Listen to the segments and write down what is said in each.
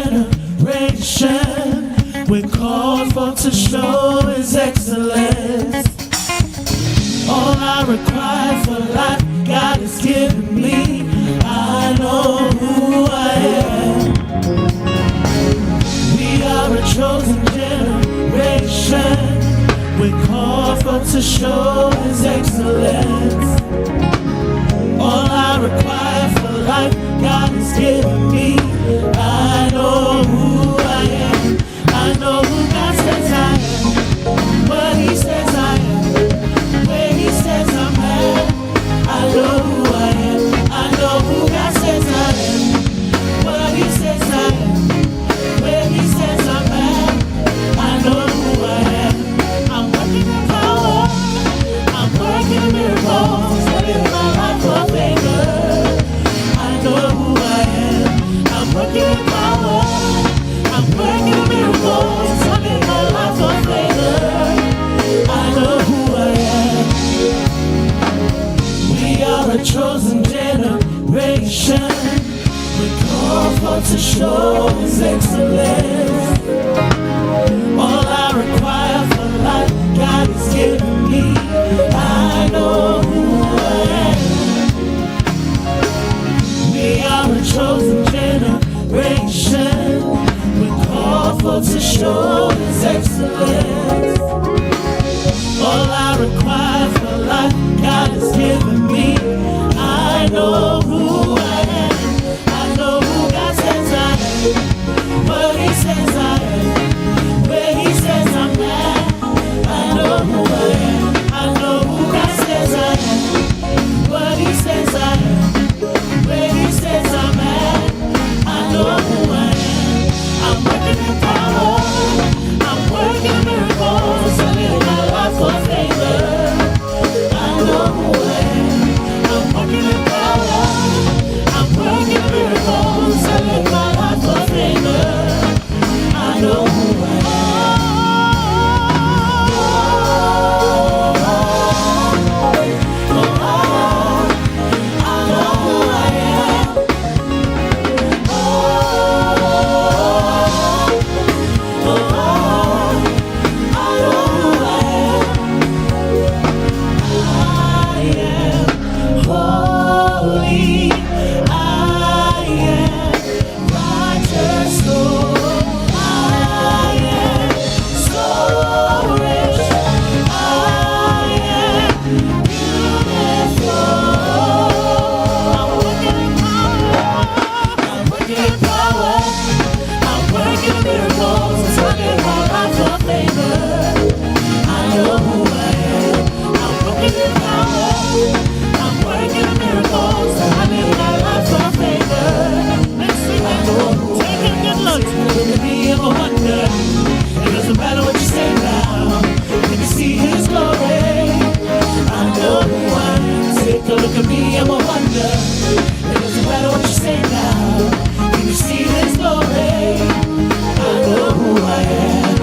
generation. We're called for to show His excellence. All I require for life, God has given me. I know who I am. We are a chosen generation. We're called for to show His excellence. All I require for life, God has given me. I know who I am. I know who God says I am. What He says I am. Where He says I'm at. I know who I am. I know who God says I am. What He says I am. Where He says I'm at. I know who I am. I'm working in power. I'm working in miracles. Living my life for favor. I know who I am. I'm working in power. I'm working in miracles. Living my life for favor. I know who I am. We are a chosen generation. We're called for to show His excellence. All I require for life, God has given me. I know who I am. We are a chosen generation. We're called for to show His excellence. All I require for life, God has given me. I know who I am. I know who God says I am. What He says I am. Where He says I'm at. I know who I am. I know who God says I am. What He says I am. Where He says I'm at. I know who I am. I'm working in power. I'm working miracles. I live my life for favor. I know who I am. I'm working in power. I'm working miracles. I live my life for favor. I know who I am. Oh, I know who I am. Oh, I know who I am. I am holy. I am righteous. Oh, I am so rich. I am beautiful. I'm working in power. I'm working in power. I'm working in miracles. Turning my life for favor. I know who I am. I'm working in power. I'm working in miracles. I live my life for favor. Let's sing that. Take a good look. Look at me, I'm a wonder. It doesn't matter what you say now. Can you see His glory? I know who I am. Take a look at me, I'm a wonder. It doesn't matter what you say now. Can you see His glory? I know who I am.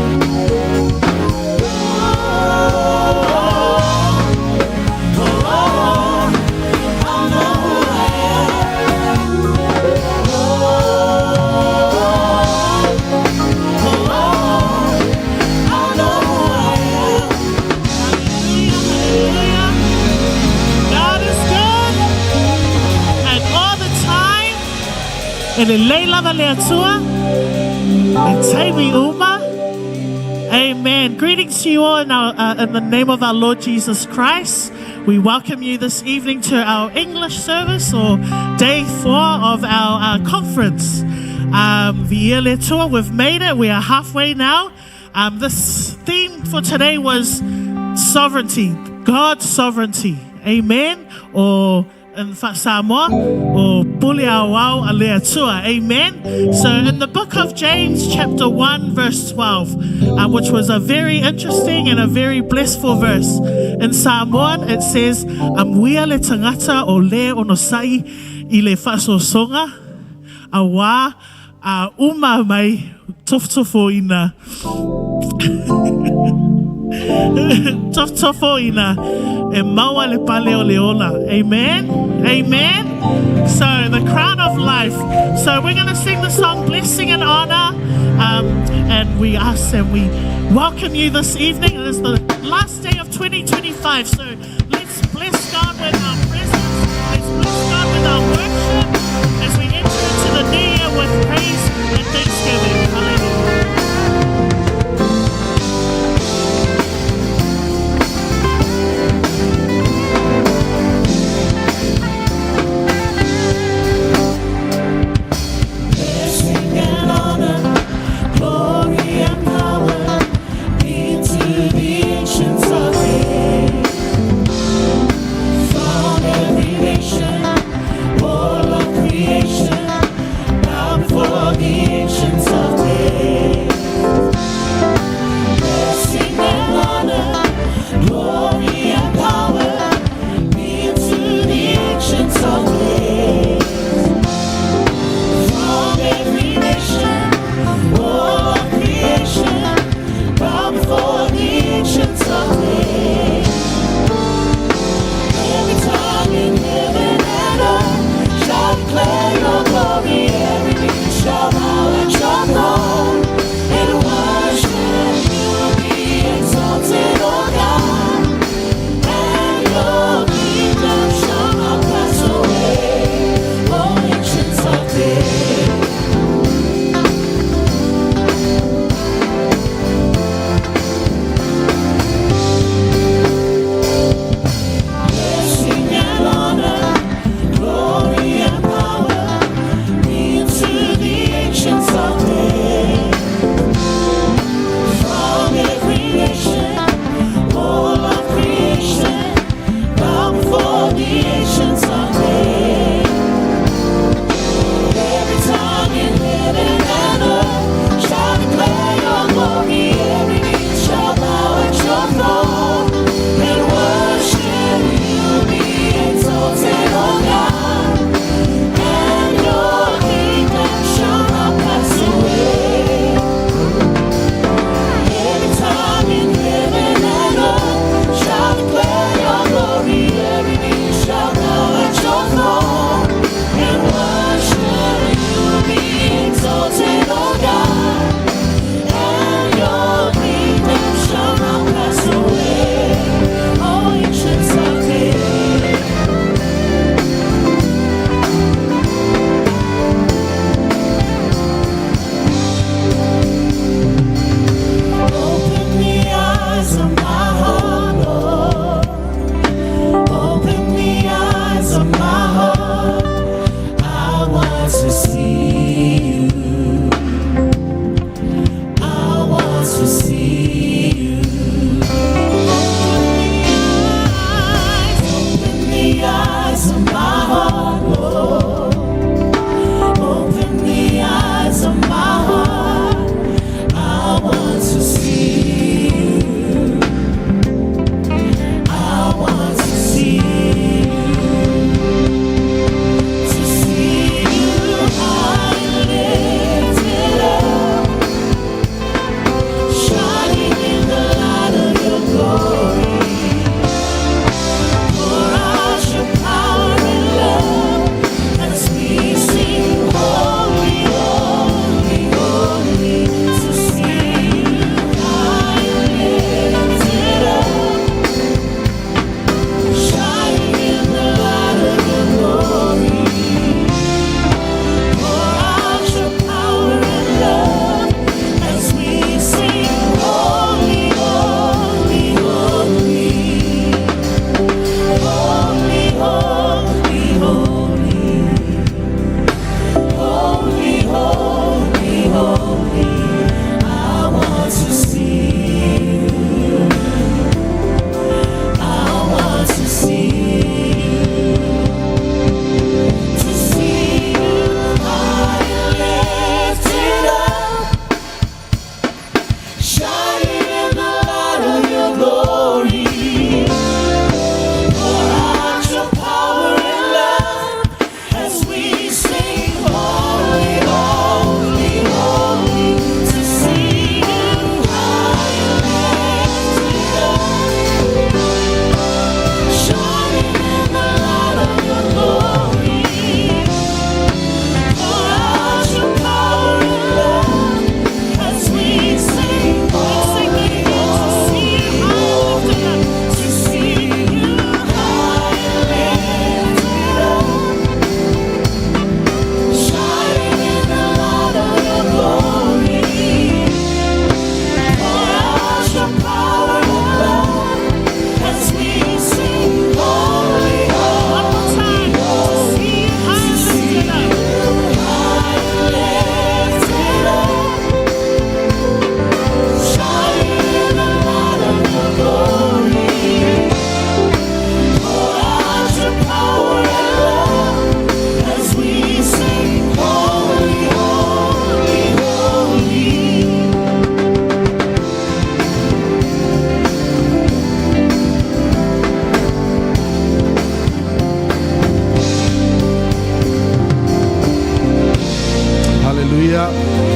Oh, I know who I am. Oh, I know who I am. Hallelujah. God is good and all the time. E lelei lava le Atua, i taimi uma. Amen. Greetings to you all in the name of our Lord Jesus Christ. We welcome you this evening to our English service or day 4 of our conference. Viia le Atua, we've made it. We are halfway now. This theme for today was sovereignty, God's sovereignty. Amen. Or in Samoa, o pule aoao a le Atua. Amen. So in the book of James, chapter 1, verse 12, which was a very interesting and a very blissful verse. In Samoan, it says, Amuia le tangata o le onosai i le faasoasoga, auā a uma mai tofotofo ina tofotofo ina e maua le pale o le ola. Amen. Amen. So the crown of life. So we're going to sing the song Blessing and Honor. And we ask and we welcome you this evening. It is the last day of 2025. So let's bless God with our presence. Let's bless God with our worship as we enter into the new year with praise and thanksgiving. Hallelujah. Blessing and honor, glory and power be to the ancients of days. From every nation,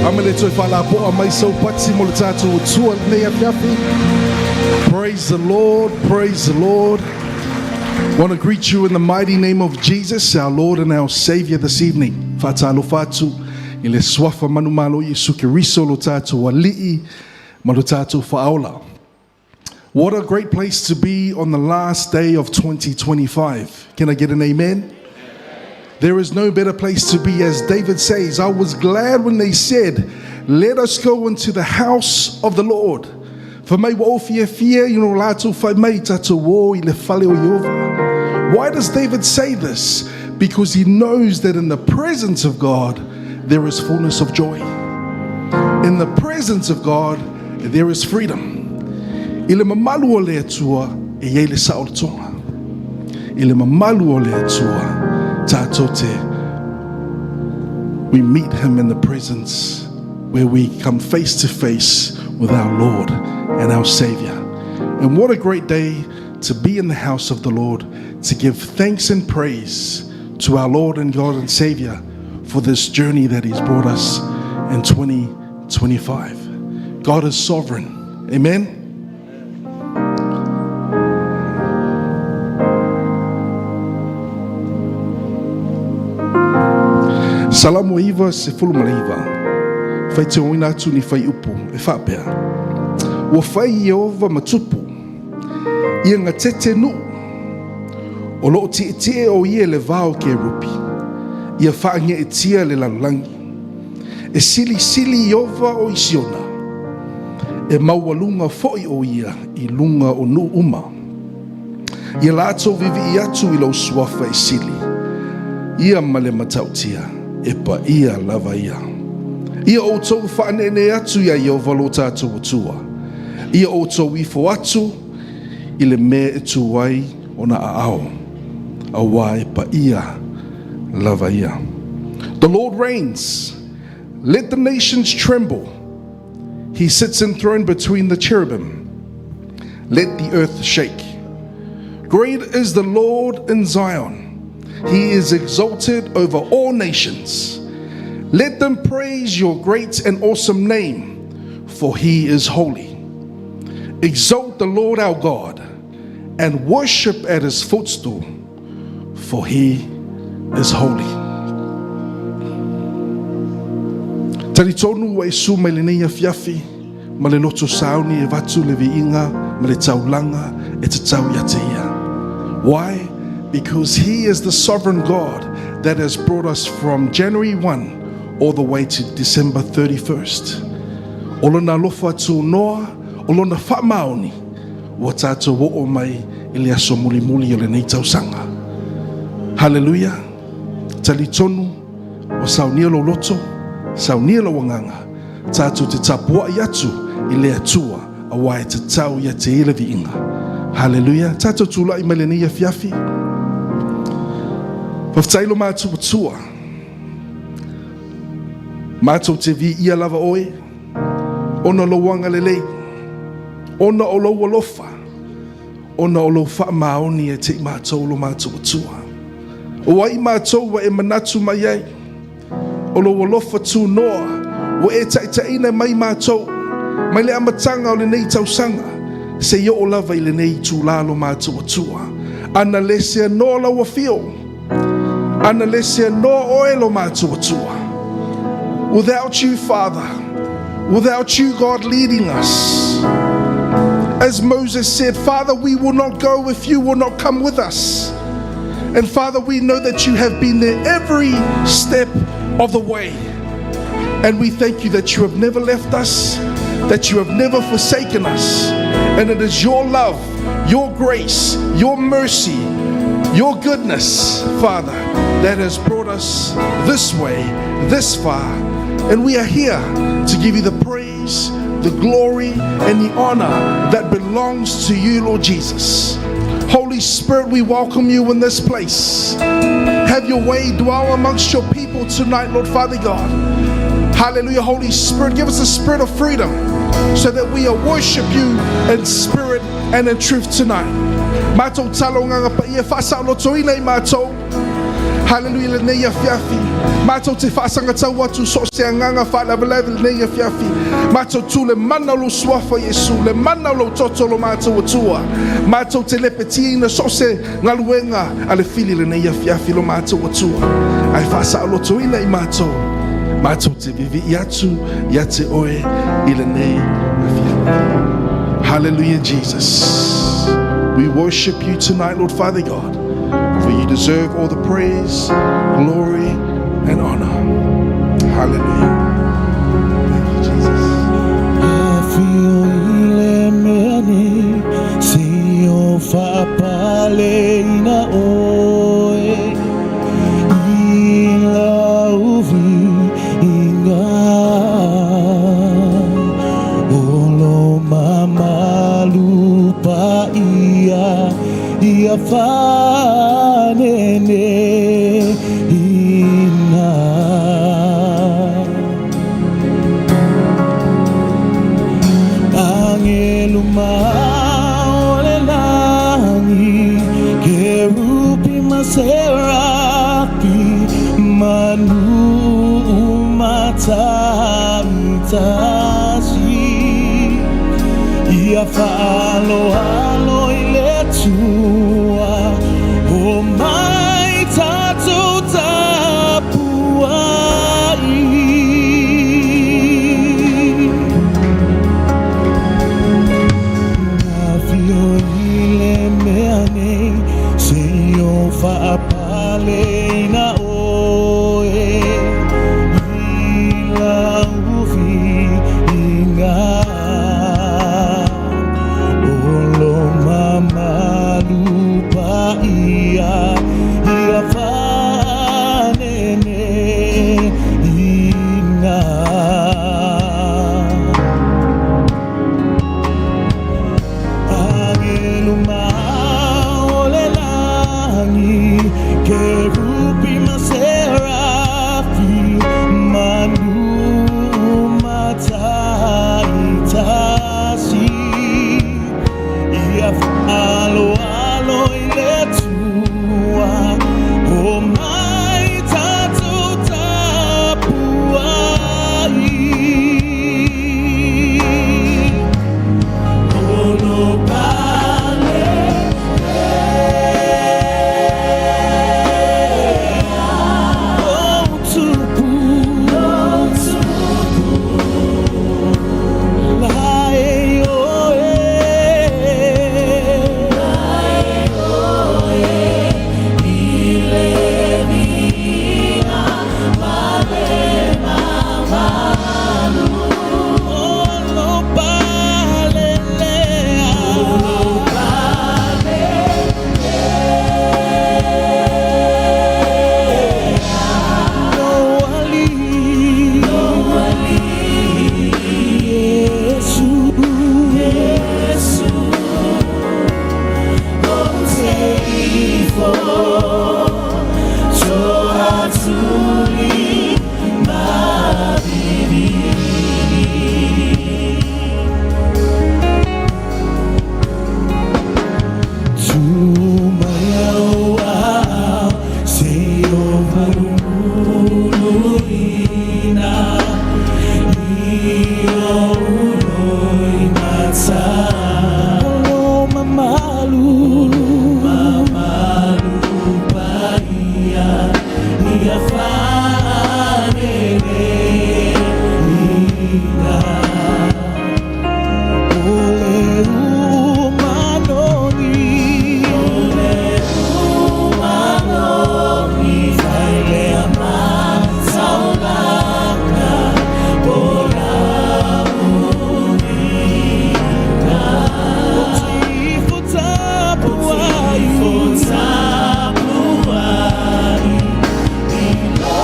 A me le toe faalapoa mai sau pati mo le tatou Atua lenei afiafi. Praise the Lord, praise the Lord. Want to greet you in the mighty name of Jesus, our Lord and our Savior this evening. Faatalofa atu i le suafa manumalo Iesu Keriso lo tatou Alii ma lo tatou Faaola. What a great place to be on the last day of 2025. Can I get an amen? There is no better place to be, as David says, I was glad when they said, Let us go into the house of the Lord. Fai mai ua ou fiafia ina ua latou fai mai tatou o i le fale o Ieova. Why does David say this? Because he knows that in the presence of God there is fullness of joy. In the presence of God there is freedom. I le mamalu o le Atua e i ai le saolotoga. I le mamalu o le Atua tatou te we meet him in the presence where we come face to face with our Lord and our Savior. And what a great day to be in the house of the Lord, to give thanks and praise to our Lord and God and Savior for this journey that He's brought us in 2025. God is sovereign. Amen. Salamo 99, Faitioina atu ni fuaiupu e faapea, Ua fai Ieova ma tupu, ia gatete nuu, o loo tietie o ia i le va o kerupi, ia faageetia le lalolagi. E silisili Ieova o i Siona, e maualuga foi o ia i luga o nuu uma. Ia latou viivii atu i lou suafa e sili, ia ma le matautia, e paia lava ia. Ia outou faaneenee atu iā Ieova lo tatou Atua, ia outou ifo atu i le mea e tu ai ona aao, auā e paia lava ia. The Lord reigns, let the nations tremble. He sits enthroned between the cherubim. Let the earth shake. Great is the Lord in Zion. He is exalted over all nations. Let them praise your great and awesome name, for he is holy. Exalt the Lord our God and worship at his footstool, for he is holy. Talitonu ua e susu mai lenei afiafi ma le loto sauni e avatu le viiga ma le taulaga e tatau ia te ia. Why? Because he is the sovereign God that has brought us from January 1 all the way to December 31st. O lona alofa tunoa, o lona faamaoni, ua tatou oo mai i le aso mulimuli o lenei tausaga. Haleluia! Talitonu, ua saunia lou loto, saunia lou agaga, tatou te tapuai atu i le Atua auā e tatau ia te ia le viiga. Haleluia! Tatou tulai mai lenei afiafi. Faafetai lo matou Atua. Matou te viia lava oe, ona o lou agalelei, ona o lou alofa, ona o lou faamaoni e te i matou lo matou Atua. O ai matou ua e manatu mai ai, o lou alofa tunoa ua e taitaiina mai matou, mai le amataga o lenei tausaga, seia oo lava i lenei itulā lo matou Atua. Ana le seanoa lau afio, ana le seanoa oe lo matou Atua. Without you, Father, without you, God, leading us, as Moses said, Father, we will not go if you will not come with us. And Father, we know that you have been there every step of the way. And we thank you that you have never left us, that you have never forsaken us. And it is your love, your grace, your mercy, your goodness, Father, that has brought us this way, this far. And we are here to give you the praise, the glory, and the honor that belongs to you, Lord Jesus. Holy Spirit, we welcome you in this place. Have your way, dwell amongst your people tonight, Lord Father God. Hallelujah. Holy Spirit, give us a spirit of freedom so that we worship you in spirit and in truth tonight. Matou talo agaga paia faasaolotoina i matou. Hallelujah lenei afiafi. Matou te faasagatau atu so o se agaga faalavelave lenei afiafi. Matou tu le mana o lou suafa Iesu, le mana o lou toto lo matou Atua. Matou te lepetiina so o se galuega a le fili lenei afiafi lo matou Atua. Ae faasaolotoina i matou, matou te viivii atu ia te oe i lenei afiafi. Hallelujah, Jesus. We worship you tonight, Lord Father God, for you deserve all the praise, glory, and honor. Hallelujah. Thank you, Jesus. Afio i le mea nei, se o faapaleina oe i lau viiga. O lo mamalu paia ia fanene ina. Angelu ma o le lagi, kerupi ma serapi, manu mataitasi. Ia faaloalo i le Atua, o mai tatou tapuai. Afio i le mea nei, se o faapaleina oe i lau viiga. O lo mamalu paia ia fanene ina. Angelu ma o le lagi, kerupi ma serafi, manu mataitasi. Ia faaloalo i le Atua, o mai tatou tapuai. O lo pale o tupu lae oe. O lo pale lea. Lo ali. Iesu. Tu mai au au, se o valumuluina i o uloi mata. O lo mamalu, mamalu paia ia fanene ina. O le umanoni, o le umanoni, failea mataulanga o laulina. O tifo tapuai, o tapuai, i lo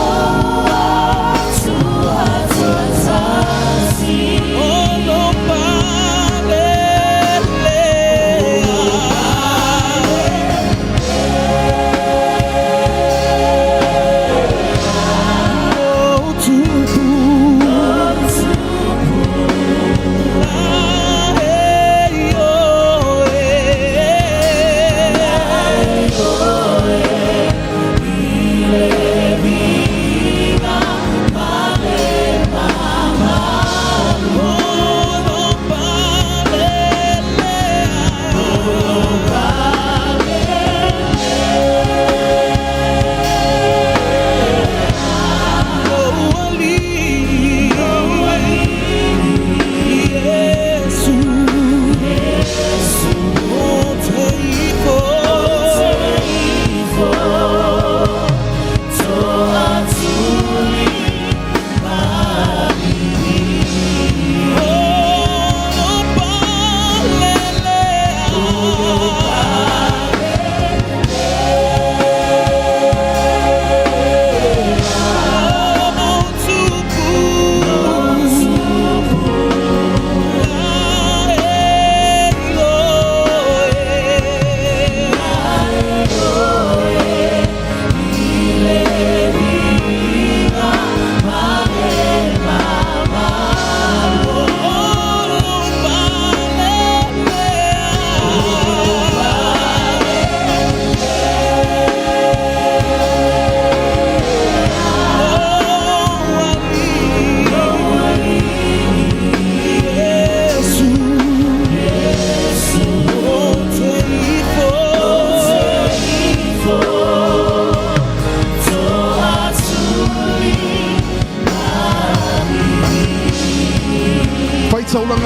atu atu tasi.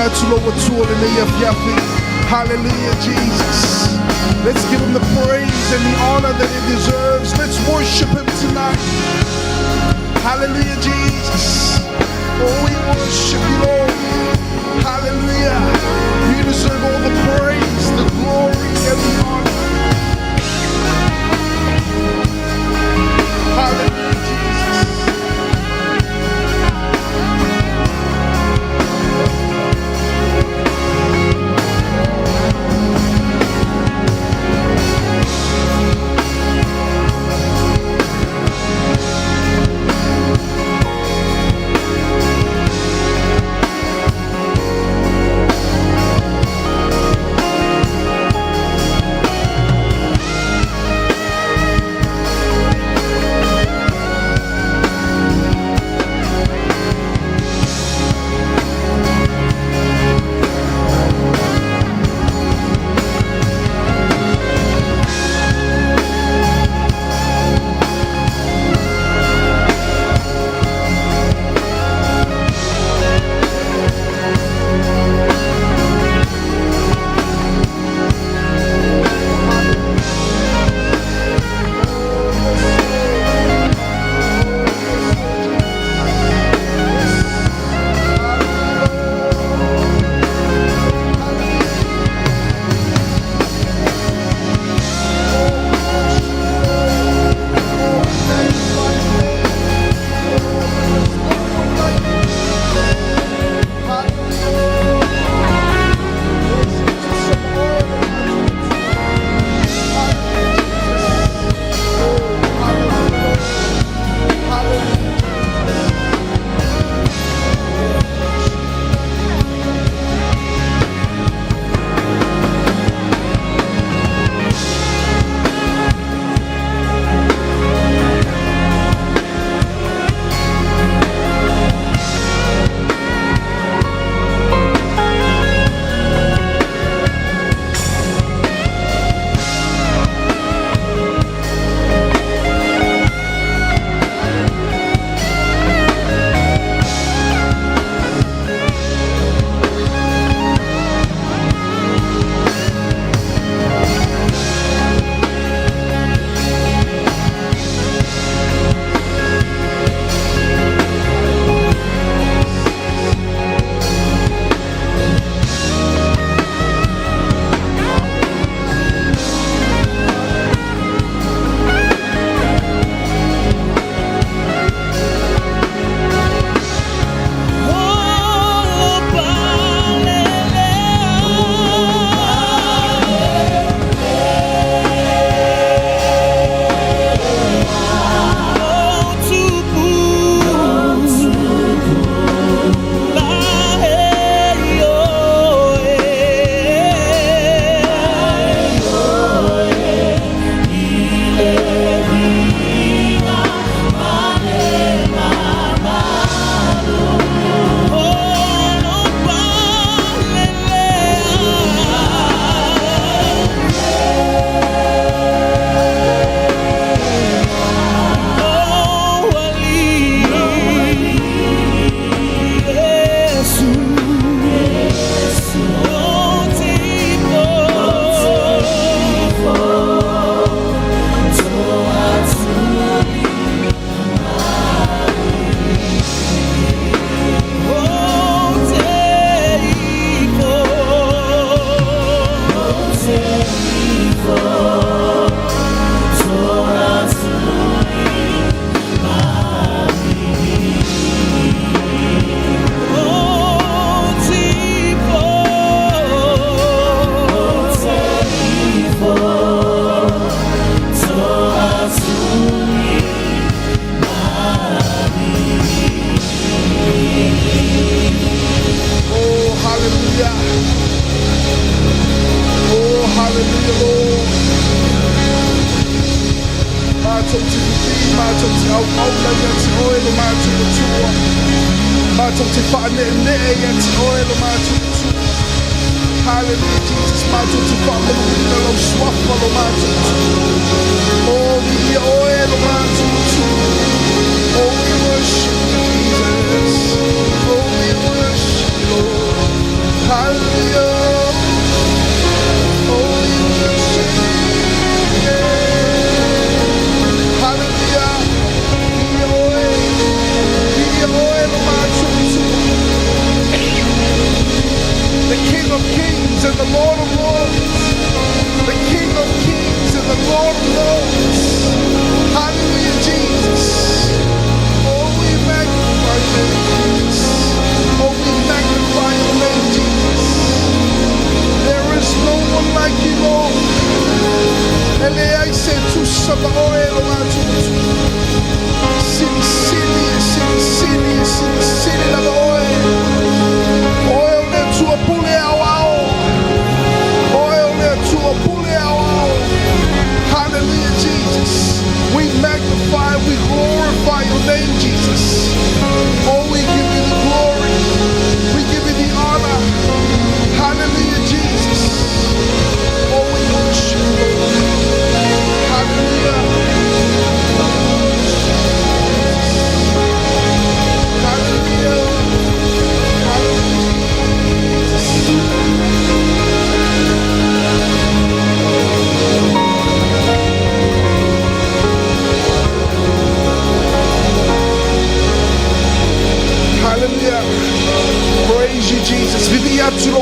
atu lou Atua lenei afiafi. Hallelujah, Jesus. Let's give him the praise and the honor that he deserves. Let's worship him tonight. Hallelujah, Jesus. Oh, we worship you, Lord. Hallelujah. You deserve all the praise, the glory, and the honor. Hallelujah, Jesus. Oh, hallelujah. Oh, hallelujah, Lord. Matou te vivi, matou te auauna ia te oe lo matou Atua. Matou te faaneenee ia te oe lo matou Atua. Hallelujah, Jesus. Matou te faamanuina lau suafa lo matou Atua. Oh, viia oe lo matou Atua. Oh, we worship you, Jesus. Oh, we worship you, Lord.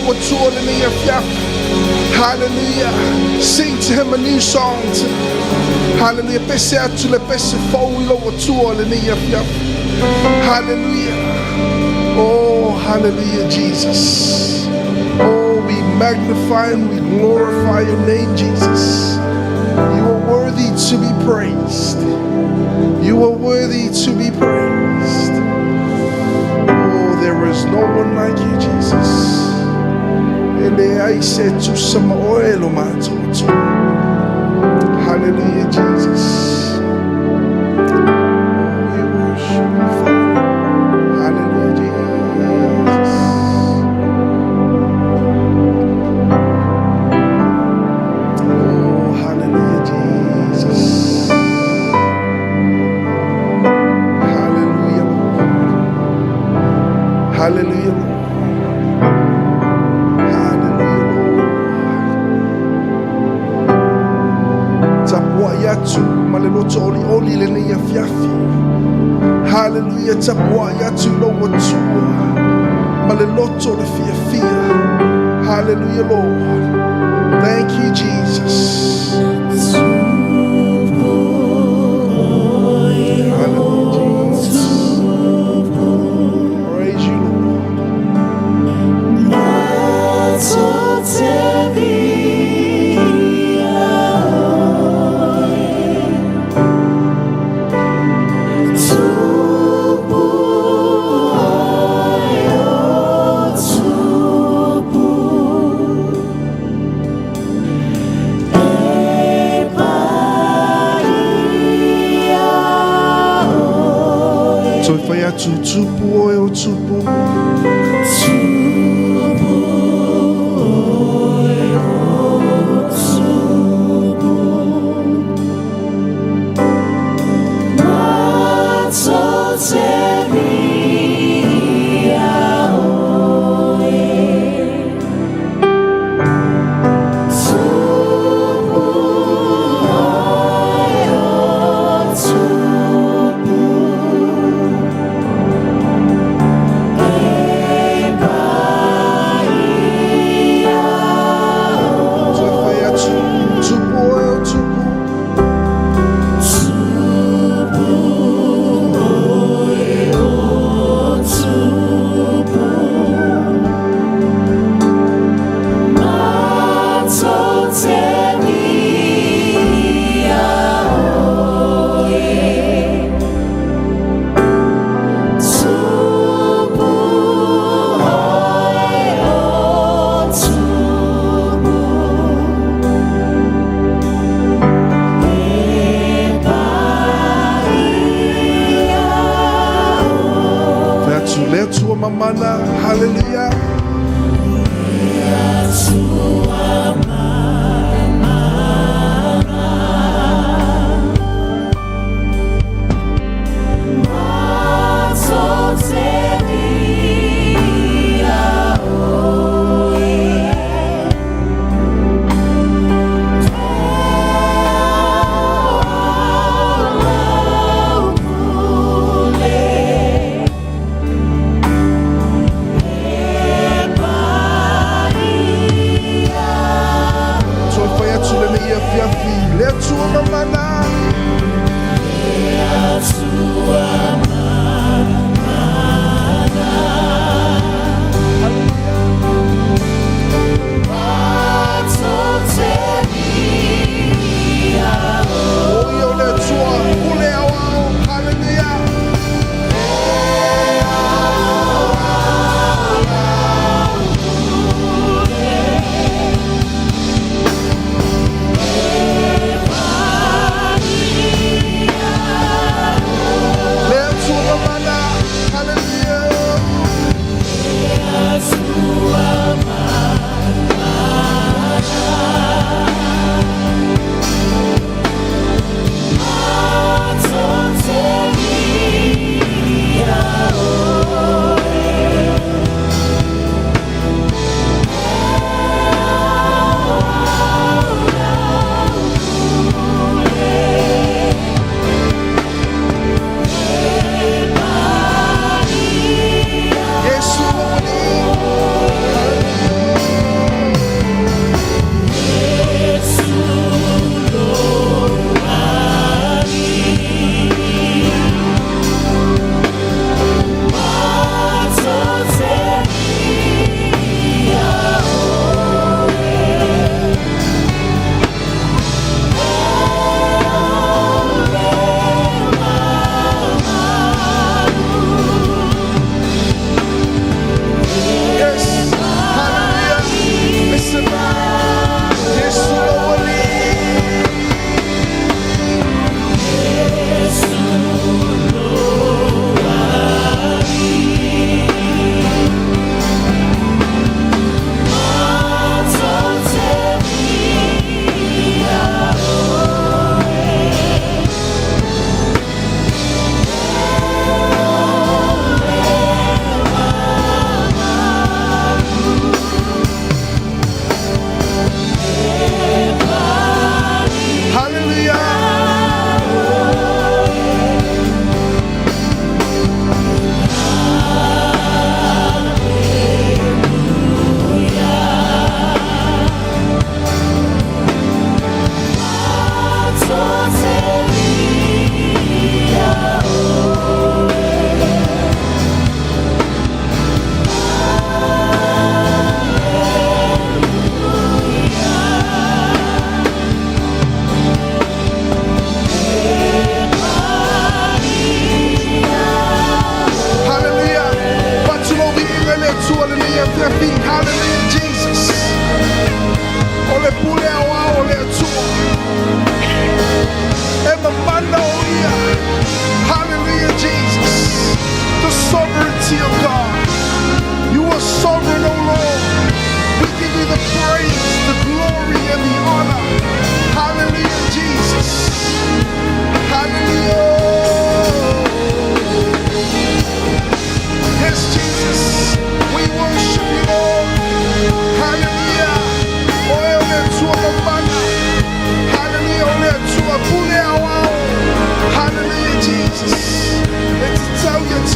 lou Atua lenei afiafi. Hallelujah. Sing to him a new song. Hallelujah. Pese atu le pese fou i lou Atua lenei afiafi. Hallelujah. Oh, hallelujah, Jesus. Oh, we magnify and we glorify your name, Jesus. You are worthy to be praised. You are worthy to be praised. Oh, there is no one like you, Jesus. E leai se tusa ma oe lo matou Atua. Hallelujah, Jesus. Oh, we worship you, Father. Hallelujah, Jesus. Oh, hallelujah, Jesus. Hallelujah, Lord. Hallelujah, Lord. Hallelujah, Lord. Tapuai atu ma le loto olioli lenei afiafi. Hallelujah. Tapuai atu lou Atua ma le loto le fiafia. Hallelujah, Lord. Thank you, Jesus. Hallelujah, Jesus. Praise you, Lord. Matou te viia oe. Tupu oe o Tupu. E paia oe. Toe fai atu tupu oe o Tupu. Tupu oe o Tupu. Matou te viia oe. Tupu oe o Tupu. E paia Toe fai atu tupu oe o Tupu. Tupu oe o Tupu. Matou te viia oe. Tupu oe o Tupu. E paia Fai atu le Atua mamana. Hallelujah. Atua mamana. Matou te viia oe. Lau pule. E paia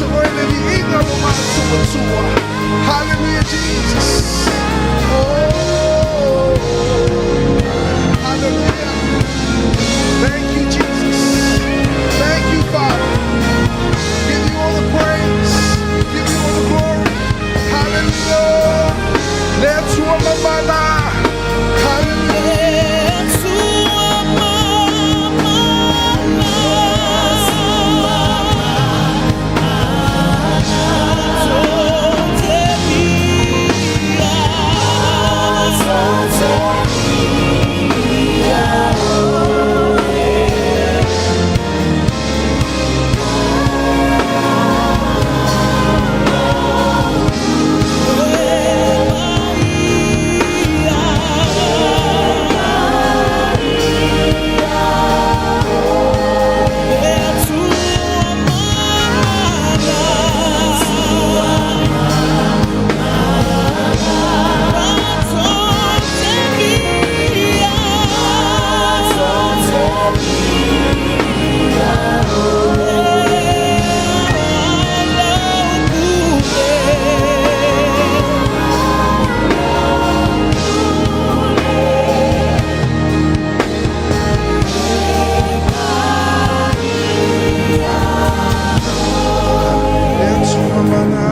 te oe le viiga lo mātou Atua. Hallelujah, Jesus. Oh, hallelujah. Thank you, Jesus. Thank you, Father. Give you all the praise. Give you all the glory. Hallelujah. Le Atua mamana. Hallelujah. Le Atua mamana.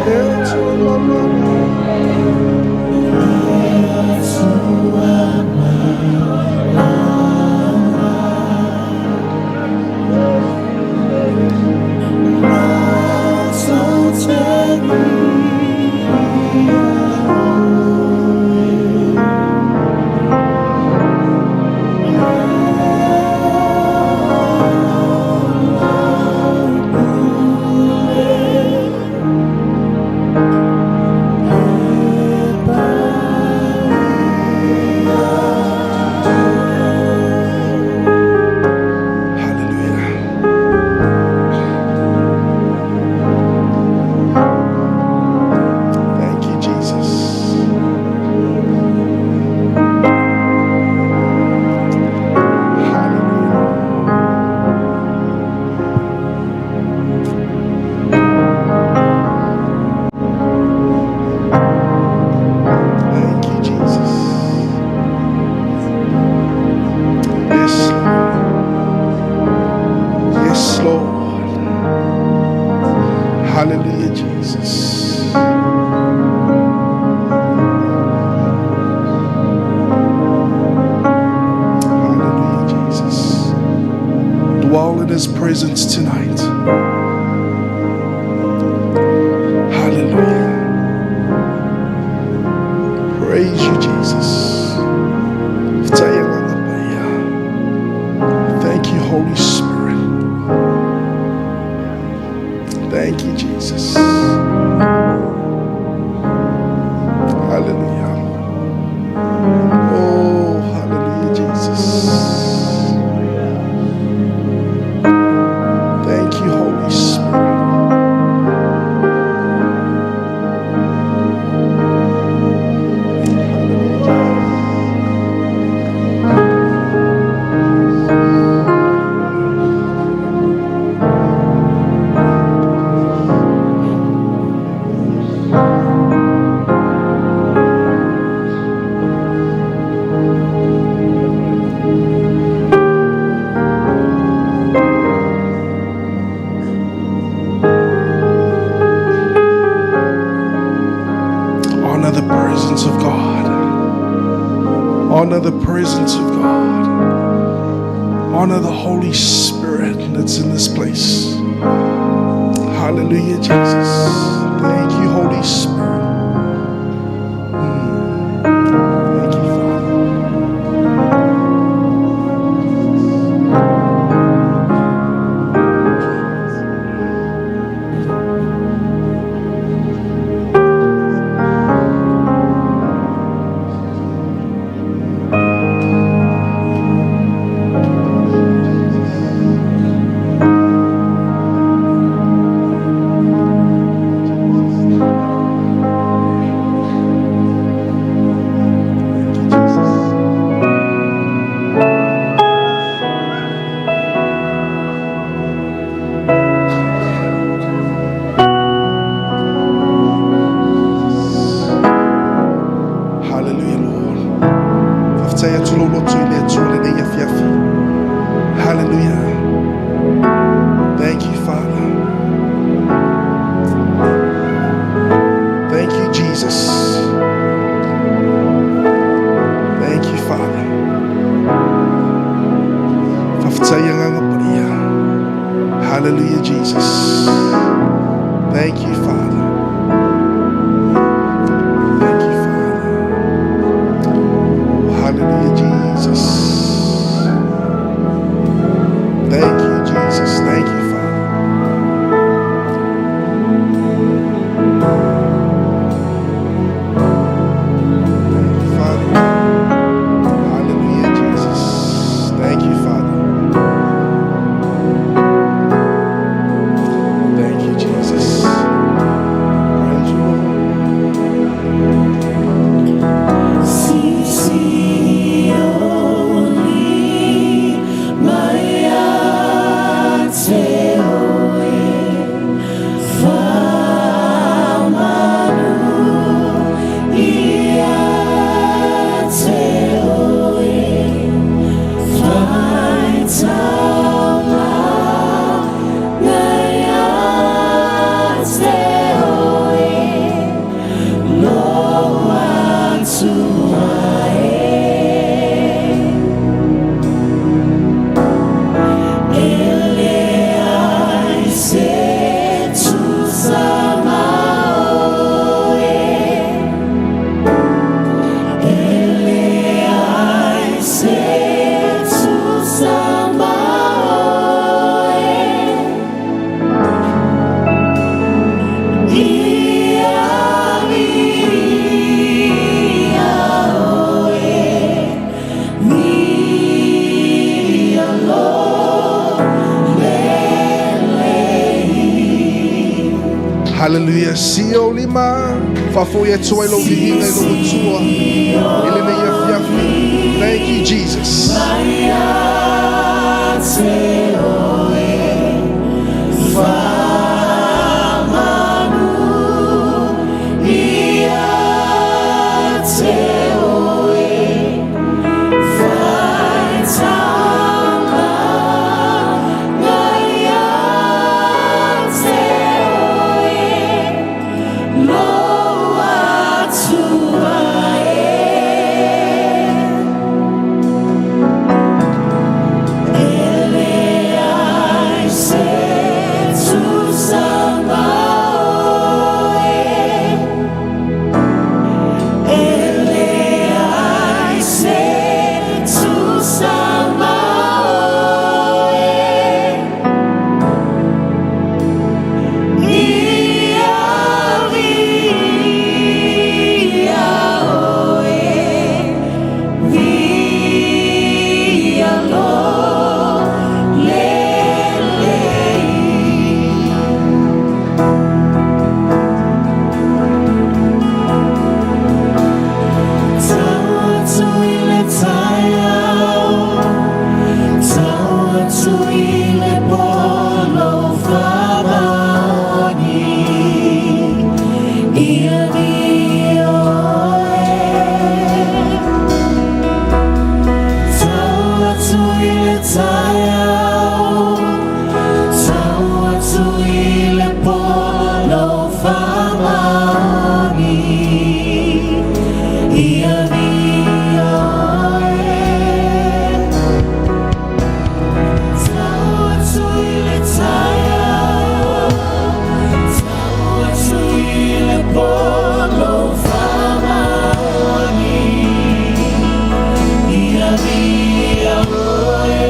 Le Atua mamana. Hallelujah. Thank you, Jesus. Hallelujah. Thank you, Jesus. Yes, Lord. Yes, Lord. Hallelujah, Jesus. Hallelujah, Jesus. Dwell in his presence tonight. Hallelujah. Praise you, Jesus. Thank you, Holy Spirit. Thank you, Jesus. Hallelujah. Oh, hallelujah, Jesus. Thank you, Holy Spirit. Hallelujah. Honor the presence of God. Honor the presence of God. Honor the Holy Spirit that's in this place. Hallelujah, Jesus. Thank you, Holy Spirit. Thank you, Father. Faafetai Agaga Paia. Hallelujah, Jesus. Thank you, Father. Thank you, Father. Oh, hallelujah, Jesus. Thank you, Jesus. Thank you, Father. Thank you, Father. Hallelujah, Jesus. Thank you, Father. Thank you, Jesus. Praise you, Lord. Sisioli mai te oe Whamanu ia te oe Whaitama ia te oe Lo atua e E leai se tusa ma oe E leai se tusa ma oe Ia viia oe Via lo lelei. Hallelujah. Sio lima. Faafoi atu ai lou viiga i lou Atua. I lenei afiafi. Thank you, Jesus. Mai ia te oe Whamanu ia te oe Whaitama ia te oe Lo atua e E leai se tusa ma oe E leai se tusa ma oe Ia viia oe Via lo lelei. Tau atu i le taeao, tau atu i le po lou faamaoni. Ia viia oe. Tau atu i le taeao, tau atu i le po lou faamaoni. Ia viia oe. Tau atu i le taeao, tau atu i le po lou faamaoni. Ia viia oe.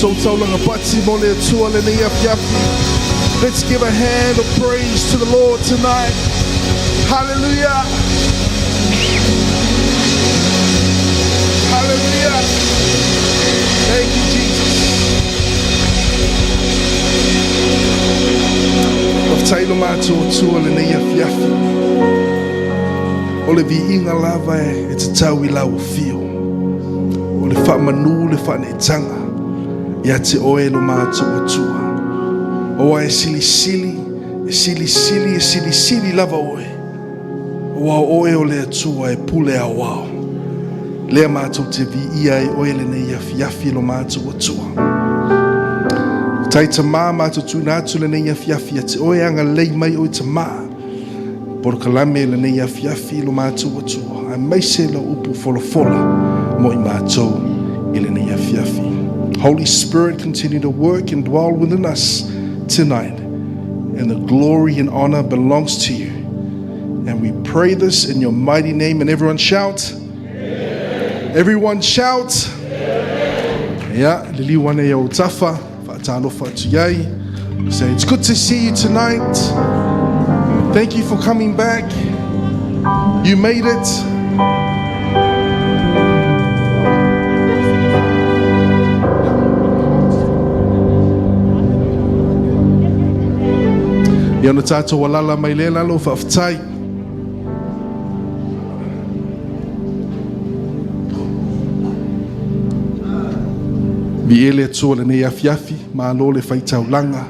tatou taulaga pati mo le Atua lenei afiafi. Let's give a hand of praise to the Lord tonight. Hallelujah. Hallelujah. Thank you, Jesus. Faafetai lo matou Atua lenei afiafi. O le viiga lava e tatau i lau afio. O le faamanu le faaneetaga ia te oe lo matou Atua. Aua e silisili, e silisili, e silisili lava oe. Aua o oe o le Atua e pule aoao. Lea matou te viia ai oe lenei afiafi lo matou Atua. Tai tamā matou tuuina atu lenei afiafi ia te oe agalelei mai oe tamā. Polokalame lenei afiafi lo matou Atua. Aemaise lau upu folafola mo i matou i lenei afiafi. Holy Spirit, continue to work and dwell within us tonight. And the glory and honor belongs to you. And we pray this in your mighty name. And everyone shout. Everyone shout. Yeah, liliu ane i ou tafa, faatalofa atu i ai. Say, it's good to see you tonight. Thank you for coming back. You made it. Ia ona tatou alala mai lea lalo faafetai. Viia le Atua lenei afiafi, malo le faitaulaga,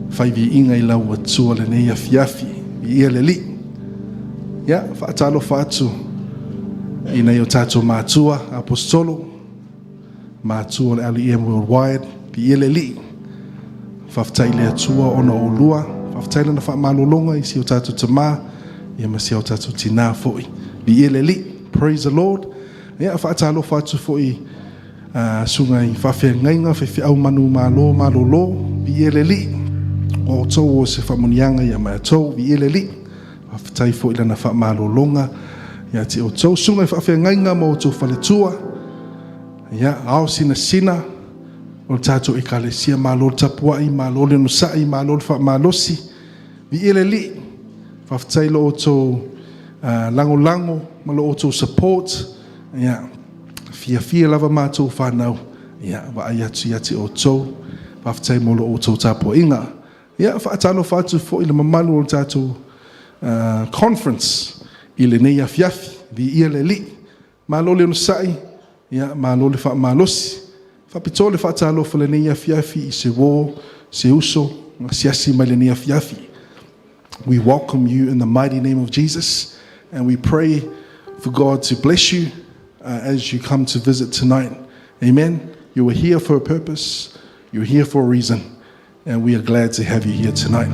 fai viiga i lau Atua lenei afiafi, viia le Alii. Ia, faatalofa atu i nai o tatou matua, apostolo, matua o le LEM Worldwide, viia le Alii. Faafetai i le Atua ona o oulua, faafetai lana faamalologa i si o tatou tamā, ia ma si o tatou tinā foi. Viia le Alii, praise the Lord. Ia, faatalofa atu foi susuga i faafeagaiga, faifeau manu malo malolo, viia le Alii. O outou o se faamuniaga ia matou, viia le Alii. Faafetai foi lana faamalologa ia te outou. Susuga i faafeagaiga ma outou faletua, ia, ao sinasina o le tatou ekalesia, malo le tapuai, malo le onosai, malo le faamalosi, viia le Alii. Faafetai lo outou lagolago ma lo outou support. Ia, fiafia lava matou whanau. Ia, vaai atu ia te outou. Faafetai mo lo outou tapuaiga. Ia, faatalofa atu foi le mamalu o le tatou conference i lenei afiafi. Viia le Alii. Malo le onosai, ia, malo le faamalosi. Faapitoa le faatalofa lenei afiafi i se uo, se uso, asiasi mai lenei afiafi. We welcome you in the mighty name of Jesus, and we pray for God to bless you as you come to visit tonight. Amen. You are here for a purpose. You're here for a reason. And we are glad to have you here tonight.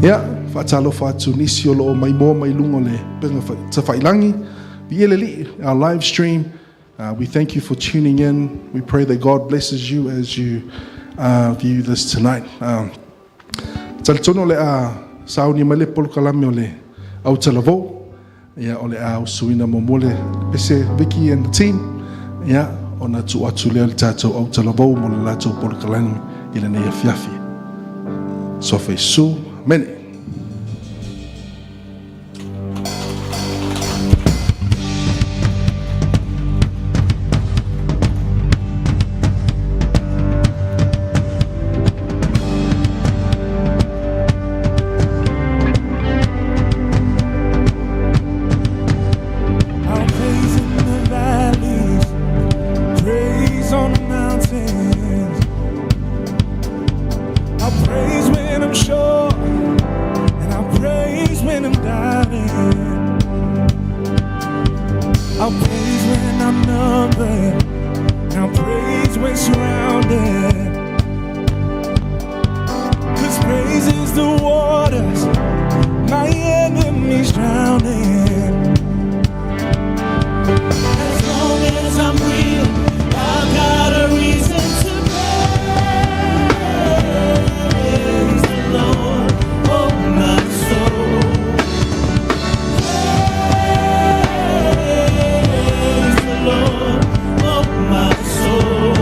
Yeah, faatalofa atu nisi o lo o mai moa mai luga o le upega tafailangi. Viia le Alii, our live stream. We thank you for tuning in. We pray that God blesses you as you view this tonight. Talitonu o le a sauni mai le polokalame o le autalavou. Ia, o le a usuina muamua le pese Vicky and the team. Ia, ona tuu atu lea le tatou autalavou mo le latou polokalame i lenei afiafi. Sofa Iesu. Amene. I'll praise in the valleys, praise on the mountains. I'll praise when I'm sure, and I'll praise when I'm doubting. I'll praise when I'm numbered, and I'll praise when surrounded. 'Cause praise is the waters my enemies drowning. As long as I'm breathing, I've got a reason to praise the Lord, oh my soul. Praise the Lord, oh my soul.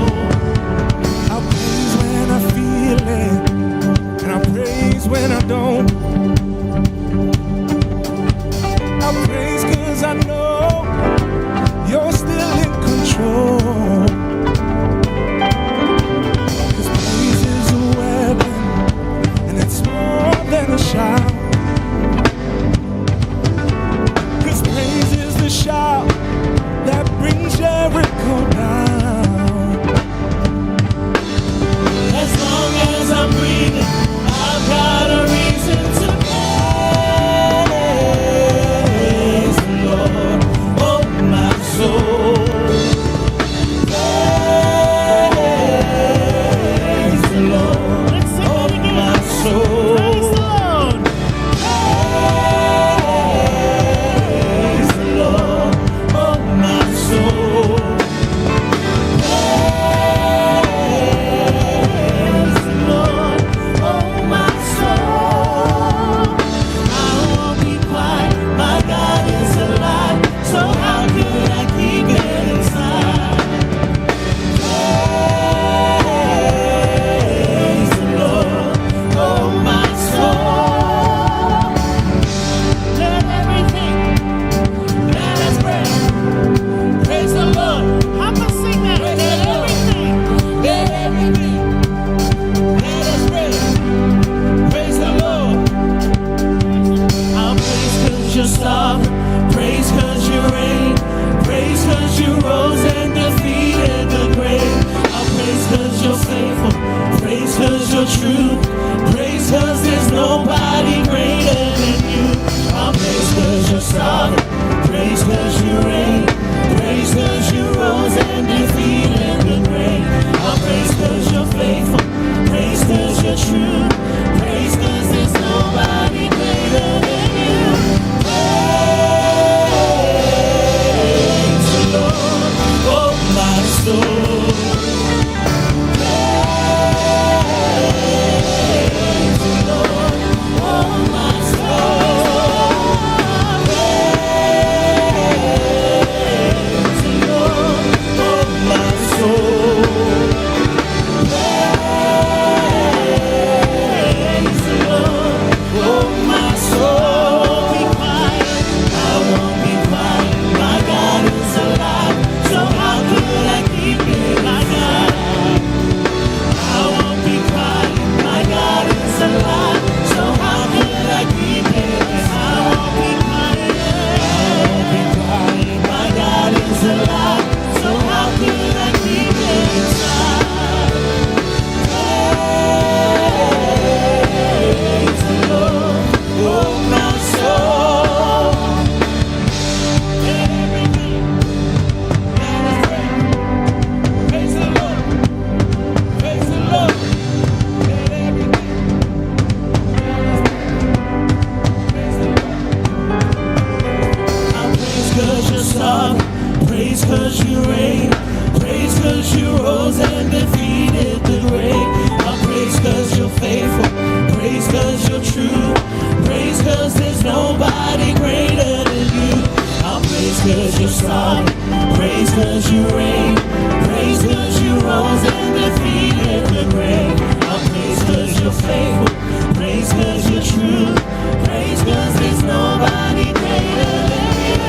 soul. I won't be quiet. I won't be quiet. My God is alive. So how could I keep it inside? I won't be quiet. My God is alive. So how could I keep it inside? I won't be quiet. I won't be quiet. My God is alive. So how could I keep it inside? Praise the Lord, oh my soul. Everything that is breath, praise the Lord. Praise the Lord. Let everything that is breath, praise the Lord. I praise 'cause you're sovereign. Praise 'cause you reign. Praise 'cause you rose and defeated the grave. I praise 'cause you're faithful. Praise 'cause you're true. Praise 'cause there's nobody greater than you. I praise 'cause you're sovereign. Praise 'cause you reign. Praise 'cause you rose and defeated the grave. I praise 'cause you're faithful. Praise 'cause you're true. Praise 'cause there's nobody greater than you.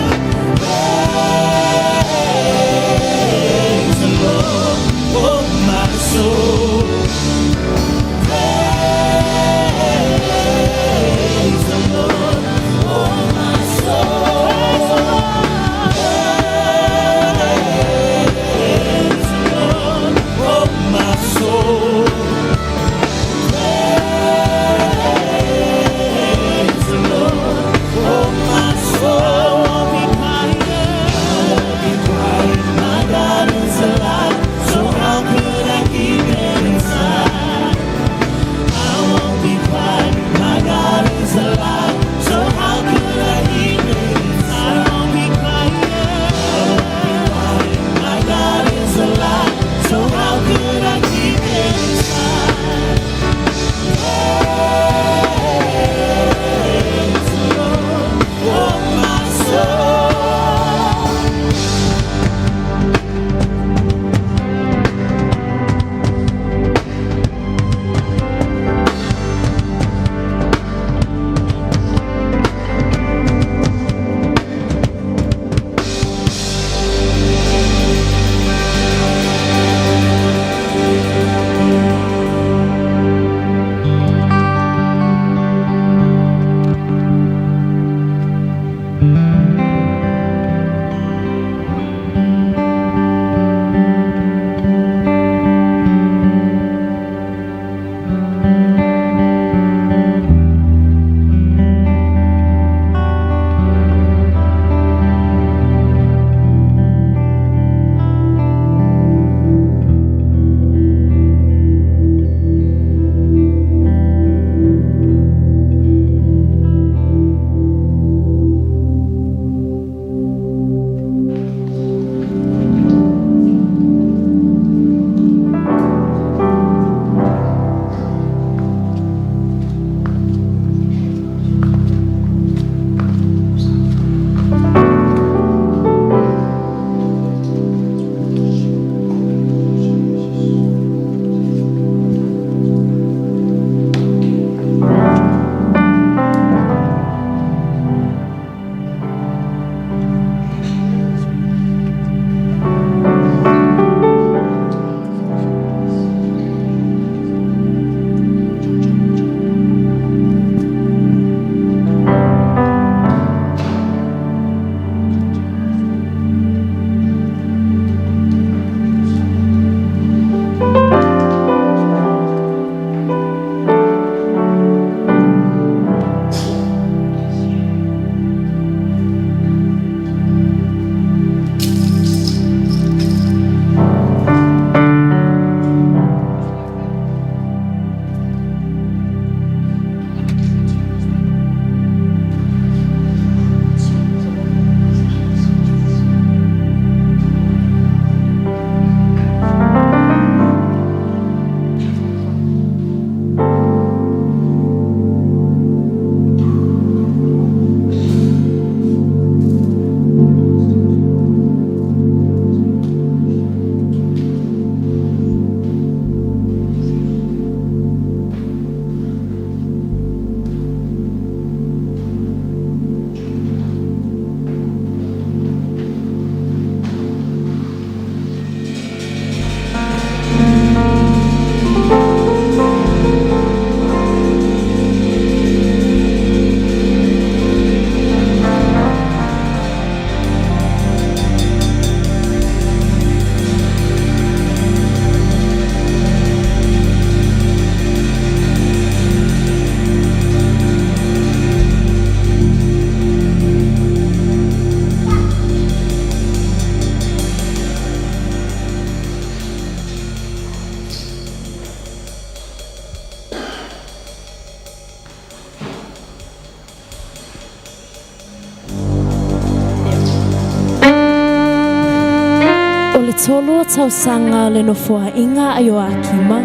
tolu o tausaga o le nofoaiga a Ioakima,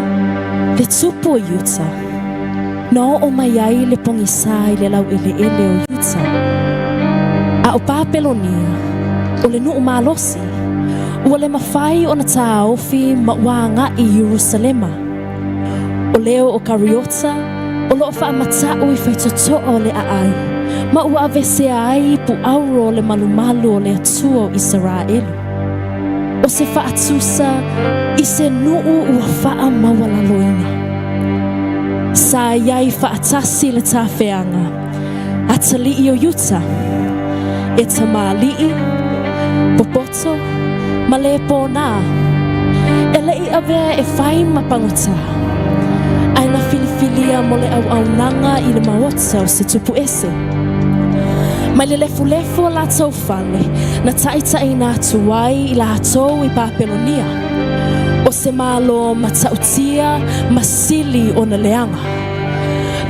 le tupu o Iuta, na oo mai ai le pogisa i le laueleele o Iuta. A o Papelonia, o le nuu malosi, ua le mafai ona taofi ma ua agai i Ierusalema. O leo o Kariota o lo o faamata'u i faitotoa o le aai, ma ua avesea ai i puauro o le malumalu o le Atua o Isaraelu. O se faatusa i se nuu ua faamaualaloina. Sa i ai faatasi le tafeaga atalii o Iuta, e tamalii, popoto, ma le pōnā, e le i avea e fai ma pagota, ae na filifilia mo le auaunaga i le maota o se tupu ese. Mai le lefulefu o latou fale, na taitaiina atu ai i latou i Papelonia, o se Malo matautia ma sili ona leaga.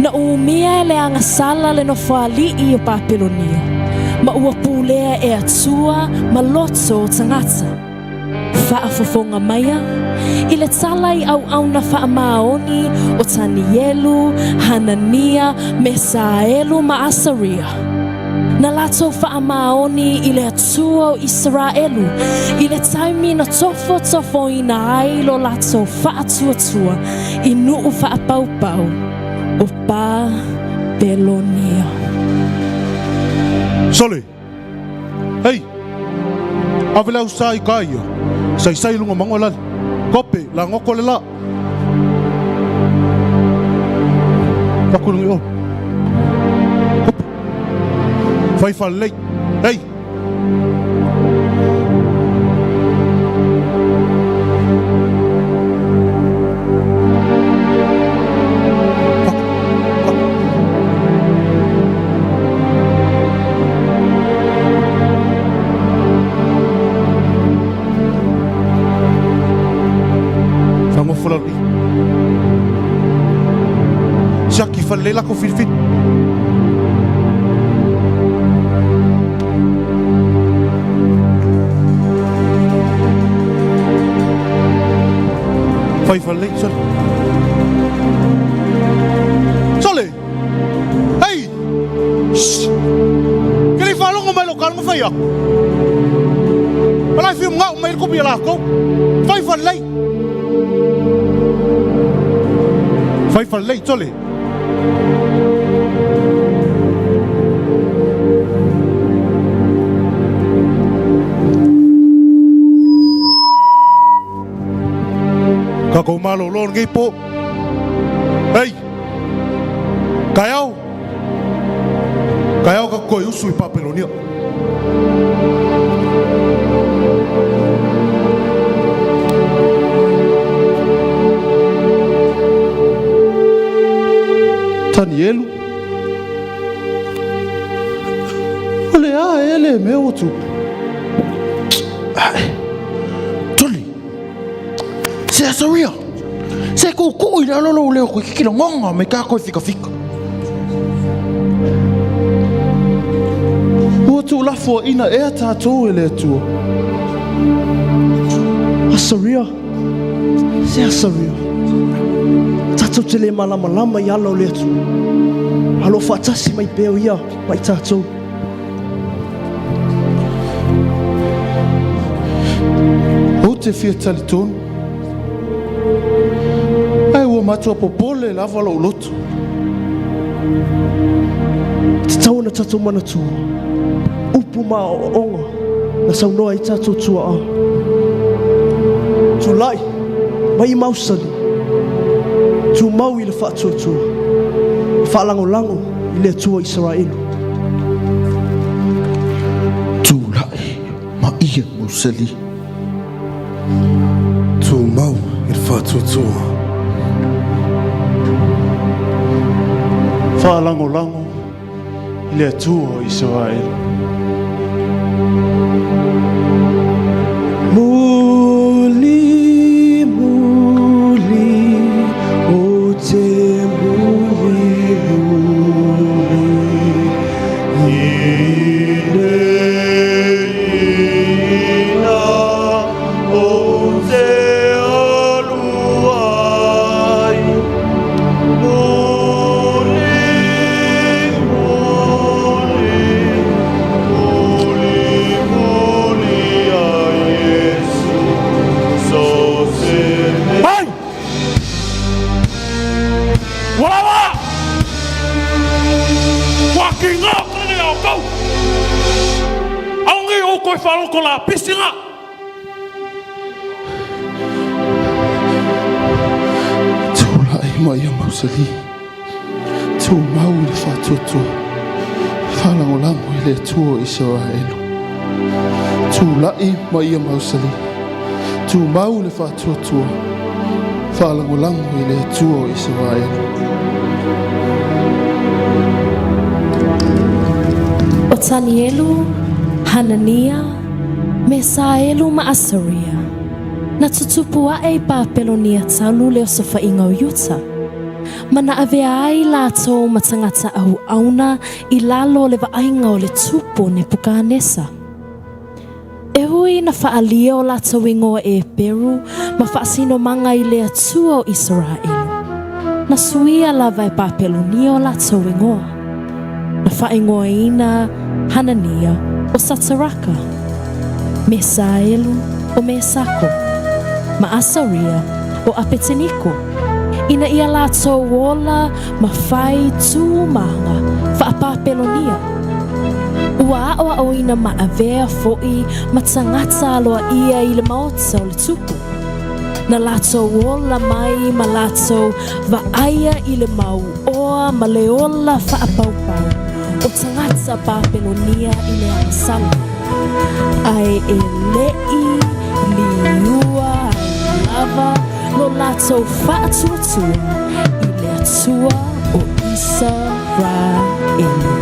Na umia e le agasala le nofoalii o Papelonia, ma ua pulea e atua ma loto o tagata. Faafofoga maia i le tala i auauna faamaoni o Tanielu, Hanania, Mesaelu ma Asaria. Na latou faamaoni i le Atua o Isaraelu i le taimi na tofotofoina ai lo latou faatuatua i nuu faapaupau o Papelonia. Sole! Hei! Ave le ausa i ka ia. Saisai i luga o mago e lale. Kope, lagoko le la. Paku i luga i o. Kope. Fai faalelei. Hei! Paku. Paku. Fagofo lalo i. Siaki faalelei lako filifili. Fai faalelei, sole. Sole! Hei! Shh! Ke le i faalogo mai lou kalogo fai aku. O la e fiu maga'u mai le kopi a lakou. Fai faalelei. Fai faalelei, sole. Tatou malolo lenei po. Hei! Taeao! Taeao tatou toe usu i Papelonia. Tanielu, O le a ea le mea ua tupu? Toli, se Asaria, se kuukuu i lalo lou leo koe ki lagonga mai ka koe fikafika. Ua tuulafoaina ea tatou e le Atua? Asaria, se Asaria, tatou te le malamalama i ala o le Atua, a o lo o faatasi mai pea o Ia ma i tatou. Ou te fia talitonu, ae ua matua popole lava lou loto. E tatau ona tatou manatua, upu ma aoaoga na saunoa ai tatou tuaa. Tulai mai i mausali, tumau i le faatuatua, e faalagolago i le Atua o Isaraelu. Tulai ma ia mausali. Tumau i le faatuatua. Faalagolago i le Atua o Isaraelu. Muli, muli, o te muli, muli, i le ina o. Aua e faaloto lapisi ga. Tulai ma ia mausali, tumau i le faatuatua, faalagolago i le Atua o Isaraelu. Tulai ma ia mausali, tumau i le faatuatua, faalagolago i le Atua o Isaraelu. O Tanielu, Hanania, Mesaelu ma Asaria, na tutupu aʻe i Papelonia talu le osofaiga o Iuta, ma na avea ai latou ma tagata auauna i lalo o le vaaiga o le tupu o Nepukanesa. E ui na faaalia o latou igoa Eperu ma faasinomaga i le Atua o Isaraelu, na suia lava e Papelonia o latou igoa. Na faaigoaina Hanania o Sataraka, Mesaelu o Mesako, ma Asaria o Apeteniko, ina ia latou ola ma fai tū maga faa-Papelonia. Ua aʻoaʻoina ma avea foʻi ma tagata aloaia i le maota o le tupu. Na latou ola mai ma latou vaaia i le mau oa ma le ola faapaupau o tagata Papelonia i le agasala, ae e leʻi liua ai lava lo latou faatuatua i le Atua o Isaraelu.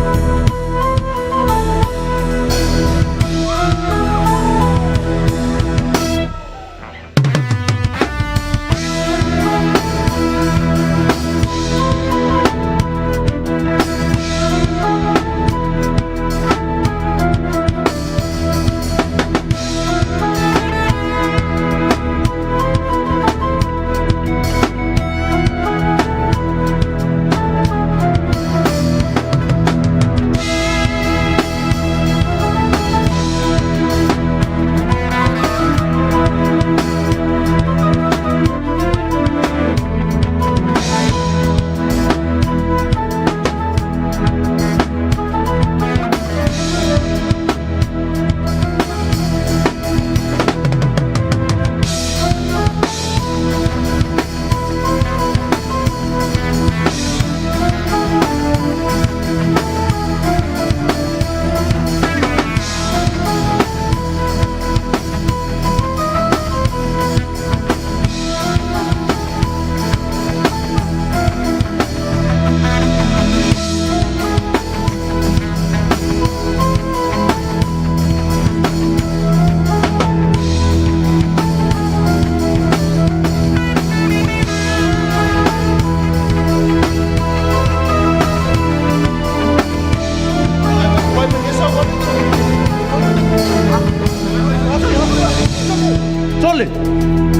Sole,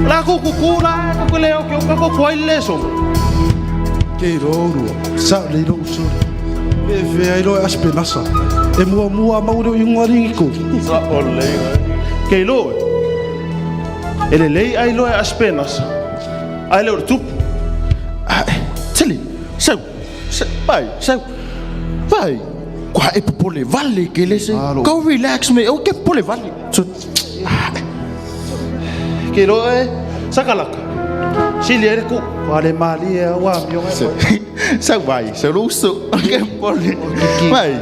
la ku ku ku la ku le o ke o ka ku ai le so. Ke rorua, sa le ro so. Ve ve ai ro aspenasa. E mua mua mau ro ingoa ringi ko. Sa o le. Ke lo. E le lei ai lo e aspenasa. Ai le o tupu. Tele, sau, vai, sau, vai. Kua e popole vale ke le se. Go relax me, o ke popole vale. So, Ke lo e sakalaka. Sili ere ku. Wa le mali e wa mi o. Sau vai, sau lo uso. Ke popole. Vai.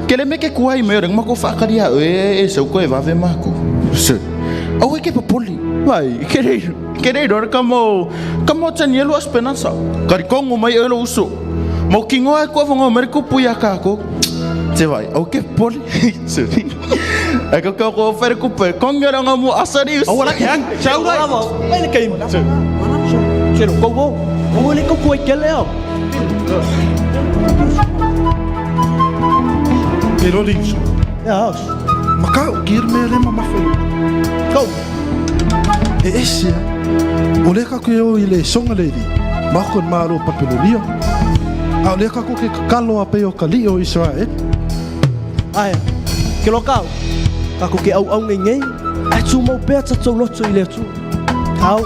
Ke le me ke kuai me ore mako whakaria e e sau koe vave mako. So, au e ke popole. Vai, ke re ke re rora ka mo ka mo tanielu aspenasa. Kari kongo mai e lo uso. Mo kingoa e kua whango mere kupu ia kako. Te vai, au ke popole. Ai ka kau ko whare kupu e kongi ora ngā mo asari uso. Au ala ke ang. Sau rai. Mai le kai. Se lo kau o. O le kau kuai ke leo. Ke rori uso. Ya house. Makau ki me le ma mawhero. Kau. E esia. O le ka koe o i le songa le ri. Mako maro Papelonia. A o le ka ke kakalo a pe o ka li o Israel. Ai. Ke lo kau. Ka ko ke au au ngai ngai. Ai tu mau pea tatou loto i le Atua. Kau.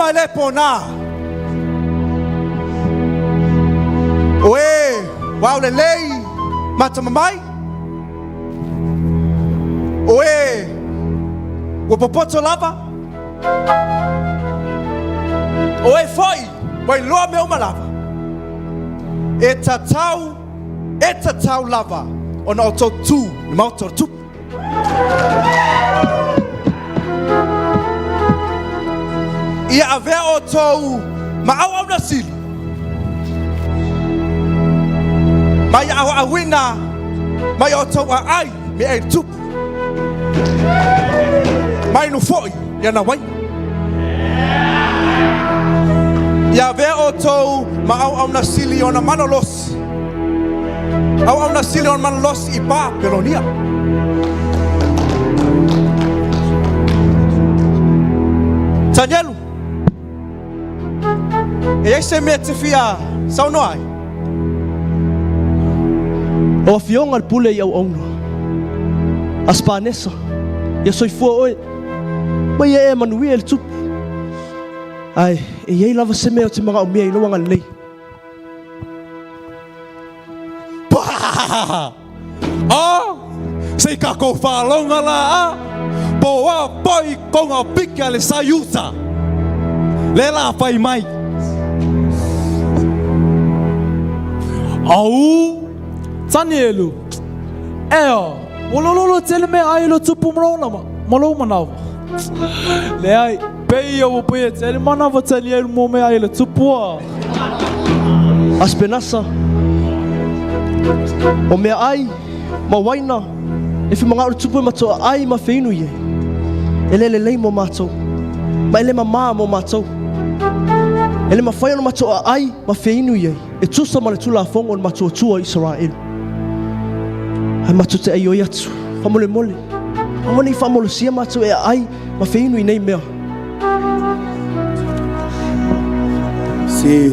Atua e lē pōnā. O e ua aulelei ma atamamai, o e ua popoto lava, o e foi ua iloa mea uma lava, e tatau, e tatau lava ona outou tu i le maota o le Tupu. Ia avea outou ma auauna sili, ma ia aoaoina mai outou aai meaai i le Tupu, ma inu foi i ana waina. Ia avea outou ma auauna sili ona malolosi, auauna sili ona malolosi i Papelonia. Tanielu, e i ai se mea e te fia saunoa ai? Lau Afioga le pule i auauna. Aspanesa, ia soifua oe. Mai e e manuia i le tupu. Ae, e i ai lava se mea ou te manaomia i lou agalelei. Pā! A! Se i kakou faaloga la a! Po a poi konga piki a le Saiuta! Le la fai mai. Aū! Tanielu! Ea! Ua lololo tele mea ai lo tupu ma lou manawa. Leai, pei ia ua paia tele manawa Tanielu mo mea ai le tupu a. Aspenasa, o meaai ma waina e whimangao le tupu e matua ai ma wheinu i ai. E le lelei mo mātou, ma e le mamā mo mātou. E le mawhai ona matua ai ma wheinu i ai, e tusa ma le tulafono o le matuatua o Isaraelu. Ae matou te aioi atu, faamolemole, aua ne i faamalosia matou e aai ma feinu i nei mea. Se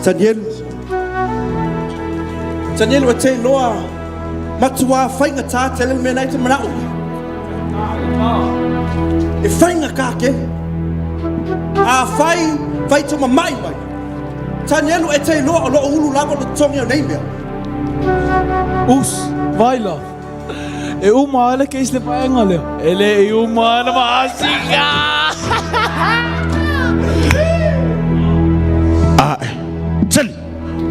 Tanielu, Tanielu e te iloa matuā faigata tele le mea nei te manao ia. E faigata tele. A fai, fai to mamai mai. Tanielu e te iloa o loo ulu lava lo totogi o nei mea. Us, Vaila. E uma ai le case le vaega lea. E le i uma ai le masika. Ae, tali.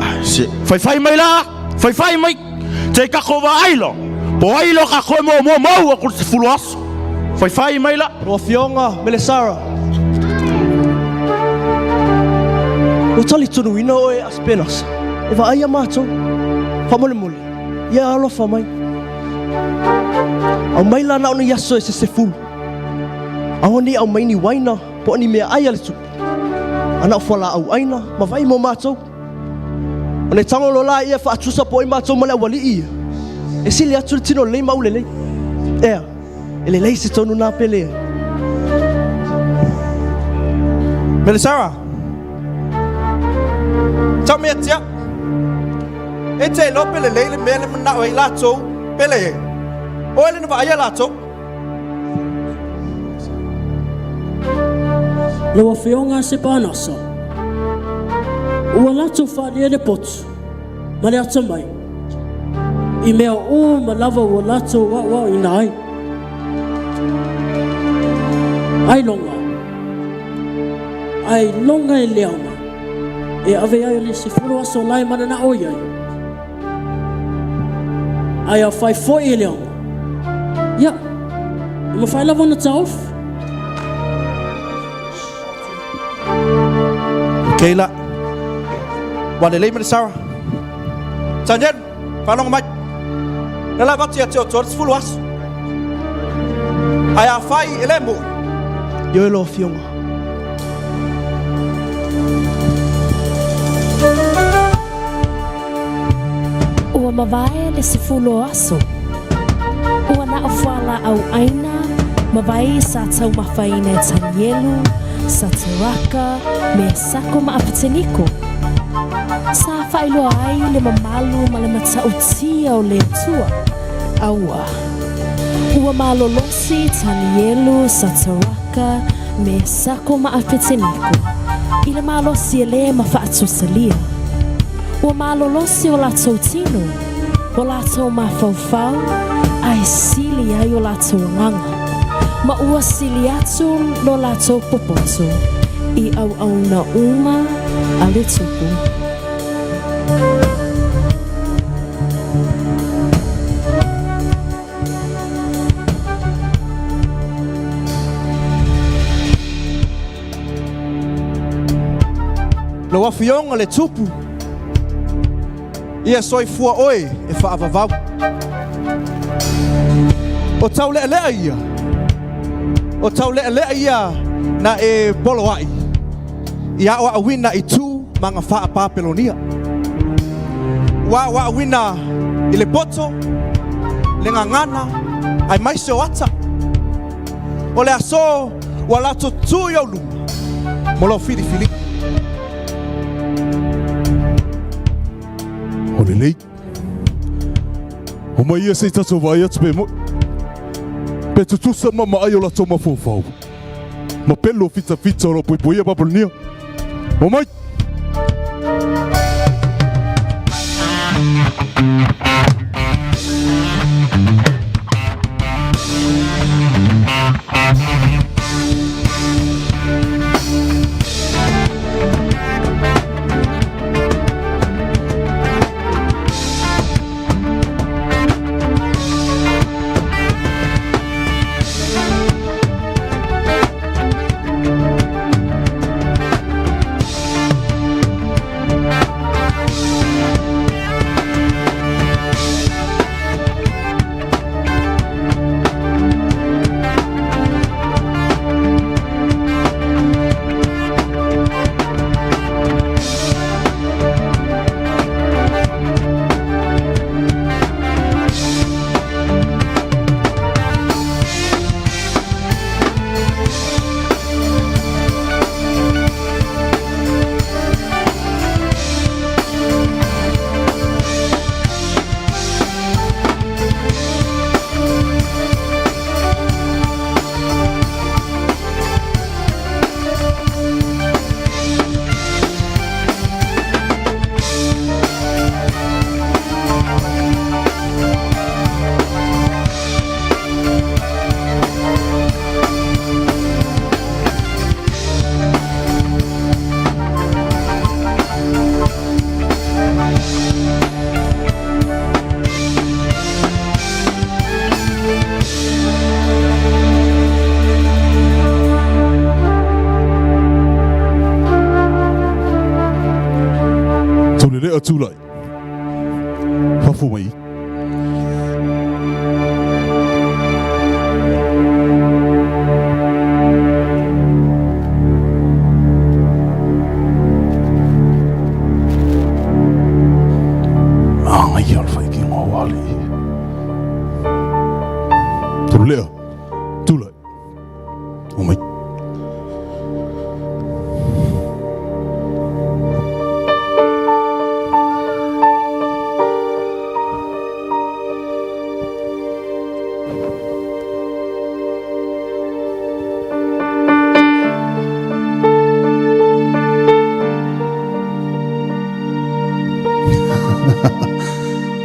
Ae, se, faifai mai la, faifai mai. Te kako va ai lo. Po ai lo ka koe mo mo mau aku se fulu aso. Faifai mai la. Lau Afioga Melesara, ua talitonuina oe Aspenas e vaaia matou. Faamolemole, ia alofa mai. Aumai la na o ni aso e se sefulu. Aua ne i aumai ni waina po o ni meaai a le tupu, a na o fualaau ʻaina ma vai mo matou. O nei tago loa la ia e faatusa po o ai matou ma le aualii ia. E sili atu le tino lelei ma aulelei. Ea, e lelei se tonu nā pe leai. Melisara, Tau mea tia, e te iloa pe lelei le mea le manao ai latou pe leai. Oe le na vaaia latou. Lau Afioga Sepanasa, ua latou faaalia le potu ma le atamai i mea uma lava ua latou aoaoina ai. Ailoga, ailoga e leaga e ave ai le 10 aso la e mananao i ai. Ae afai foi e leaga, ia, e mafai lava ona taofi. Okay la. Ua lelei ma le Sarah. Tanielu, faalogo mai. Le la avatu ia te outou le 10 aso. Ae afai e le moʻi. Ioe lau Afioga. Ua mavae le 10 o aso. Ua na o fualaau ʻaina ma wai sa taumafaina e Tanielu, Sateraka, Mesako ma Apeteniko. Sa faailoa ai le mamalu ma le matautia o le Atua. Aua. Ua malolosi Tanielu, Sateraka, Mesako ma ʻApeteneko, i le malosi e lē mafaatusalia. Ua malolosi o latou tino, o latou mafaufau, a e sili ai o latou agaga, ma ua sili atu lo latou popoto i auauna uma a le Tupu. Lau Afioga le Tupu, ia soifua oe e faavavau. O taulealea ia, o taulealea ia na e poloai i aoaoina i tu ma agafaa Papelonia. Ua aoaoina i le poto, le gagana, aemaise o ata. O le aso ua latou tu i ou luma mo lou filifiliga. O lelei. O mai ia se i tatou vaai atu pe mo'i. Pe tutusa ma maai o latou mafaufau. Ma pelu o fitafita o lo o poipoia Papelonia. O mai! Taulelea tulai. Fafo mai. Manaia o le faikinga o alii. Taulelea, tulai. Omai.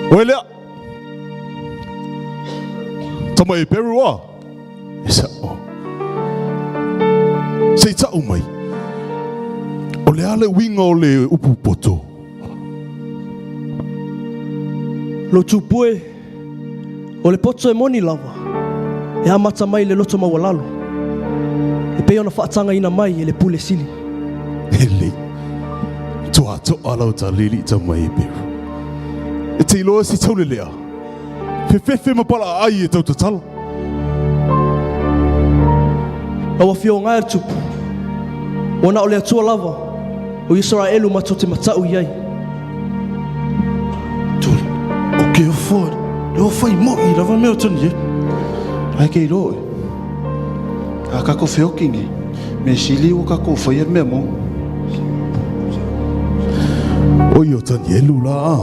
Oe lea. Tama e Peru a. E sa'o. Se i ta'u mai, o le a le uiga o le upu poto? Lou tupu e, o le poto e moni lava, e amata mai i le loto maualalo, e pei ona faatagaina mai e le Pule Sili. E lei, toatoa lau talili tama e Peru. E te iloa se taulelea? Fefefe ma pala ai e tau tatala. Lau Afioga e le Tupu, ua na o le Atua lava o Isaraelu matou te matau i ai. Tuli, o ke ofoa, le o whai mo i lava mea o tani e. Ai kei roe. A kako whiokingi, me sili o kako whai mea mo. Oi o Tanielu la a.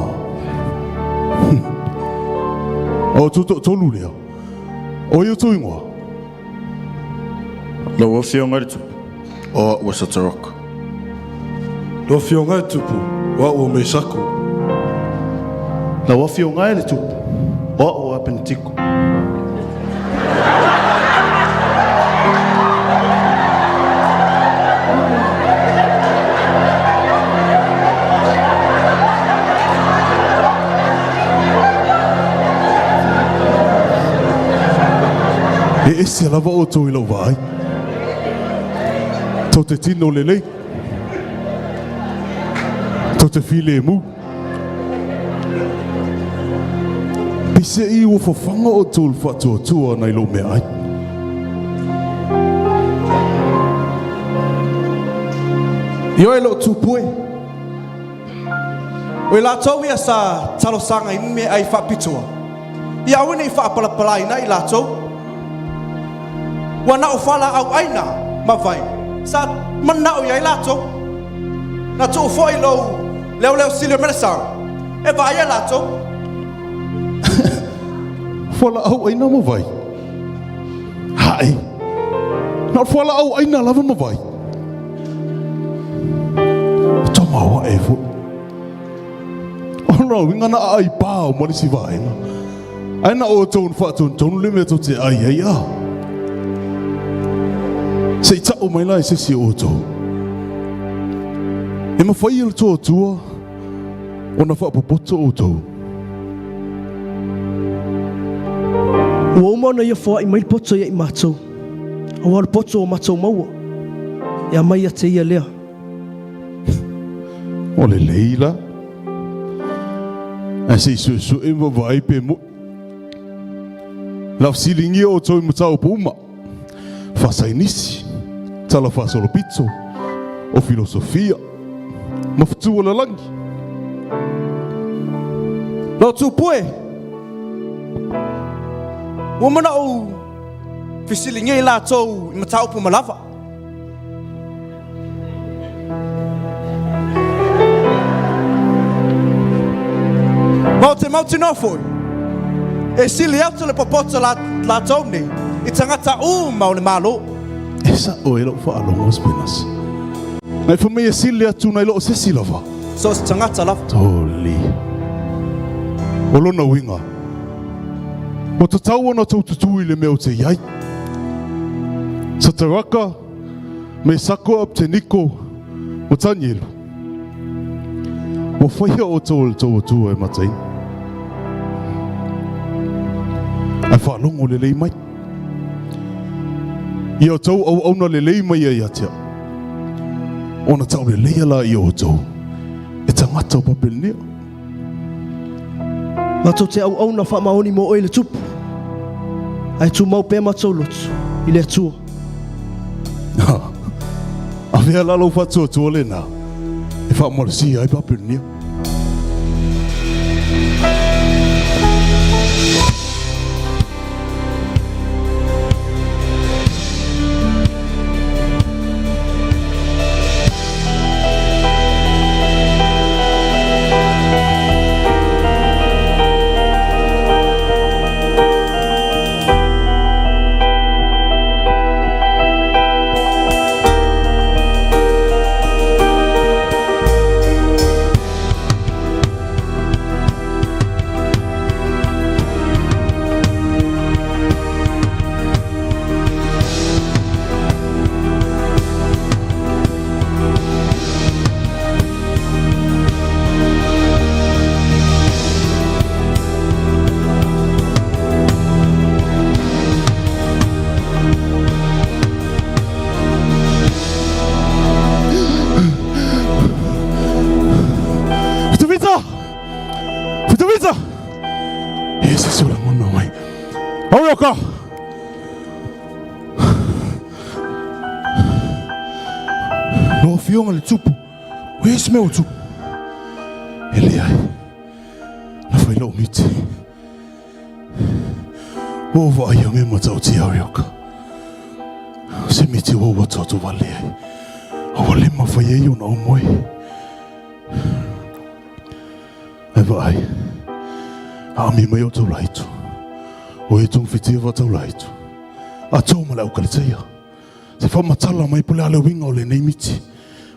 O tu to tolu lea. O i o tu ingoa. Lau Afioga i le Tupu, o a'u o Sataraka. Lau Afioga e le Tupu, o a'u o Mesako. Lau Afioga e le Tupu, o a'u o Apenetiko. E ese lava outou i lou vaai. Tou te tino lelei. Tou te filemu. Peiseai ua fafaga outou i le faatuatua nai lou meaai. Ioe lou tupu e. O i latou ia sa talosaga i meaai faapitoa, ia aua ne i faapalapalaina i latou. Ua na o fualaau aina ma vai sa manao i ai latou. Na tuu foi lou leoleo sili o Melesau e vaaia latou. Fualaau aina ma vai. Hae. Na o fualaau aina lava ma vai. Tama e foi. O lona uiga na aai pā o ma le isi vaega. Ae na outou na faatonutonu le mea tou te ai ai a. Se i ta'u mai la e se isi o outou. E mafai e le tuatua ona faapopoto outou. Ua uma ona ia foa'i mai le poto ia i matou, aua o le poto ua matou maua, e aumai ia te ia lea. O lelei la. Ae se i suesue ma vaai pe mo'i. La fesiligia outou i mataupu uma, faasainisi, tala faasolopito, o filosofia, ma fetu o lalagi. Lou tupu e, ua mana'o fesiligia i latou i mataupu uma lava. Ma ou te mautinoa foi, e sili atu le popoto latou nei i tagata uma o le Malo. E sa'o e lou faalogo Spenas. Nai fai mai e sili atu nai loo sesi lava. So se tagata lava. Toli. O lona uiga, ua tatau ona tou tutū i le mea ou te i ai. Sataraka, Mesako, Abteniko, ma Tanielu. Ua faia outou e le tou Atua e mataina. Ae faalogo lelei mai. Ia outou auauna lelei mai ia ia te au, ona tauleleia laia o outou e tagata o Papelonia. Matou te auauna faamaoni mo oe le Tupu, ae tumau pea matou loto i le Atua. Avea la lou faatuatua lena e faamalosia ai Papelonia. Vitavita! Vitavita! E se se o lagona mai. Arioka! Lau Afioga i le Tupu, o ai se mea ua tupu? E leai, na fai lou miti. Ua ou vaai a me matautia Arioka. Se miti ua ou atoato wale ai. A ua le mawhai ai ona o moe. Ae vaai, aami mai o tau laitu. O e tong whitia wa tau laitu. A tō ma le au kaleteia. Se faamatala mai po o le a le uiga o lenei miti.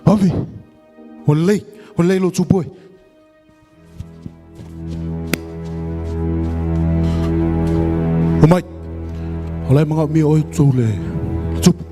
Vave! Ua lelei, ua lelei lou tupu e. Omai, o la e manaomia oe tou le tupu.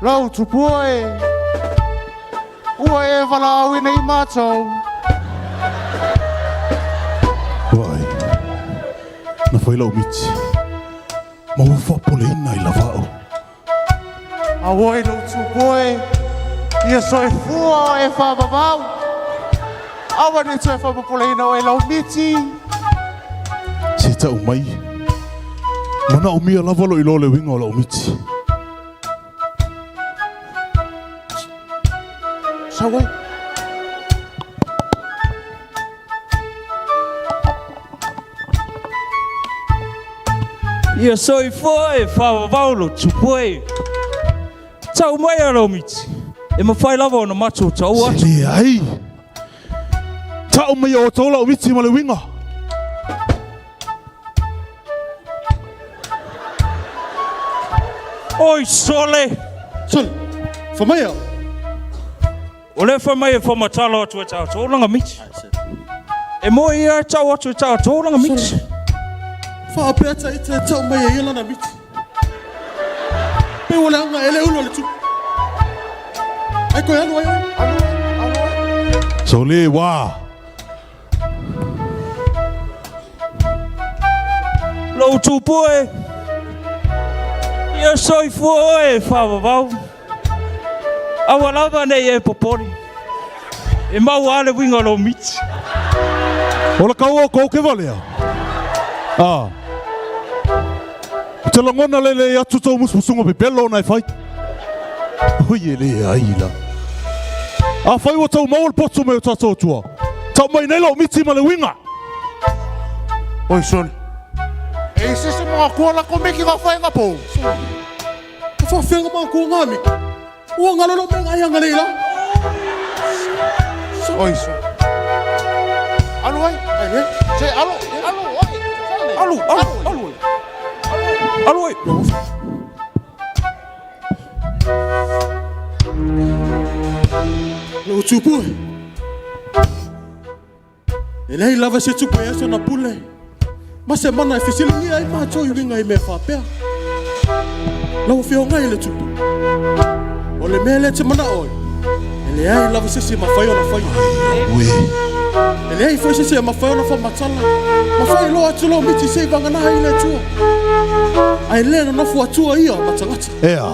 Lou tupua e, ua e valaauina i matou. Vaai, na fai lau miti, ma ua faapoleina i lavao. Auoi lou tupua e, ia soifua oe e faavavau. Aua ne i toe faapopoleina oe lau miti. Se tau mai, manaomia lava lou iloa le uiga o lau miti. Sau ai. Ia soifua e faavavau lou tupu e. Tau mai a lou miti, e mafai lava ona matou taua atu. Se leai. Tau mai e outou lau miti ma le uiga. Oi sole! Sole, fa mai a. O lea fai mai e whamatalo atu e tatou langa miti. E moe ia e tau atu e tatou langa miti. Faapea ta ita e tau mai e ia lana miti. Pe ua leaga e le ulu a le tupu. Ai koe alu ai oe. Alu ai, alu ai. Sole wa. Lou tupu e. Ia soifua oe e faavavau. Aua lava nei e popole. E maua a le uiga o lou miti. O le kaua o kou ke valea. A. Ou te lagona lelei atu tou musumusuga pepelo ona e fai. Oi e leai la. Afai ua tou maua le poto mai o tatou Atua, tau mai nei lou miti ma le uiga. Oi sole. E i se se mga kua la komiki nga whainga pou. Ka whawhenga mga kua ngā miki. Ua ngalo lo mea ngai anga la. Oi sole. Alu ai. Ai he. Se alu, alu ai. Alu, alu, alu ai. Alu ai. Lou tupu e. E leai lava se tupu e aso na pule. Ma se mana e fesiligia ai matou i uiga i mea faapea. Lau Afioga i le Tupu, o le mea lea e te manao ai, e leai lava se isi e mafai ona faia. E leai foi se isi e mafai ona faamatala ma fai loa atu lou miti se i vagana ai le Atua. Ae le nonofo Atua ia ma tagata. Ea!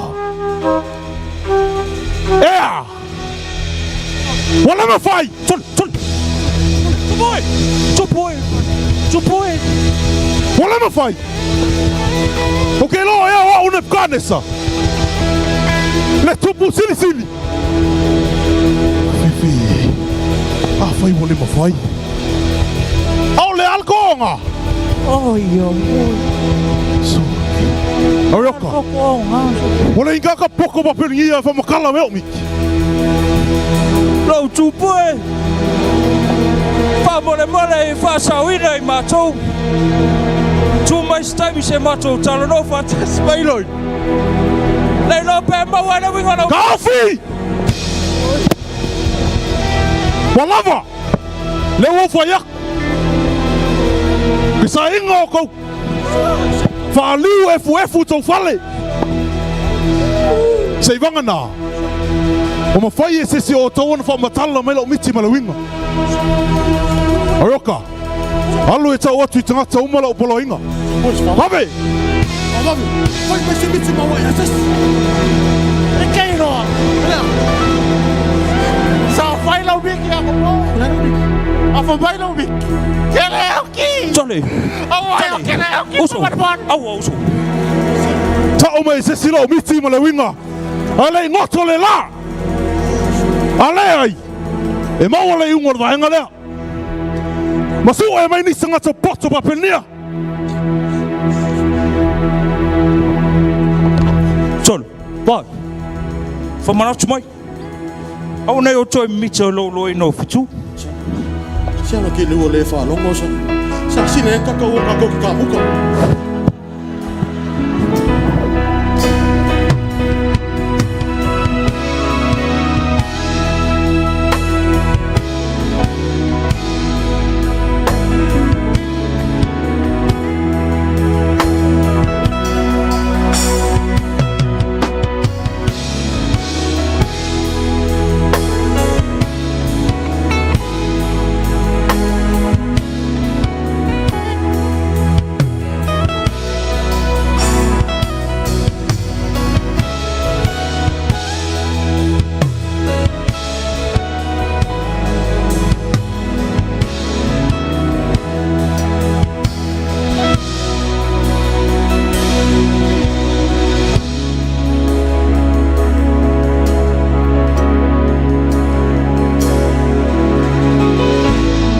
Ea! Ua leva fai! Tuli, tuli! Tupu e! Tupu e! Tupu e! Ua leva fai! O ke loa ea o a'u Nebukanesa, le tupu silisili! Fifi, afai ua le mafai. Aole alkoonga! Oi, oi, oi. Sorry. Arioka. Ua le inga ka poko ma pelingia e whamakala me o miki. Lou tupu e. Faamolemole i faasaoina i matou. Tu mai se taimi se matou talanoa faatasi mai loi. Le iloa pe maua ai le uiga o lau. Taofi! Ua lava! Lea ua ou fai aku. Ke sainga o kou faaliu efuefu tou fale. Se i vagana, ua mafai e se isi o outou ona faamatala mai lau miti ma le uiga. Aioka, alu e tau atu i tagata uma lau poloaiga. Vave! Vave, fai mai se miti ma wai asas. E kei roa. Sa fai lau miki a ko. A fa mai lau miki. Ke le oki. Tole. Au ai o ke le oki. Uso. Aua uso. Tau mai se isi lau miti ma le uiga. A le i goto le la. A lea. E maua le iuga o le vaega lea. Ma sue mai nisi tagata poto Papelonia. Solo, vai. Whamanatu mai. Aua nei o toe mimita o lou loina o fetu. Se ala ke le ua le faalogo sa. Sa sina e kaka ua kako ki ka muka.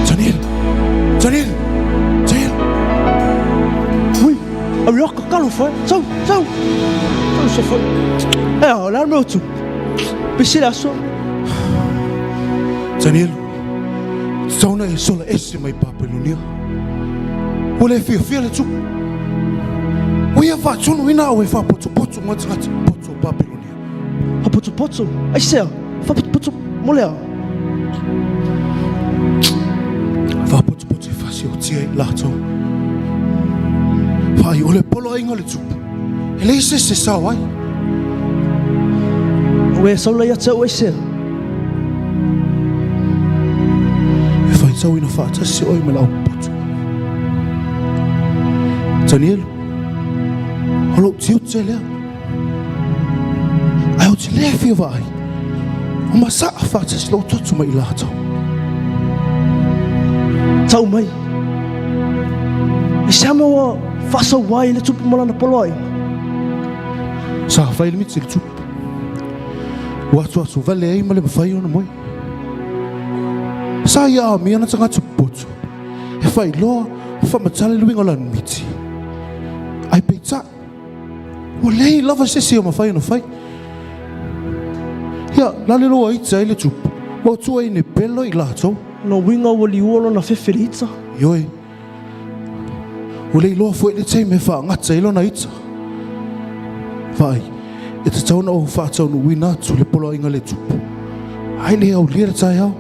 Daniel! Daniel! Daniel! Ui, Arioka, talofa e. Sau, sau. Sau se foi. E a, o le a le mea o tupu? Pese le aso. Daniel, tatau ona e sola ese mai Papelonia. Ua le fiafia le tupu. Ua ia faatonuina au e faapotopoto ma tagata poto o Papelonia. Faapotopoto? Aisea? Faapotopoto mo le a? Faapotopoto e faasiotia i latou. Vaai, o le poloaiga o le tupu, e leai se isi e sao ai. Ua e sau la ia te au aisea? E faitauina faatasi oe ma le aupoto. Tanielu, o lou tiute lea. Ae ou te le fia vaai, o masaa faatasi lou toto ma i latou. Tau mai. Aisea mea ua faasau ai le tupu ma lana poloaiga? Sa fai le miti i le tupu. Ua atuatu vale ai ma le mafai ona moe. Sa ia aomia na tagata popoto e faailoa ma faamatala le uiga o lana miti. Ae peitai, ua leai lava se isi e mafai ona fai. Ia, lale loa ita ai le tupu, ma ua tua ine pelo i latou. Lona uiga ua liua lona fefe i le ita. Ioe. Ua le iloa foi le taimi e faagata ai lona ita. Vaai, e tatau ona ou faataunuuina atu le poloaiga le tupu. Ai le aulia le taeao.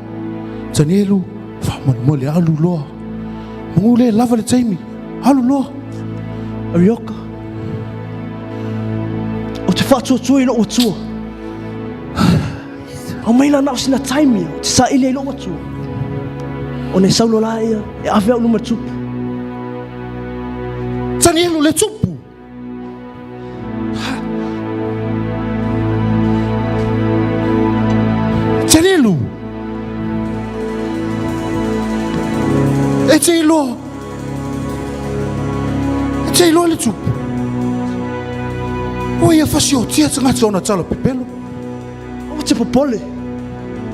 Tanielu, faamolemole, alu loa. Manu le lava le taimi, alu loa. Arioka, ou te faatuatua i lou Atua. Aumai la na o sina taimi ou te saili ai i lou Atua. Ona e sau loa la ia e ave au i luma tupu. Tanielu le tupu. Tanielu. E te iloa. E te iloa le tupu. Ua ia fasiotia tagata ona tala pepelo. Aua te popole,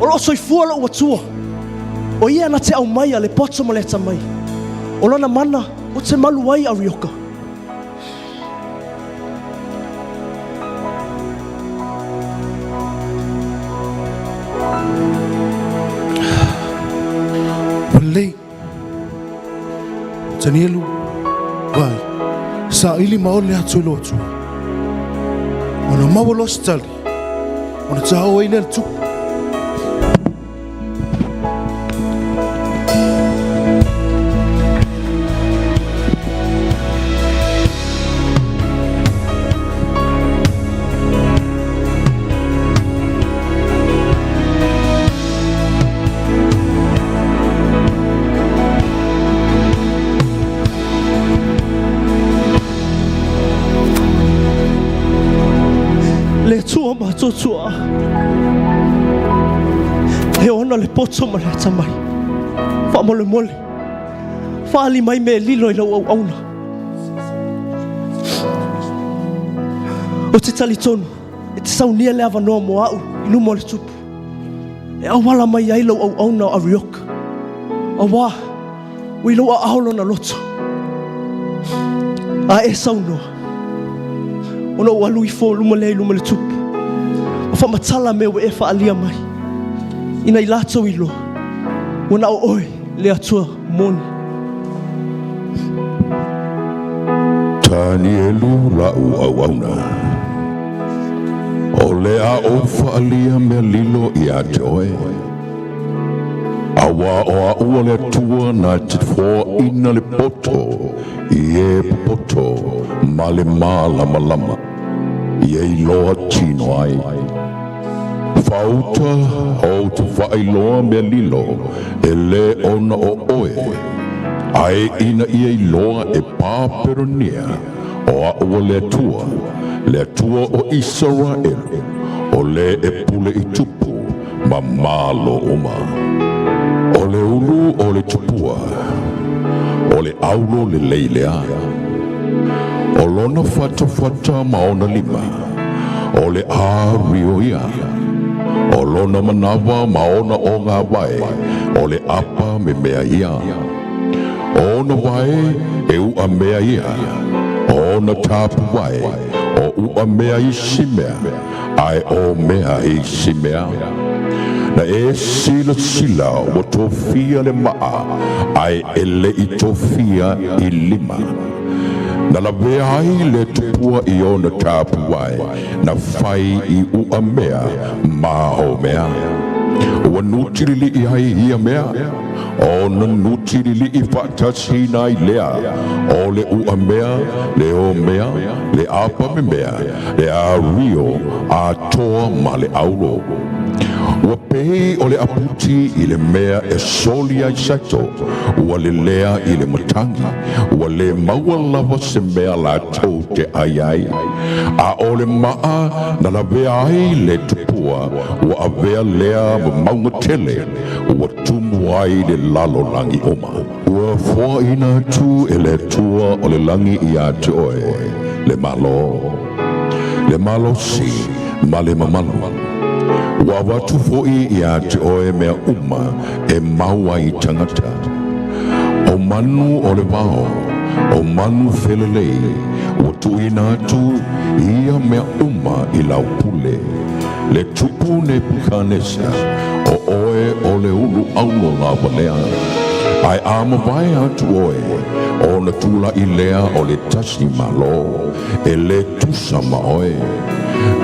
o loo soifua lou Atua, o ia na te aumaia le poto ma le atamai. O lona mana ou te malu ai, Arioka. Ua lelei. Tanielu, vaai, saili ma ole atu i lou Atua. Ona maua loa se tali, ona taoo ai lea le tupu. Le Atua matuatua, e ona le poto ma le atamai. Faamolemole, faali mai mea e lilo i lau auauna. Ou te talitonu, e te saunia le avanoa mo au i luma o le tupu. e auala mai ai lau auauna o Arioka, auā ua i lou aao lona loto. A e saunoa, ona ou alu ifo luma lea i luma le tupu, ma faamatala mea ua e faaalia mai, ina i latou iloa, ua na o oe le Atua moni. Tanielu la'u auauna. O le a ou faalia mea lilo iā te oe. Auā o a'u o le Atua na te foaina le poto i e popoto ma le mālamalama, ia iloa tino ai. Faauta ou te faailoa mea lilo e lē ona o oe, ae ina ia iloa e Papelonia o a'u o le Atua, le Atua o Isaraelu, o lē e pule i tupu ma malo uma. O le ulu o le tupua, o le aulo lelei lea. O lona fatafata ma ona lima, o le ario ia. O lona manawa ma ona ogāwae, o le apa memea ia. O ona wae e uʻamea ia, o ona tapuwae o uʻamea isi mea, ae o mea isi mea. Na e silasila ua tofia le maa, ae e le i tofia i lima. Na lavea ai le tupua i ona tapuwae, na fai i uʻamea ma o mea. Ua nutililiʻi ai ia mea, ona nutililiʻi faatasiina ai lea o le uʻamea, le omea, le apa memea, le ario atoa ma le aulo. Ua pei o le aputi i le mea e soli ai sato, ua lelea i le matagi, ua lē maua lava se mea latou te ʻai ai. A o le maa na lavea ai le tupua, ua avea lea ma mauga tele, ua tumu ai le lalolagi uma. Ua foaina atu e le Atua o le lagi iā te oe le malo, le malosi ma le mamalu. Ua avatu foʻi iā te oe mea uma e mau ai tagata. O manu o le vao, o manu felelei, ua tuuina atu ia mea uma i lau pule. Le tupu Nepukanesa, o oe o le ulu aulo lava lea. Ae a mavae atu oe, ona tulaʻi lea o le tasi malo, e lē tusa ma oe.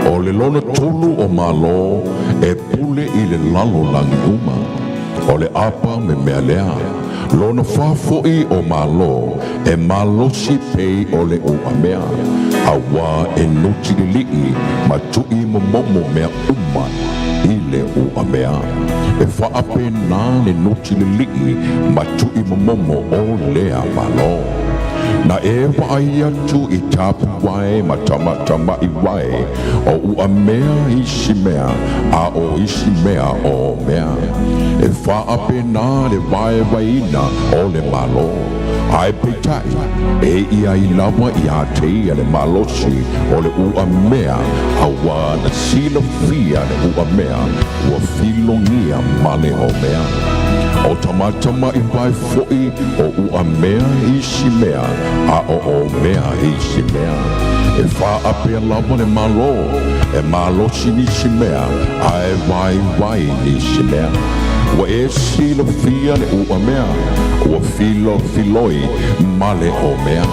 O le lona tolu o malo e pule i le lalolagi uma. O le apa memea lea. Lona fā foʻi o malo e malosi pei o le uʻamea, auā e nutililiʻi ma tuʻi momomo mea uma i le uʻamea. E faapena le nutililiʻi ma tuʻi momomo o lea malo. Na e vaai atu i tapuwae ma tamatamaʻi wae o uʻamea isi mea a o isi mea o mea. E faapena le vaevaeina o le malo. Ae peitai, e ia i lava iā te ia le malosi o le uʻamea auā na silafia le uʻamea ua filogia ma le omea. O tamatamaʻi wae foʻi o uʻamea isi mea a o omea isi mea. E faaapea lava le malo, e malosi nisi mea ae waiwai nisi mea. Ua e silafia le uʻamea, ua filofiloi ma le omea.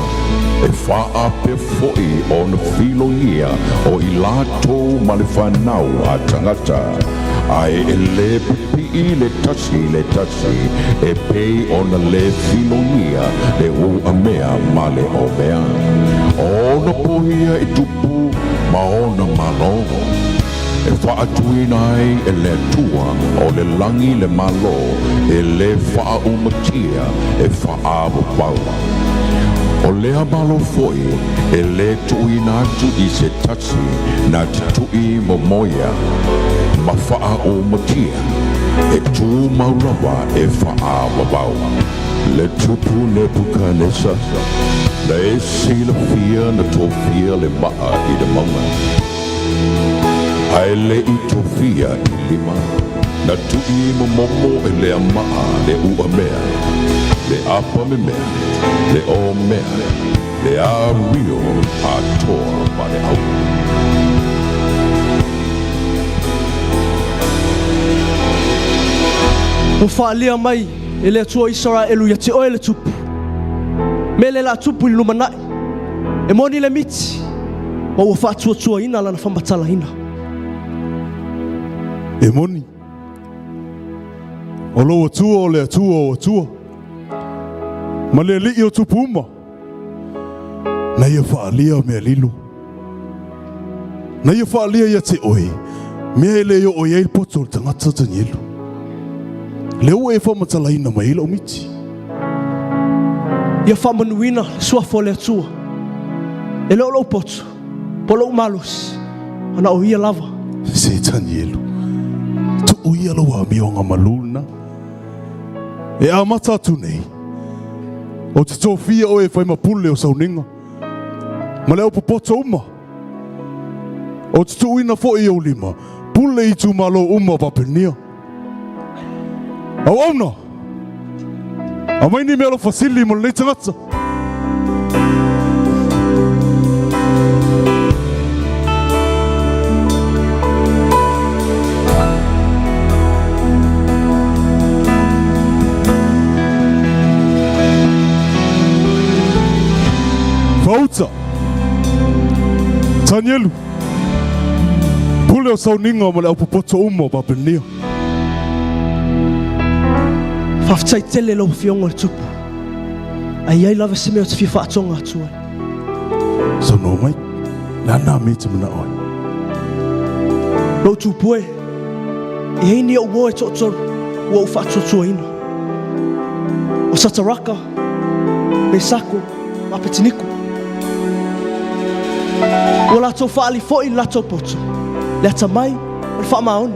E faaapea foʻi ona filogia o i latou ma le fanau a tagata, ae e lē pipiʻi le tasi i le tasi, e pei ona lē filogia le uʻamea ma le omea. O ona poia e tupu ma ona malo, e faatuina ai e le Atua o le lagi le malo e lē faaumatia e faaavavau. O lea malo foʻi e lē tuuina atu i se tasi na te tuʻi momoia ma faaumatia, e tumau lava e faaavavau. Le tupu Nepukanesa, na e silafia na tofia le maa i le mauga, ae le i tofia i lima. Na tuʻi momomo e le amaʻa le uʻamea, le ʻapa memea, le ʻōmea, le ārio atoa ma le ʻaula. Ua faaalia mai e le Atua o Isaraelu ia te oe le tupu. Mea le la tupu i le lumanai, e moni le miti, ma ua faatuatuaina lana faamatalaina. E moni, o lou Atua o le Atua o Atua, ma le Alii o tupu uma, na ia faaalia mea lilo. Na ia faaalia ia te oe, mea e le oo i ai le poto o le tagata Tanielu. Lea ua e faamatalaina mai ai lau miti. Ia faamanuina le suafa o le Atua. E le o lou poto, po o lou malosi, a na o Ia lava. Se Tanielu, tuu ia lou amioga malū lena. E amata atu nei, ou te tofia oe e fai ma pule o sauniga, ma le au popoto uma. Ou te tuuina foi i ou lima, pule i itumalo uma o Papelonia. Auauna! Aumai ni mealofa sili mo lenei tagata. Fauta. Tanielu. Pule o sauniga ma le au popoto uma o Papelonia. Faafetai tele lau Afioga i le Tupu. Ae i ai lava se mea ou te fia faatoga atu ai. Saunoa mai, le a nā mea e te manao ai? Lou Tupu e, e i ai ni ou uo e toatolu ua ou faatuatuaina. O Sataraka, Mesako, ma Apetiniko. Ua latou faaali foi i le latou poto, le atamai ma le faamaoni.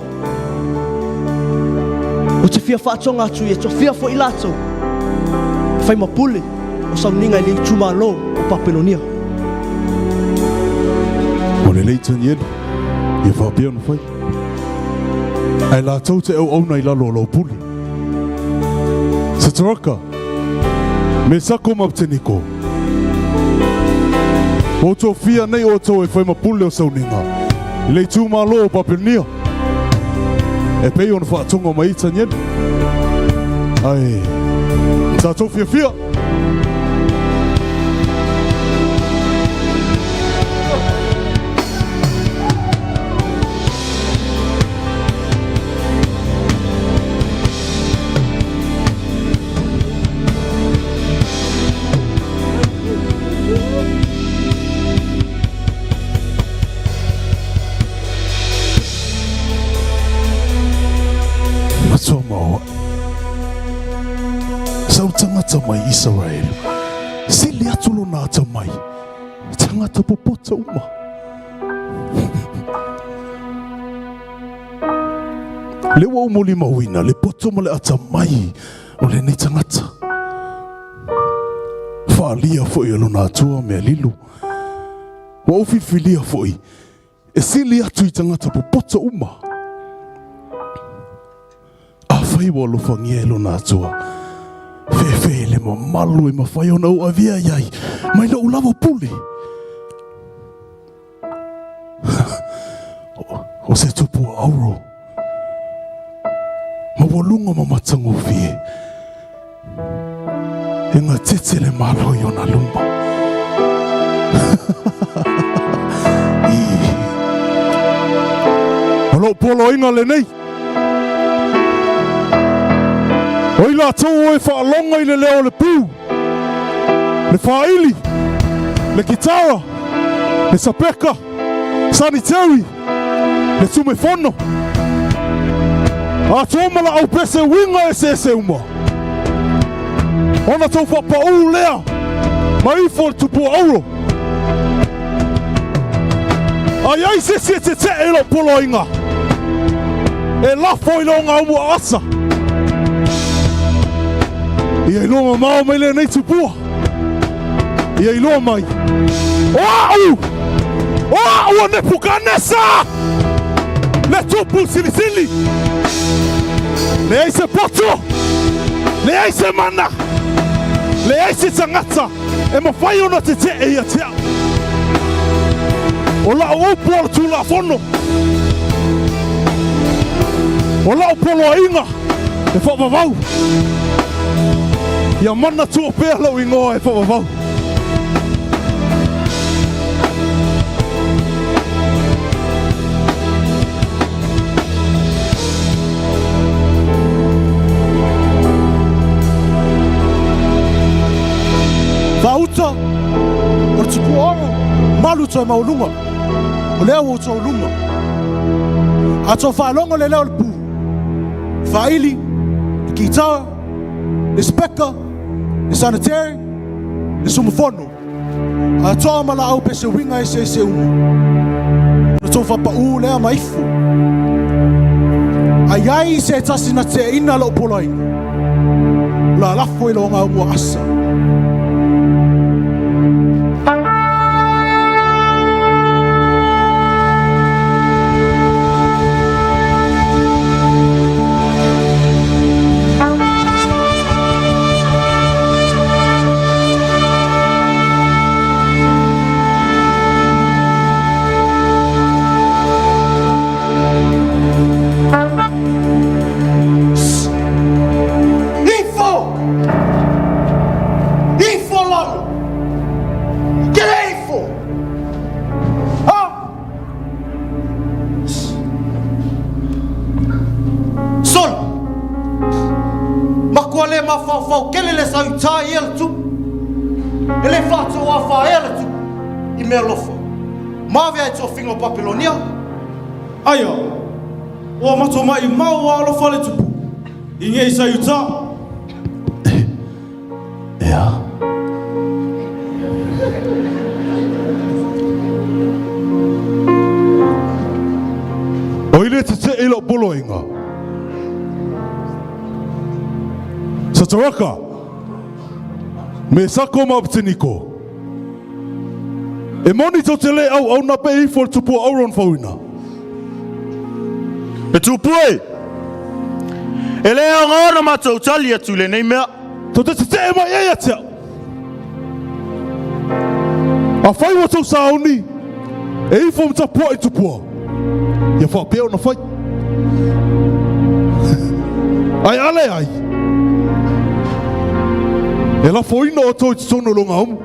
Ou te fia faatoga atu ia tofia foi latou e fai ma pule o sauniga i le itumalo o Papelonia. Ua lelei Tanielu, ia faapea ona fai. Ae latou te auauna i lalo o lou pule. Sataraka, Mesako ma Apeteniko, ua tofia nei outou e fai ma pule o sauniga i le itumalo o Papelonia, e pei ona faatoga mai ai Tanielu. Ae tatou fiafia! Matua maoa. Sau tagata mai Isaraelu. Sili atu lona atamai. Tagata popota uma. Lea ua ou molimauina le poto ma le atamai o lenei tagata. Faaalia foi e lona Atua mea lilo. Ua ou filifilia foi e sili atu i tagata popoto uma. Afai ua alofagia e lona Atua, fefe le mamalu e mafai ona ou avea i ai mai lou lava pule. O se tupu auro maualuga ma matagofie e gatete le Malo i ona luma. O lou poloaiga lenei, o i latou o e faaloga i le leo o le pū, le fāili, le kitara, le sapeka, sanitary, le tumefono, atoa ma laau pese uiga eseese uma. Ona tou faapaū lea ma ifo le tupua auro. A i ai se isi e teteʻe i lou poloaiga, e lafo i lou gaumu aasa. Ia iloa mamao mai lenei tupua. Ia iloa mai, o a'u, o a'u o Nepukanesa, le tupu silisili. Leai se poto, leai se mana, leai se tagata e mafai ona tete'e ia te a'u. O la'u upu o le Tulafono, o la'u poloaiga e faavavau. Ia manatua pea lou igoa e faavavau. Faauta o le tupua oro malu toe maualuga o lea ua outou luma. A tou faalogo le leo o le pu, faaili, le kitara, le speka, le sanitary, le sumufono, atoa ma laau pese uiga eseese uma, ona tou faapaū lea ma ifo. A i ai se tasi na teeina lou poloaiga, o le a lafo i le ogaumua asa. Ifo! Ifo lalo! Ke le ifo! Ha? Solo! Makua le mafaufau kele le sauta ia le tupu. E le whātua whaea le tupu i mea lofa. Mawea e tofinga o Papelonia. Aia, ua mato mai mau a alofa le tupu i ngei sa uta. Ea. O ile te te ilo poloinga. Sataraka. Me sako ma Abteniko. E moni tou te le auauna pe ifo le tupua auro na fauina. E tupu e! E le aoga ona matou tali atu i lenei mea. Tou te tetee mai ai ia te au. Afai ua tou sauni, e ifo ma tapuai tupua, ia faapea ona fai. Ae a leai, e lafoina outou i totonu o le ogaumu.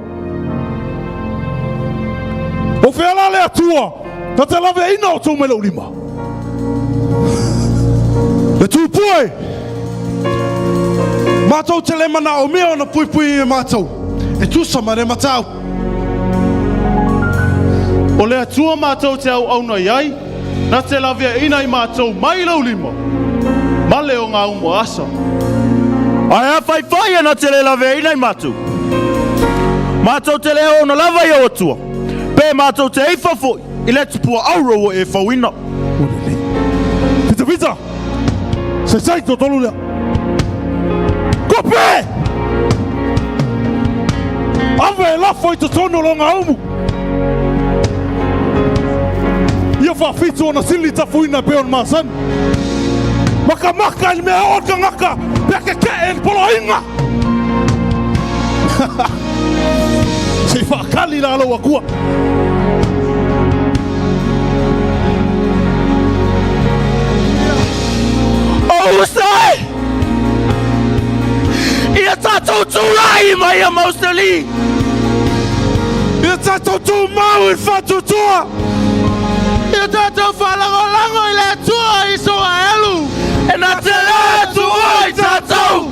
O fea la le Atua na te laveaina outou mai lou lima? Le tupua e! Matou te le manaomia ona puipui e matou, e tusa ma le mataupu. O le Atua matou te auauna i ai, na te laveaina i matou mai lou lima, ma le ogaumu a Asa. Ae afai foi e na te le laveaina i matou, matou te le auauna lava i ou Atua, pe matou te ifo foi i le tupua auro ua e fauina. Pita pita! Saisai toatolu lea. Kope! Ave e lafo i totonu o le ogaumu. Ia faafitu ona sili tafuina e pei ona masani. Makamaka i le mea e oo le tagata pe a keke'e i le poloaiga. Se i faakali la lou Atua. O uso e! Ia tatou tulai mai ia mausali! Ia tatou tumau i le faatuatua! Ia tatou faalagolago i le Atua i Isaraelu! E na te le Atua i tatou!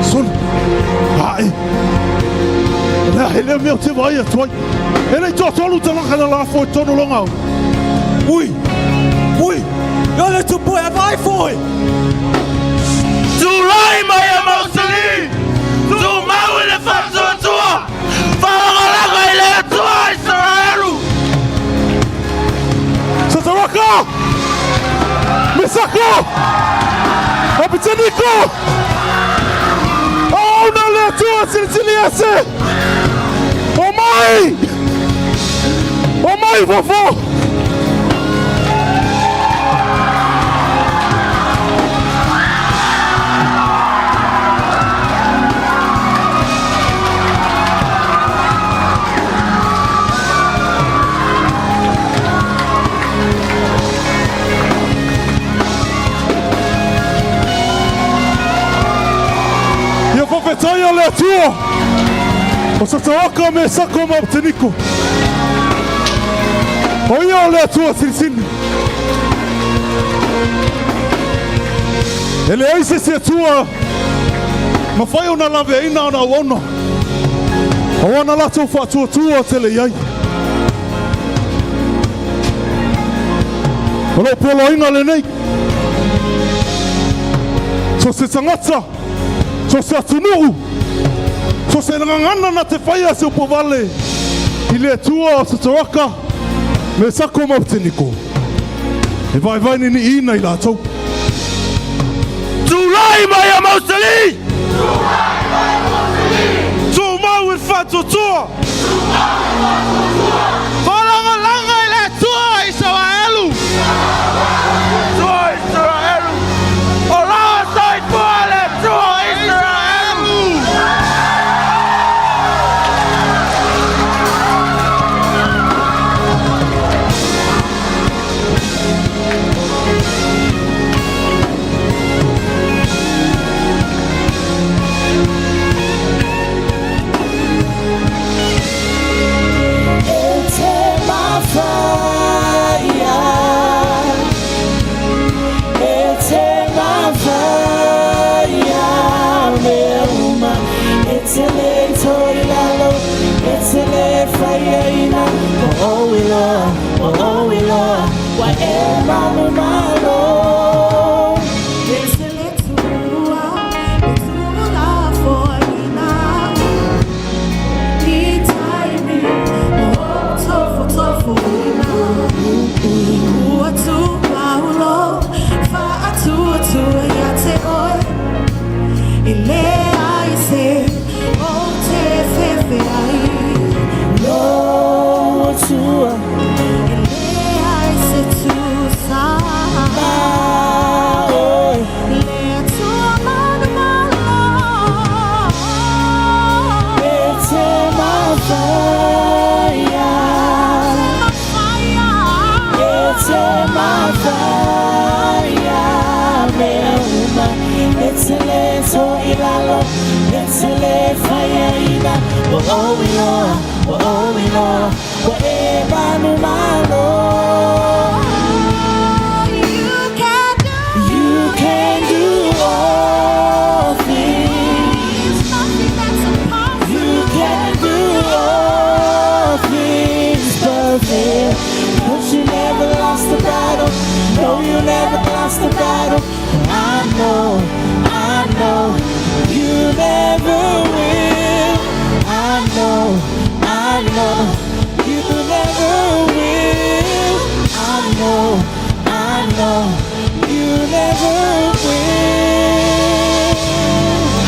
Soli! Ae! O le a he lea mea ou te vaai atu ai. E le i toatolu tagata na lafo i totonu o le ogaumu. Ui! Ui! Ia le tupu e vaai foi! Tulai mai e Mausali! Tumau i le faatuatua! Faalagolago i le Atua o Isaraelu! Sataraka! Mesako! Abiteniko! Auauna le Atua silisili ese! Omai! Omai fafo! ia le Atua o Sataraka, Mesaka ma Apeteniko. O ia o le Atua silisili. E leai se isi Atua mafai ona laveaina ana auauna. O ana latou faatuatua tele i ai. O lou poloaiga lenei. So se tagata, so se atunuu, so se gagana na te faia se upu vale i le Atua o Sataraka, Mesako ma Apeteniko, e vaevae niniiina i latou. Tulai mai a Mausali! Tulai mai a Mausali! Tumau i le faatuatua! Tumau i le faatuatua! Faalagolago i le Atua o Isaraelu! Atua o Isaraelu! O laua soifua le Atua o Isaraelu!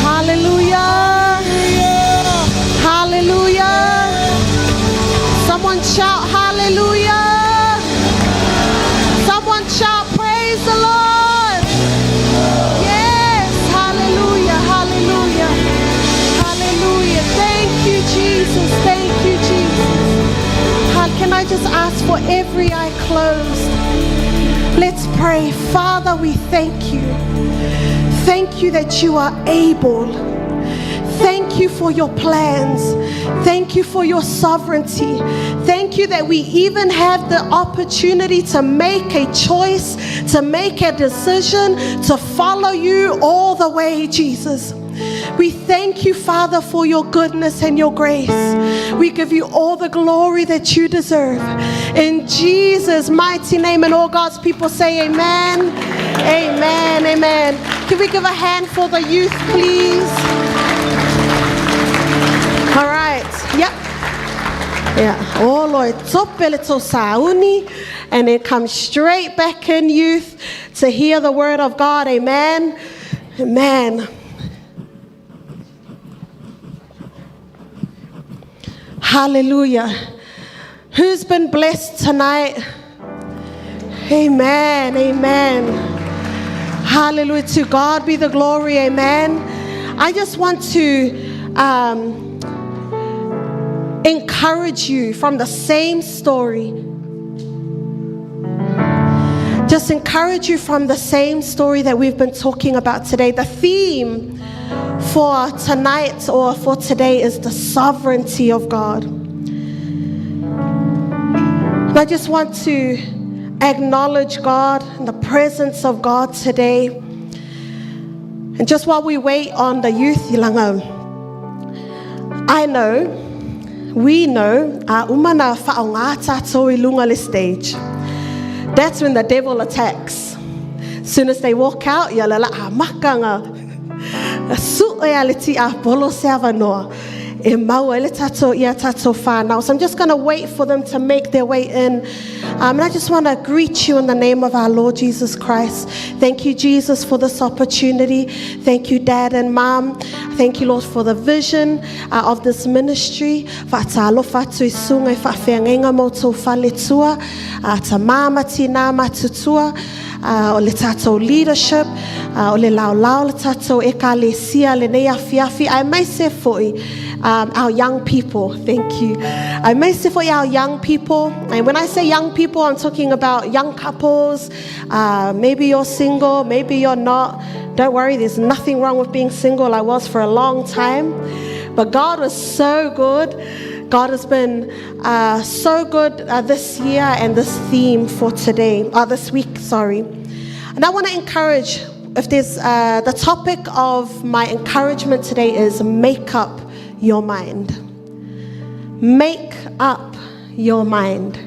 Hallelujah. Hallelujah. Someone shout hallelujah. Someone shout praise the Lord. Yes. Hallelujah. Hallelujah. Hallelujah. Thank you, Jesus. Thank you, Jesus. Can I just ask for every eye closed? Let's pray. Father, we thank you. Thank you that you are able. Thank you for your plans. Thank you for your sovereignty. Thank you that we even have the opportunity to make a choice, to make a decision, to follow you all the way, Jesus. We thank you, Father, for your goodness and your grace. We give you all the glory that you deserve. In Jesus' mighty name, and all God's people say amen. Amen. Amen. Can we give a hand for the youth, please? All right. Yep. Yeah. Oh, Lord. Tope le sauni. And then come straight back in, youth, to hear the word of God. Amen. Amen. Hallelujah. Who's been blessed tonight? Amen. Amen. Hallelujah. To God be the glory. Amen. I just want to encourage you from the same story. Just encourage you from the same story that we've been talking about today. The theme for tonight or for today is the sovereignty of God. And I just want to acknowledge God and the presence of God today. And just while we wait on the youth, ilanga, I know, we know, a umana whaongā tātou i lunga le stage. That's when the devil attacks. Soon as they walk out, ia la a makanga. Su e ale ti a polo se avanoa. E mau ele tātou ia tātou whānau. So I'm just going to wait for them to make their way in. And I just want to greet you in the name of our Lord Jesus Christ. Thank you, Jesus, for this opportunity. Thank you, Dad and Mom. Thank you, Lord, for the vision of this ministry. Whaatalofa atu i sunga i whaawheangenga mō tō whaletua, ta māmati nā matutua, o le tātou leadership, o le lao lao le tātou e ka le sia le nei awhiawhi, ai mai se foi, our young people, thank you. I may say for our young people, and when I say young people, I'm talking about young couples. Maybe you're single, maybe you're not. Don't worry, there's nothing wrong with being single. I was for a long time. But God was so good. God has been so good this year and this theme for today, this week, sorry. And I want to encourage, if there's the topic of my encouragement today is make up your mind. Make up your mind.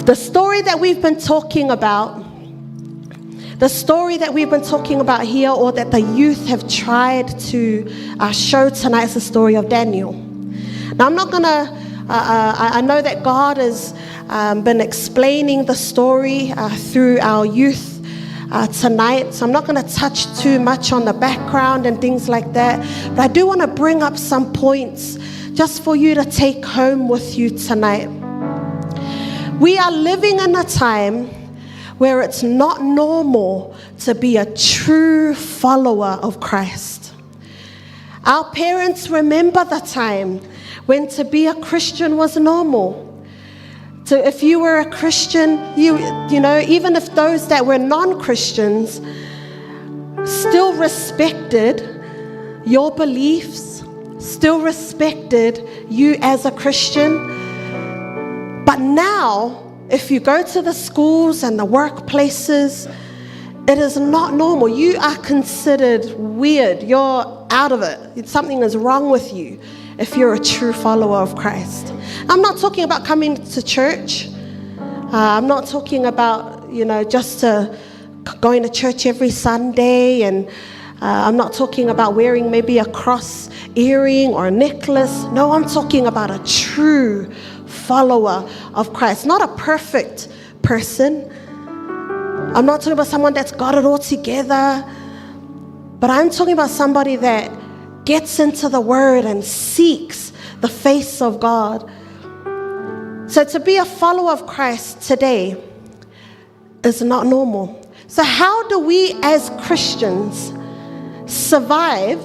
The story that we've been talking about, the story that we've been talking about here, or that the youth have tried to show tonight, is the story of Daniel. Now, I'm not going to, I know that God has been explaining the story through our youth tonight, so I'm not going to touch too much on the background and things like that, but I do want to bring up some points just for you to take home with you tonight. We are living in a time where it's not normal to be a true follower of Christ. Our parents remember the time when to be a Christian was normal. So if you were a Christian, you know, even if those that were non-Christians still respected your beliefs, still respected you as a Christian. But now, if you go to the schools and the workplaces, it is not normal. You are considered weird. You're out of it. Something is wrong with you if you're a true follower of Christ. I'm not talking about coming to church. I'm not talking about, you know, just going to church every Sunday. And I'm not talking about wearing maybe a cross earring or a necklace. No, I'm talking about a true follower of Christ. Not a perfect person. I'm not talking about someone that's got it all together. But I'm talking about somebody that gets into the Word and seeks the face of God. So to be a follower of Christ today is not normal. So how do we as Christians survive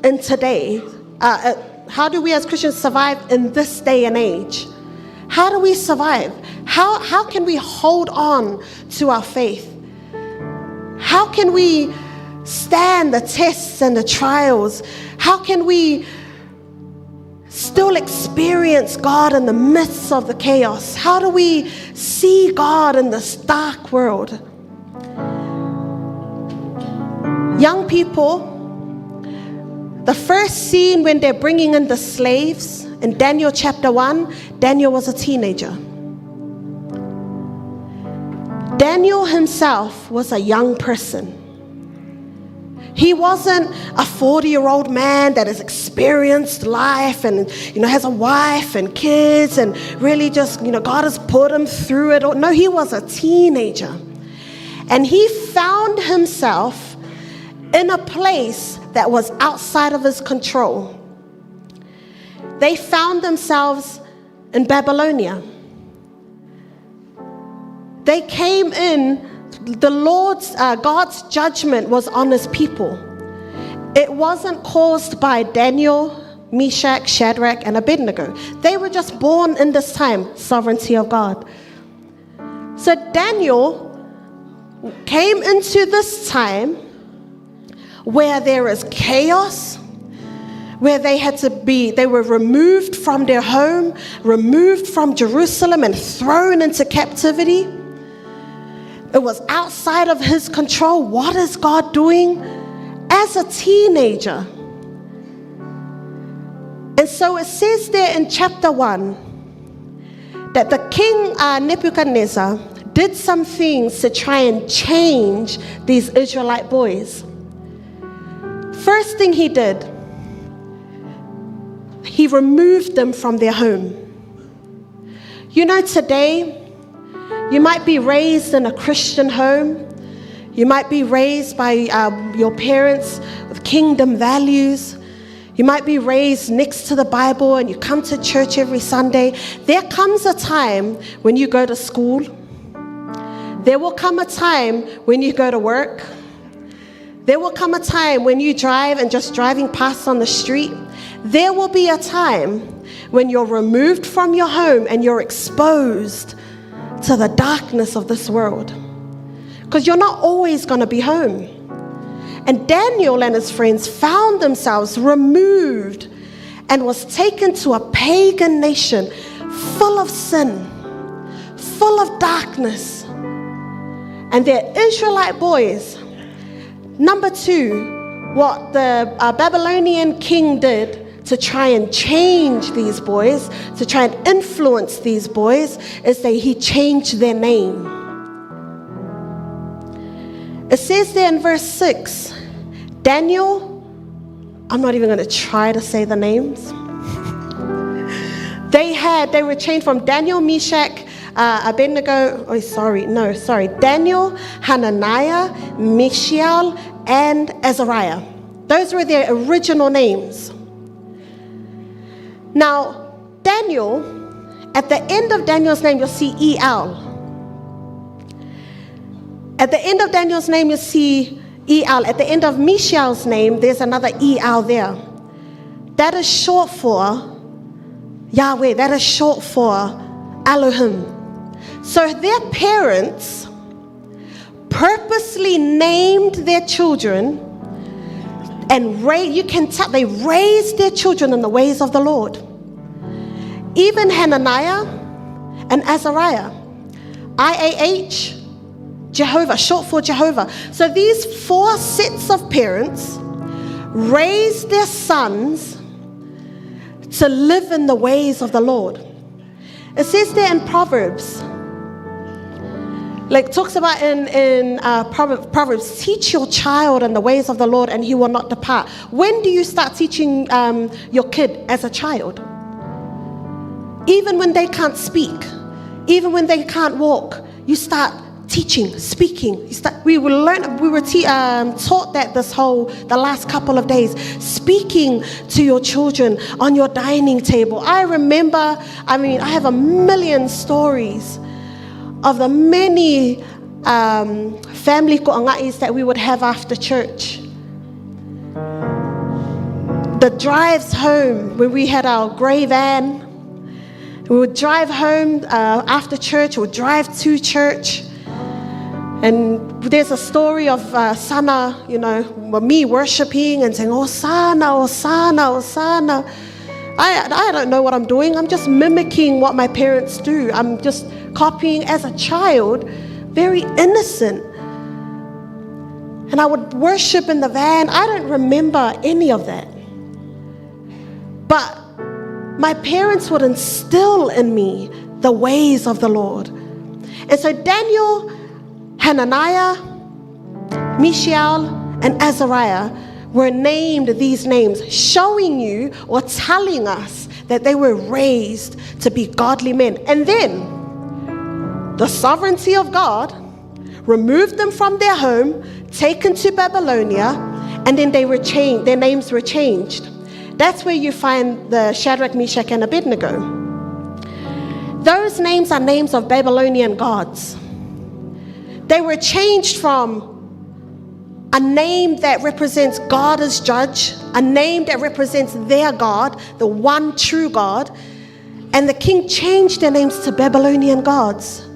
in today? How do we as Christians survive in this day and age? How do we survive? How can we hold on to our faith? How can we stand the tests and the trials? How can we still experience God in the midst of the chaos? How do we see God in this dark world? Young people, the first scene when they're bringing in the slaves in Daniel chapter 1, Daniel was a teenager. Daniel himself was a young person. He wasn't a 40-year-old man that has experienced life and, you know, has a wife and kids and really just, you know, God has put him through it all. No, he was a teenager. And he found himself in a place that was outside of his control. They found themselves in Babylonia. They came in, the Lord's, God's judgment was on his people. It wasn't caused by Daniel, Meshach, Shadrach, and Abednego. They were just born in this time, sovereignty of God. So Daniel came into this time where there is chaos, where they had to be, they were removed from their home, removed from Jerusalem, and thrown into captivity. It was outside of his control. What is God doing? As a teenager. And so it says there in chapter 1 that the king Nebuchadnezzar did some things to try and change these Israelite boys. First thing he did, he removed them from their home. You know, today, you might be raised in a Christian home. You might be raised by your parents with kingdom values. You might be raised next to the Bible and you come to church every Sunday. There comes a time when you go to school. There will come a time when you go to work. There will come a time when you drive and just driving past on the street. There will be a time when you're removed from your home and you're exposed to the darkness of this world. Because you're not always going to be home. And Daniel and his friends found themselves removed and was taken to a pagan nation full of sin, full of darkness. And they're Israelite boys. Number two, what the Babylonian king did to try and change these boys, to try and influence these boys, is that he changed their name. It says there in verse 6, Daniel, I'm not even going to try to say the names. They were changed from Daniel, Meshach, Abednego, Daniel, Hananiah, Mishael, and Azariah. Those were their original names. Now, Daniel, at the end of Daniel's name, you'll see E-L. At the end of Daniel's name, you'll see E-L. At the end of Mishael's name, there's another E-L there. That is short for Yahweh. That is short for Elohim. So their parents purposely named their children and you can tell they raised their children in the ways of the Lord. Even Hananiah and Azariah, I-A-H, Jehovah, short for Jehovah. So these four sets of parents raised their sons to live in the ways of the Lord. It says there in Proverbs, like talks about in Proverbs, teach your child in the ways of the Lord and he will not depart. When do you start teaching your kid as a child? Even when they can't speak, even when they can't walk, you start teaching, speaking. We were taught that the last couple of days, speaking to your children on your dining table. I remember, I have a million stories of the many family ko'anga'is that we would have after church. The drives home when we had our grey van, we would drive home after church or drive to church. And there's a story of Sana, me worshiping and saying, Hosanna, Hosanna, Hosanna. I don't know what I'm doing. I'm just mimicking what my parents do. I'm just copying as a child, very innocent. And I would worship in the van. I don't remember any of that. But my parents would instill in me the ways of the Lord. And so Daniel, Hananiah, Mishael, and Azariah were named these names, showing you or telling us that they were raised to be godly men. And then the sovereignty of God removed them from their home, taken to Babylonia, and then they were changed. Their names were changed. That's where you find the Shadrach, Meshach, and Abednego. Those names are names of Babylonian gods. They were changed from a name that represents God as judge, a name that represents their God, the one true God, and the king changed their names to Babylonian gods.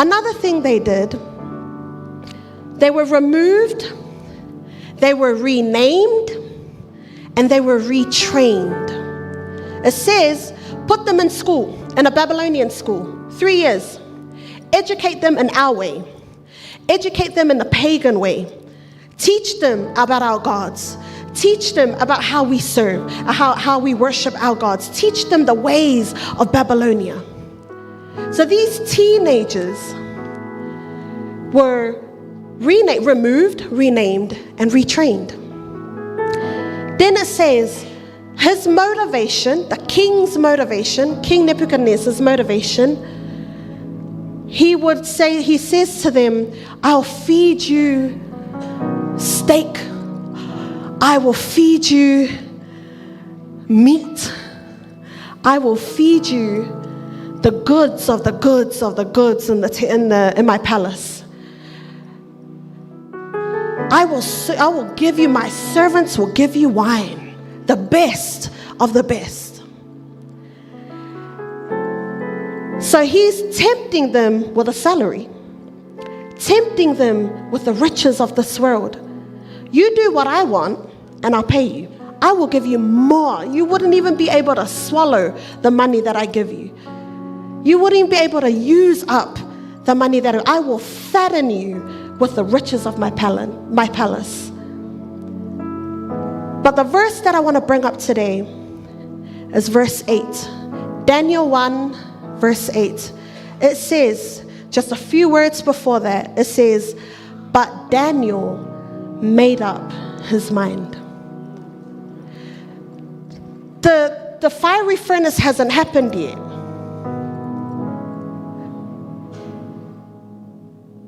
Another thing they did, they were removed, they were renamed, and they were retrained. It says, put them in school, in a Babylonian school, 3 years. Educate them in our way. Educate them in the pagan way. Teach them about our gods. Teach them about how we serve, how we worship our gods. Teach them the ways of Babylonia. So these teenagers were removed, renamed, and retrained. Then it says, his motivation, the king's motivation, King Nebuchadnezzar's motivation, he would say, he says to them, I'll feed you steak. I will feed you meat. I will feed you the goods of the goods of the goods in my palace. I will give you, my servants will give you wine, the best of the best. So he's tempting them with a salary, tempting them with the riches of this world. You do what I want and I'll pay you. I will give you more. You wouldn't even be able to swallow the money that I give you. You wouldn't even be able to use up the money that I will fatten you with the riches of my palace. But the verse that I want to bring up today is verse 8. Daniel 1, verse 8. It says, just a few words before that, it says, but Daniel made up his mind. The fiery furnace hasn't happened yet.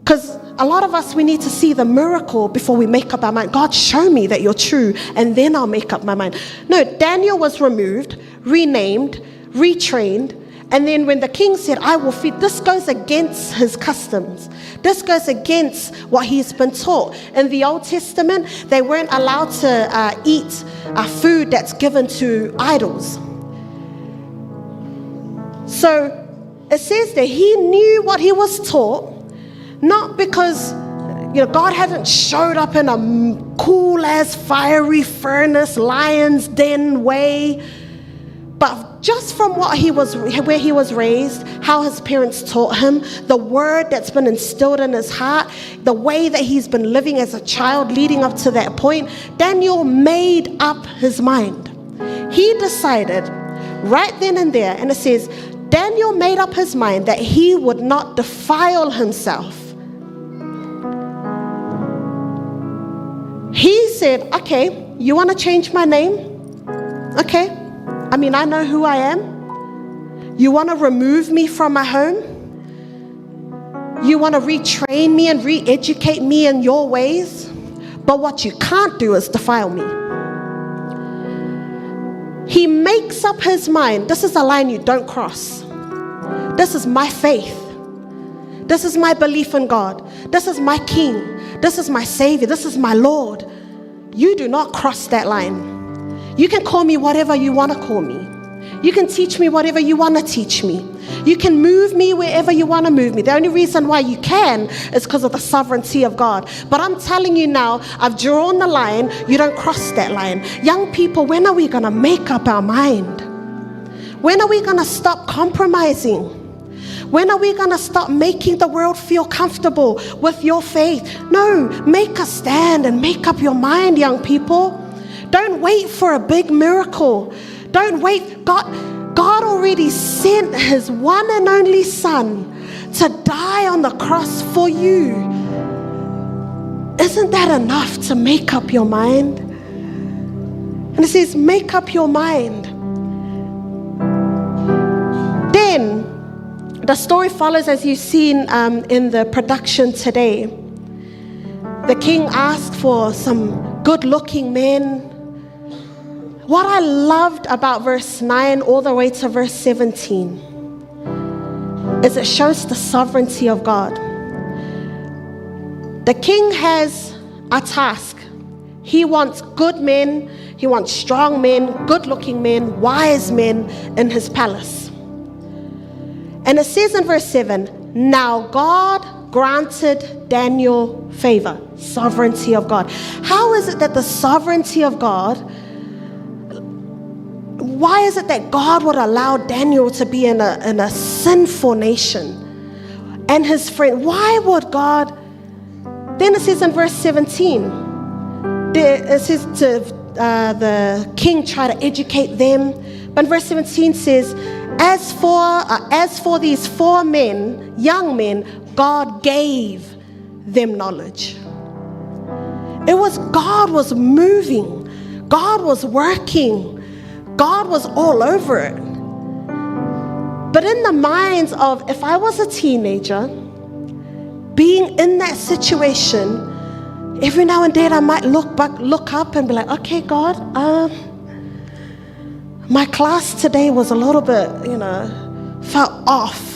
Because a lot of us, we need to see the miracle before we make up our mind. God, show me that you're true, and then I'll make up my mind. No, Daniel was removed, renamed, retrained, and then when the king said, I will feed, this goes against his customs. This goes against what he's been taught. In the Old Testament, they weren't allowed to eat food that's given to idols. So it says that he knew what he was taught, not because, you know, God hadn't showed up in a cool as fiery furnace, lion's den way, but just from what he was, where he was raised, how his parents taught him, the word that's been instilled in his heart, the way that he's been living as a child leading up to that point, Daniel made up his mind. He decided right then and there, and it says, Daniel made up his mind that he would not defile himself. He said, okay, you want to change my name? Okay. I mean, I know who I am. You want to remove me from my home? You want to retrain me and re-educate me in your ways? But what you can't do is defile me. He makes up his mind. This is a line you don't cross. This is my faith. This is my belief in God. This is my King. This is my Savior. This is my Lord. You do not cross that line. You can call me whatever you want to call me. You can teach me whatever you want to teach me. You can move me wherever you want to move me. The only reason why you can is because of the sovereignty of God. But I'm telling you now, I've drawn the line. You don't cross that line. Young people, when are we going to make up our mind? When are we going to stop compromising? When are we going to stop making the world feel comfortable with your faith? No, make a stand and make up your mind, young people. Don't wait for a big miracle. Don't wait. God already sent his one and only son to die on the cross for you. Isn't that enough to make up your mind? And it says, make up your mind. Then the story follows, as you've seen in the production today. The king asked for some good-looking men. What I loved about verse 9 all the way to verse 17 is it shows the sovereignty of God. The king has a task. He wants good men, he wants strong men, good-looking men, wise men in his palace. And it says in verse 7, Now God granted Daniel favor, sovereignty of God. How is it that the sovereignty of God, why is it that God would allow Daniel to be in a sinful nation and his friend? Why would God? Then it says in verse 17, it says to the king try to educate them. But verse 17 says, as for these four men, young men, God gave them knowledge. It was God was moving. God was working. God was all over it. But in the minds of, if I was a teenager, being in that situation, every now and then I might look back, look up and be like, okay, God, my class today was a little bit, felt off.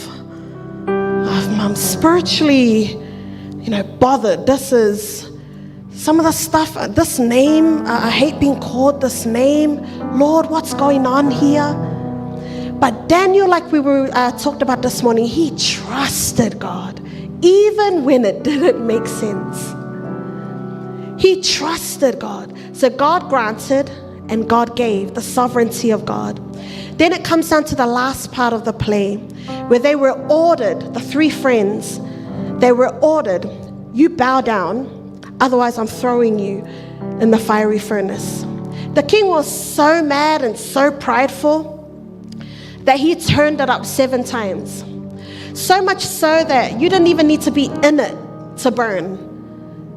I'm spiritually, bothered. This is some of the stuff, this name, I hate being called this name. Lord, what's going on here? But Daniel, like we were talked about this morning, he trusted God, even when it didn't make sense. He trusted God. So God granted and God gave, the sovereignty of God. Then it comes down to the last part of the play, where they were ordered, the three friends, they were ordered, you bow down, otherwise I'm throwing you in the fiery furnace. The king was so mad and so prideful that he turned it up 7 times. So much so that you didn't even need to be in it to burn.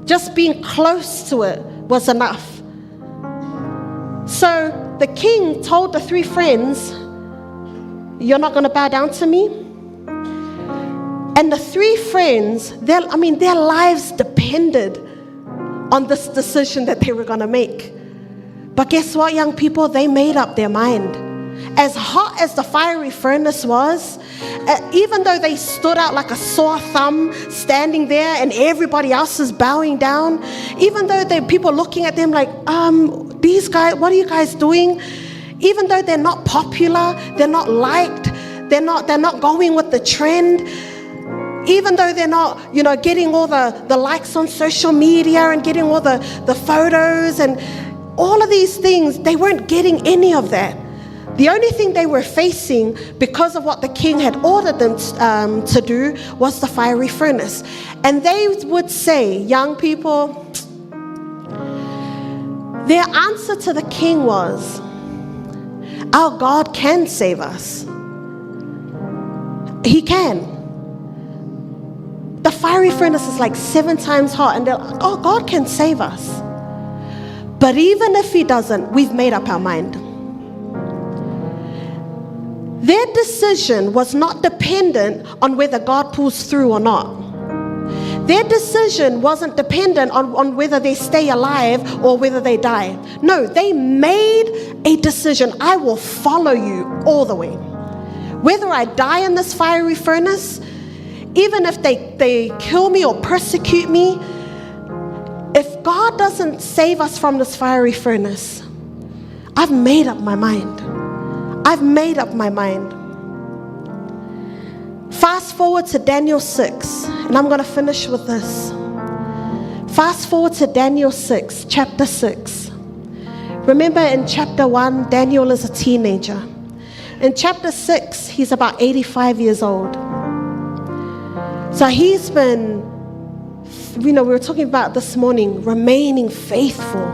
Just being close to it was enough. So the king told the three friends, you're not going to bow down to me? And the three friends, their lives depended on this decision that they were going to make. But guess what, young people? They made up their mind. As hot as the fiery furnace was, even though they stood out like a sore thumb standing there and everybody else is bowing down, even though there people looking at them like, these guys, what are you guys doing? Even though they're not popular, they're not liked, they're not going with the trend, even though they're not, getting all the likes on social media and getting all the photos and all of these things, they weren't getting any of that. The only thing they were facing, because of what the king had ordered them to do, was the fiery furnace. And they would say, young people, their answer to the king was, our God can save us. He can. The fiery furnace is like 7 times hot, and they're like, oh, God can save us. But even if he doesn't, we've made up our mind. Their decision was not dependent on whether God pulls through or not. Their decision wasn't dependent on whether they stay alive or whether they die. No, they made a decision. I will follow you all the way. Whether I die in this fiery furnace, even if they kill me or persecute me, if God doesn't save us from this fiery furnace, I've made up my mind. I've made up my mind. Fast forward to Daniel 6, and I'm going to finish with this. Fast forward to Daniel 6, chapter 6. Remember in chapter 1, Daniel is a teenager. In chapter 6, he's about 85 years old. So he's been, we were talking about this morning, remaining faithful.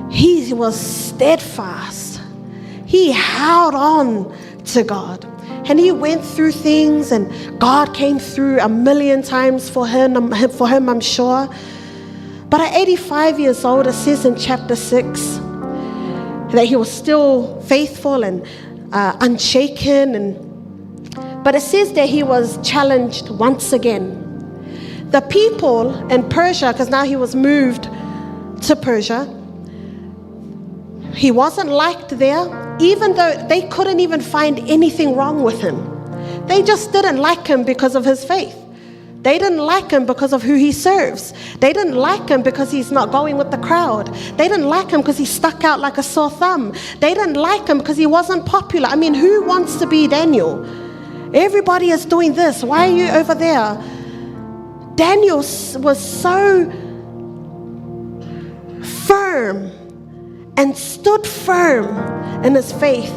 He was steadfast. He held on to God. And he went through things, and God came through a million times for him, I'm sure. But at 85 years old, it says in chapter 6 that he was still faithful and unshaken. But it says that he was challenged once again. The people in Persia, because now he was moved to Persia, he wasn't liked there, even though they couldn't even find anything wrong with him. They just didn't like him because of his faith. They didn't like him because of who he serves. They didn't like him because he's not going with the crowd. They didn't like him because he stuck out like a sore thumb. They didn't like him because he wasn't popular. I mean, who wants to be Daniel? Everybody is doing this. Why are you over there? Daniel was so firm and stood firm in his faith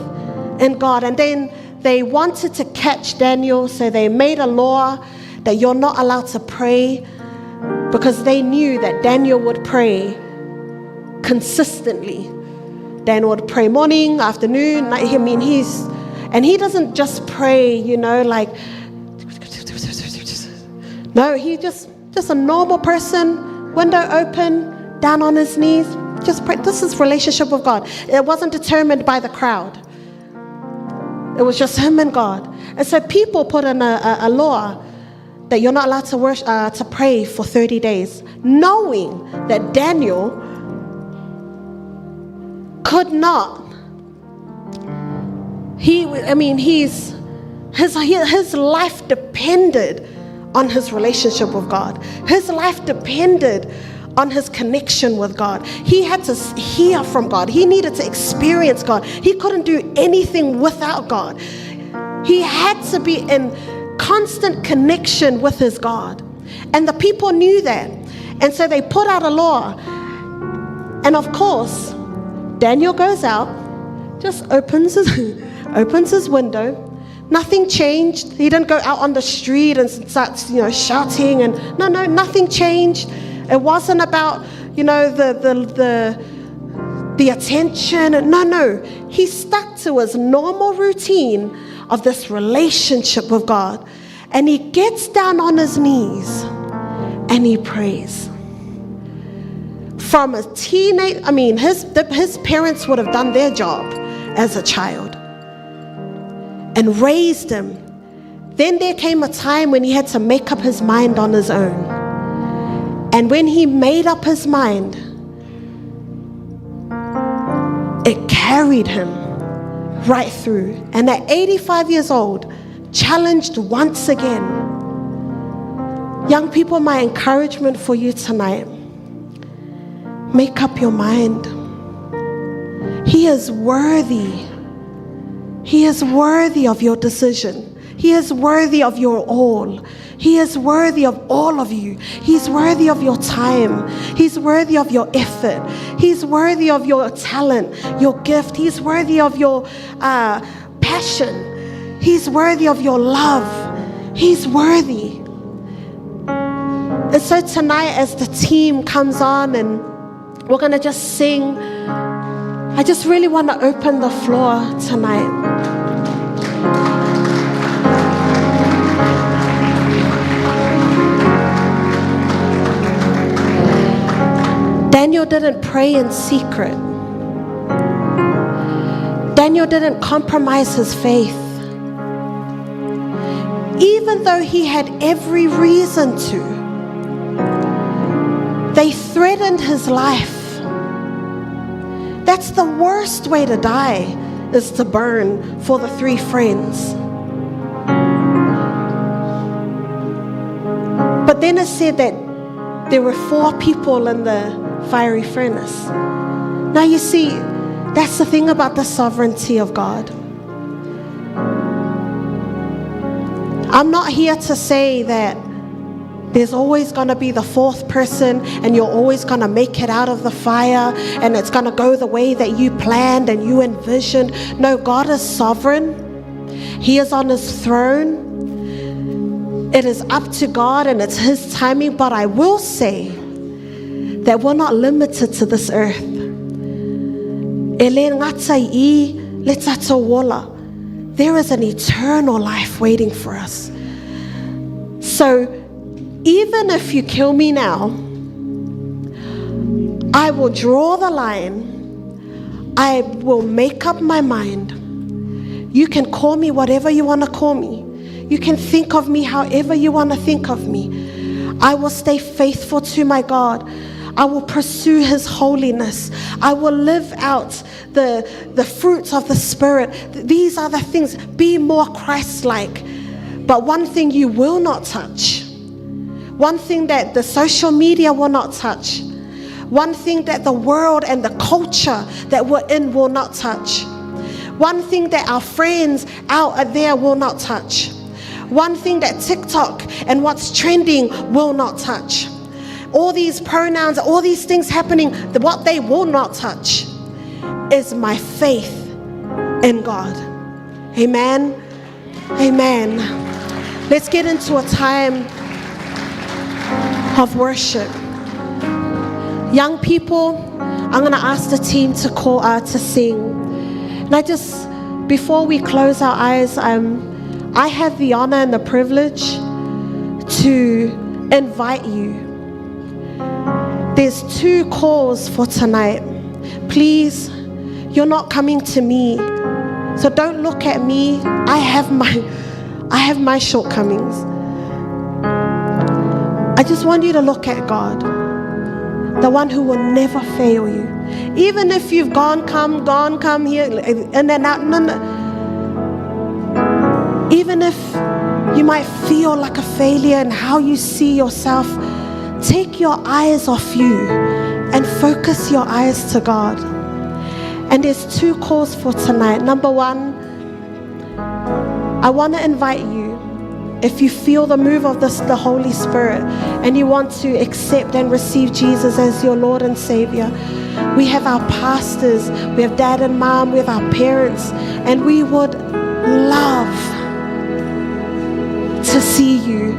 in God. And then they wanted to catch Daniel, so they made a law that you're not allowed to pray because they knew that Daniel would pray consistently. Daniel would pray morning, afternoon, night. I mean, he's, and he doesn't just pray, you know, like, no, he just a normal person, window open, down on his knees, just pray. This is relationship with God. It wasn't determined by the crowd. It was just him and God. And so people put in a law that you're not allowed to worship, to pray for 30 days, knowing that Daniel could not. His life depended on his relationship with God. His life depended on his connection with God. He had to hear from God. He needed to experience God. He couldn't do anything without God. He had to be in constant connection with his God. And the people knew that. And so they put out a law. And of course, Daniel goes out, just opens his window. Nothing changed. He didn't go out on the street and start, shouting and no, nothing changed. It wasn't about, the attention. No. He stuck to his normal routine of this relationship with God. And he gets down on his knees and he prays. From a teenage, his parents would have done their job as a child and raised him. Then there came a time when he had to make up his mind on his own. And when he made up his mind, it carried him right through. And at 85 years old, challenged once again. Young people, my encouragement for you tonight, make up your mind. He is worthy. He is worthy of your decision. He is worthy of your all. He is worthy of all of you. He's worthy of your time. He's worthy of your effort. He's worthy of your talent, your gift. He's worthy of your passion. He's worthy of your love. He's worthy. And so tonight, as the team comes on and we're going to just sing, I just really want to open the floor tonight. Daniel didn't pray in secret. Daniel didn't compromise his faith. Even though he had every reason to, they threatened his life. That's the worst way to die, is to burn for the three friends. But then it said that there were 4 people in the fiery furnace. Now you see, that's the thing about the sovereignty of God. I'm not here to say that there's always going to be the fourth person and you're always going to make it out of the fire and it's going to go the way that you planned and you envisioned. No, God is sovereign. He is on his throne. It is up to God and it's his timing, but I will say that we're not limited to this earth. There is an eternal life waiting for us. So even if you kill me now, I will draw the line. I will make up my mind. You can call me whatever you want to call me. You can think of me however you want to think of me. I will stay faithful to my God. I will pursue his holiness. I will live out the fruits of the Spirit. These are the things. Be more Christ-like. But one thing you will not touch, one thing that the social media will not touch, one thing that the world and the culture that we're in will not touch, one thing that our friends out there will not touch, One thing that TikTok and what's trending will not touch. All these pronouns, all these things happening, what they will not touch is my faith in God. Amen. Amen. Let's get into a time of worship. Young people, I'm going to ask the team to call to sing. And I just, before we close our eyes, I have the honor and the privilege to invite you. There's two calls for tonight. Please, you're not coming to me. So don't look at me. I have my shortcomings. I just want you to look at God, the one who will never fail you. Even if you've gone, come here, in and out. No, no. Even if you might feel like a failure in how you see yourself, take your eyes off you and focus your eyes to God. And there's two calls for tonight. Number one, I want to invite you, if you feel the move of the Holy Spirit and you want to accept and receive Jesus as your Lord and Savior, we have our pastors, we have dad and mom, we have our parents, and we would love to see you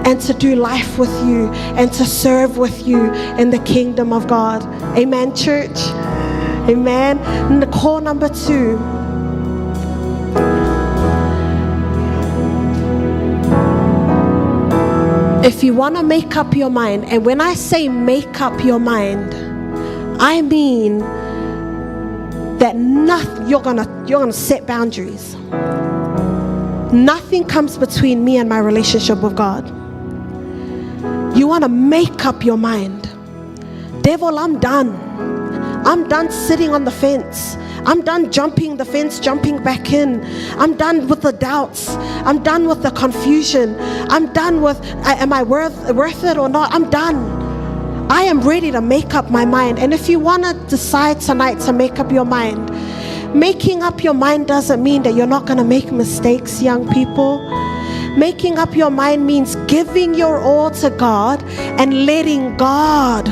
and to do life with you and to serve with you in the kingdom of God. Amen, church. Amen. And the call number two. If you want to make up your mind, and when I say make up your mind, I mean that nothing, you're gonna set boundaries. Nothing comes between me and my relationship with God. You want to make up your mind. Devil, I'm done. I'm done sitting on the fence. I'm done jumping the fence, jumping back in. I'm done with the doubts. I'm done with the confusion. I'm done with, am I worth it or not? I'm done. I am ready to make up my mind. And if you want to decide tonight to make up your mind, making up your mind doesn't mean that you're not going to make mistakes, young people. Making up your mind means giving your all to God and letting God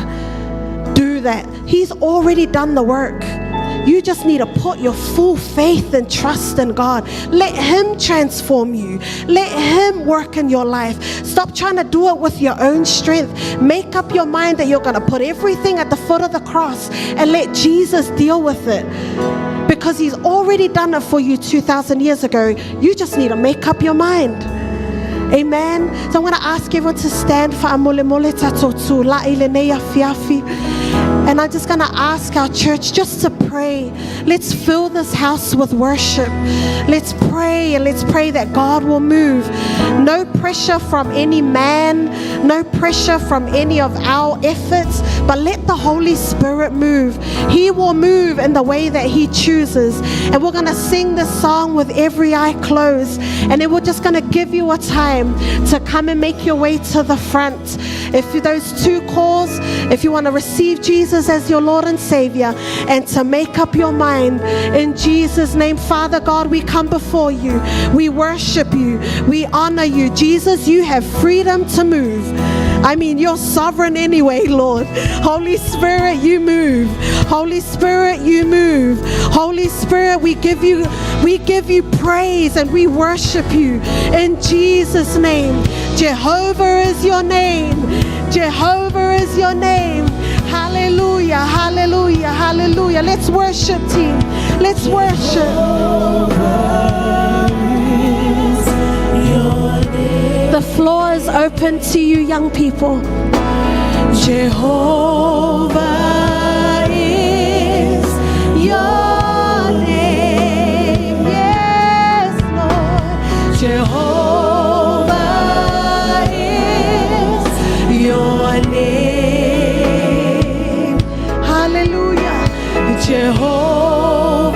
do that. He's already done the work. You just need to put your full faith and trust in God. Let Him transform you. Let Him work in your life. Stop trying to do it with your own strength. Make up your mind that you're going to put everything at the foot of the cross and let Jesus deal with it. Because He's already done it for you 2,000 years ago. You just need to make up your mind. Amen. So I'm going to ask everyone to stand for amole mole tatotu la ile afiafi. And I'm just going to ask our church just to pray. Let's fill this house with worship. Let's pray, and let's pray that God will move. No pressure from any man, no pressure from any of our efforts, but let the Holy Spirit move. He will move in the way that He chooses. And we're going to sing this song with every eye closed. And then we're just going to give you a time to come and make your way to the front. If those two calls, if you want to receive Jesus as your Lord and Savior and to make up your mind, in Jesus' name, Father God, we come before you. We worship you. We honor you. Jesus, you have freedom to move. I mean, you're sovereign anyway, Lord. Holy Spirit, you move. Holy Spirit, you move. Holy Spirit, we give you praise and we worship you in Jesus' name. Jehovah is your name. Jehovah is your name. Hallelujah, hallelujah, hallelujah. Let's worship, team. Let's worship. The floor is open to you, young people. Jehovah is your name. Yes, Lord. Jehovah is your name. Hallelujah. Jehovah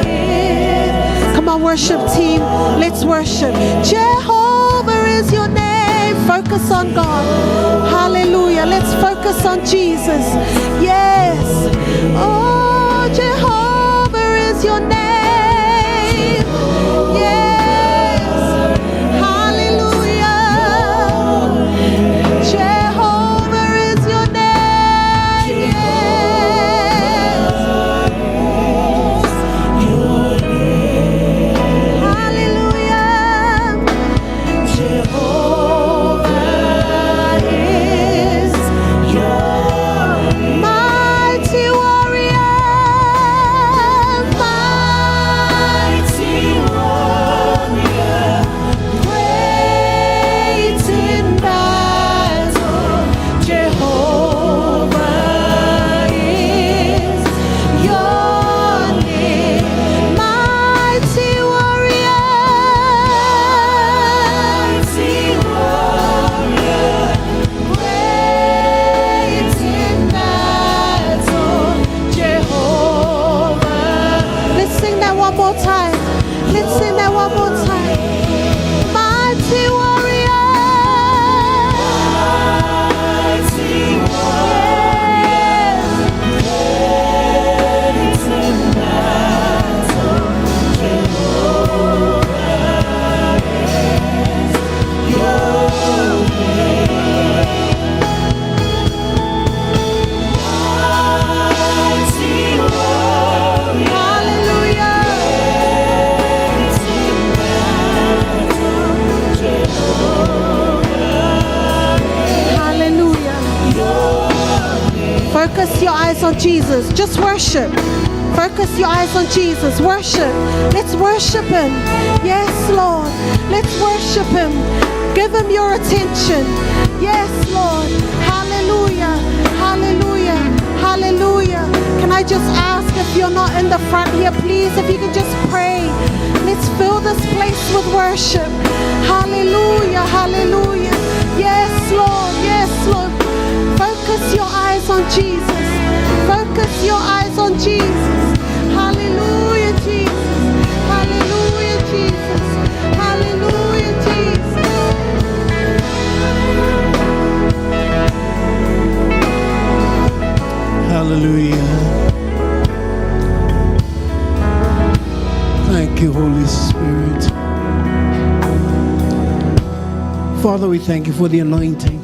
is. Come on, worship team. Let's worship. Jehovah is your name. Focus on God. Hallelujah. Let's focus on Jesus. Yes. Oh, Jehovah is your name. Yes. on Jesus. Just worship. Focus your eyes on Jesus. Worship. Let's worship Him. Yes, Lord. Let's worship Him. Give Him your attention. Yes, Lord. Hallelujah. Hallelujah. Hallelujah. Can I just ask if you're not in the front here, please, if you can just pray. Let's fill this place with worship. Hallelujah. Hallelujah. Yes, Lord. Yes, Lord. Focus your eyes on Jesus. Focus your eyes on Jesus. Hallelujah, Jesus. Hallelujah, Jesus. Hallelujah, Jesus. Hallelujah. Thank you, Holy Spirit. Father, we thank you for the anointing.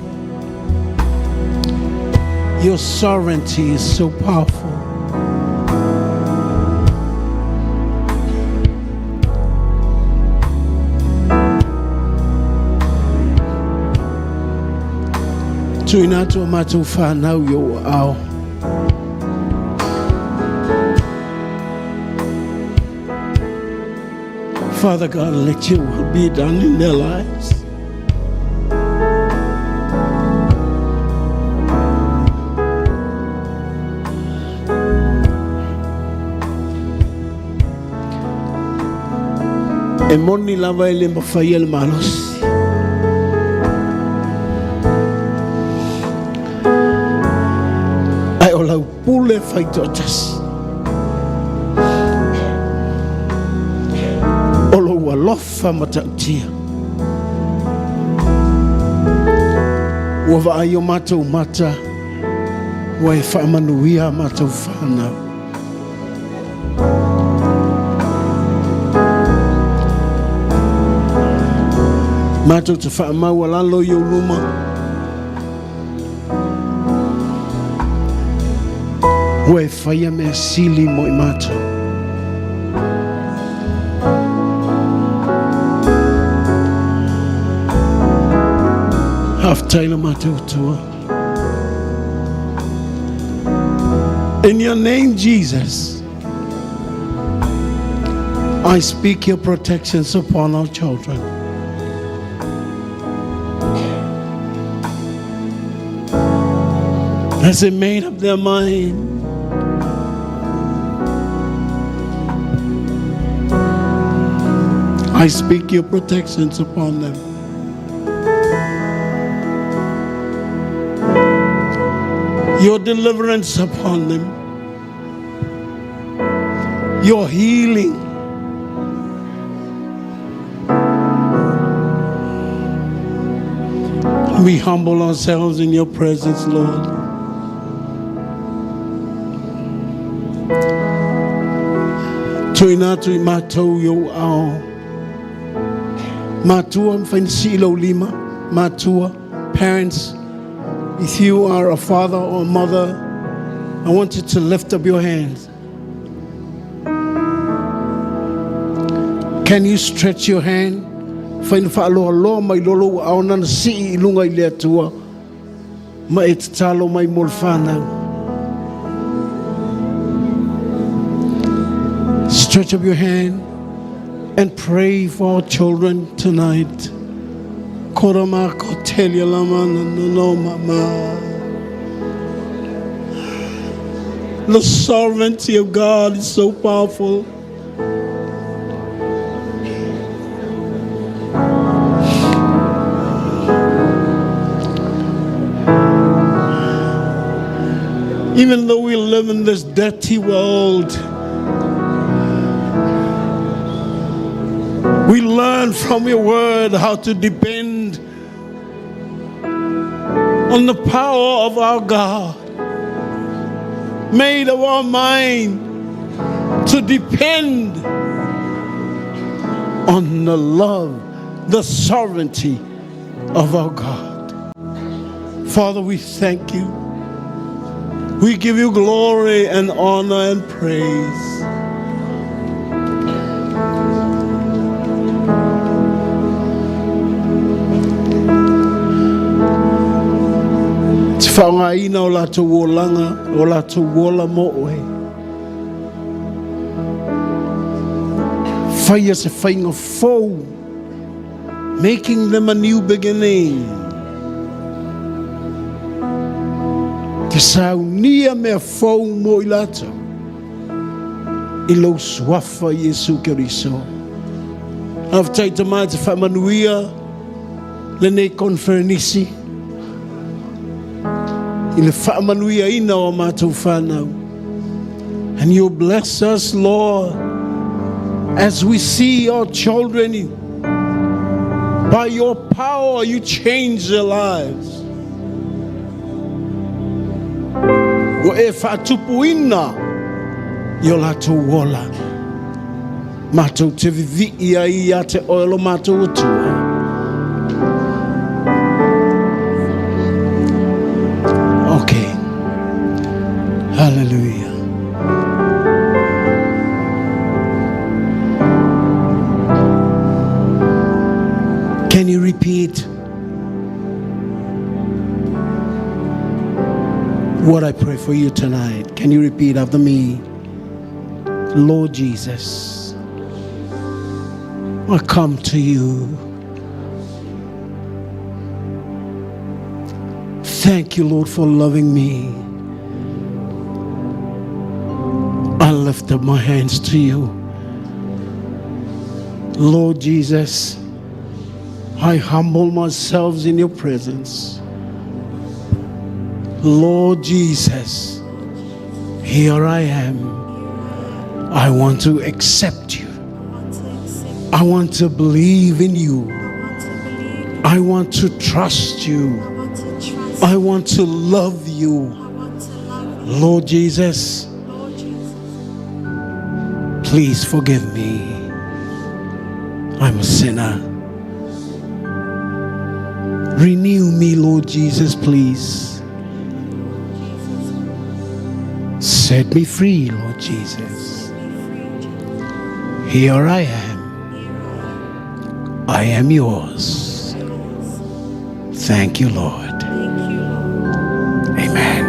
Your sovereignty is so powerful. Tuina atu o mātou whānau i o ao. Father God, let your will be done in their lives. E moni lava e le mawhai e le malosi. Ai o lau pule whai toatasi. O lou alofa matautia. Ua vaai o mātou mata, ua e whaamanuia a mātou whānau. Mātou te whaamau a lalo i o luma. Ua e whaia mea sili mo i mātou. Haftai la mātou tua. In your name, Jesus, I speak your protections upon our children. As they made up their mind I speak your protections upon them. Your deliverance upon them. Your healing. We humble ourselves in your presence, Lord. Tuina atu i mātou i ou ao. Matua, mwhaina si ilo lima. Matua, parents, if you are a father or a mother, I want you to lift up your hands. Can you stretch your hand? Whaina whaaloa loa mai lolo ua ao nana sii i lunga i le atua. Ma e tatalo mai mo le whānau. Stretch up your hand and pray for our children tonight. Kora ko telia lama no no mama. The sovereignty of God is so powerful. Even though we live in this dirty world, we learn from your word how to depend on the power of our God. Made of our mind to depend on the love, the sovereignty of our God. Father, we thank you. We give you glory and honor and praise. Te Te faaaogaina o latou olaga, o latou ola mo oe. Faia se faiga fou, making them a new beginning. Te saunia mea fou mo i latou. I lou suafa Iesu Keriso. Faafetai Tama e te faamanuia lenei conferenisi i le faamanuiaina o a matou whanau. And you bless us, Lord, as we see our children. By your power, you change their lives. Ua e faatupuina i o latou ola. Matou te vivii ai ia te oe lo matou Atua. Okay. Hallelujah. Can you repeat what I pray for you tonight? Can you repeat after me? Lord Jesus, I come to you. Thank you, Lord, for loving me. I lift up my hands to you. Lord Jesus, I humble myself in your presence. Lord Jesus, here I am. I want to accept you. I want to believe in you. I want to trust you. I want to love you. Lord Jesus, please forgive me. I'm a sinner. Renew me, Lord Jesus, please. Set me free, Lord Jesus. Here I am. I am yours. Thank you, Lord. Amen.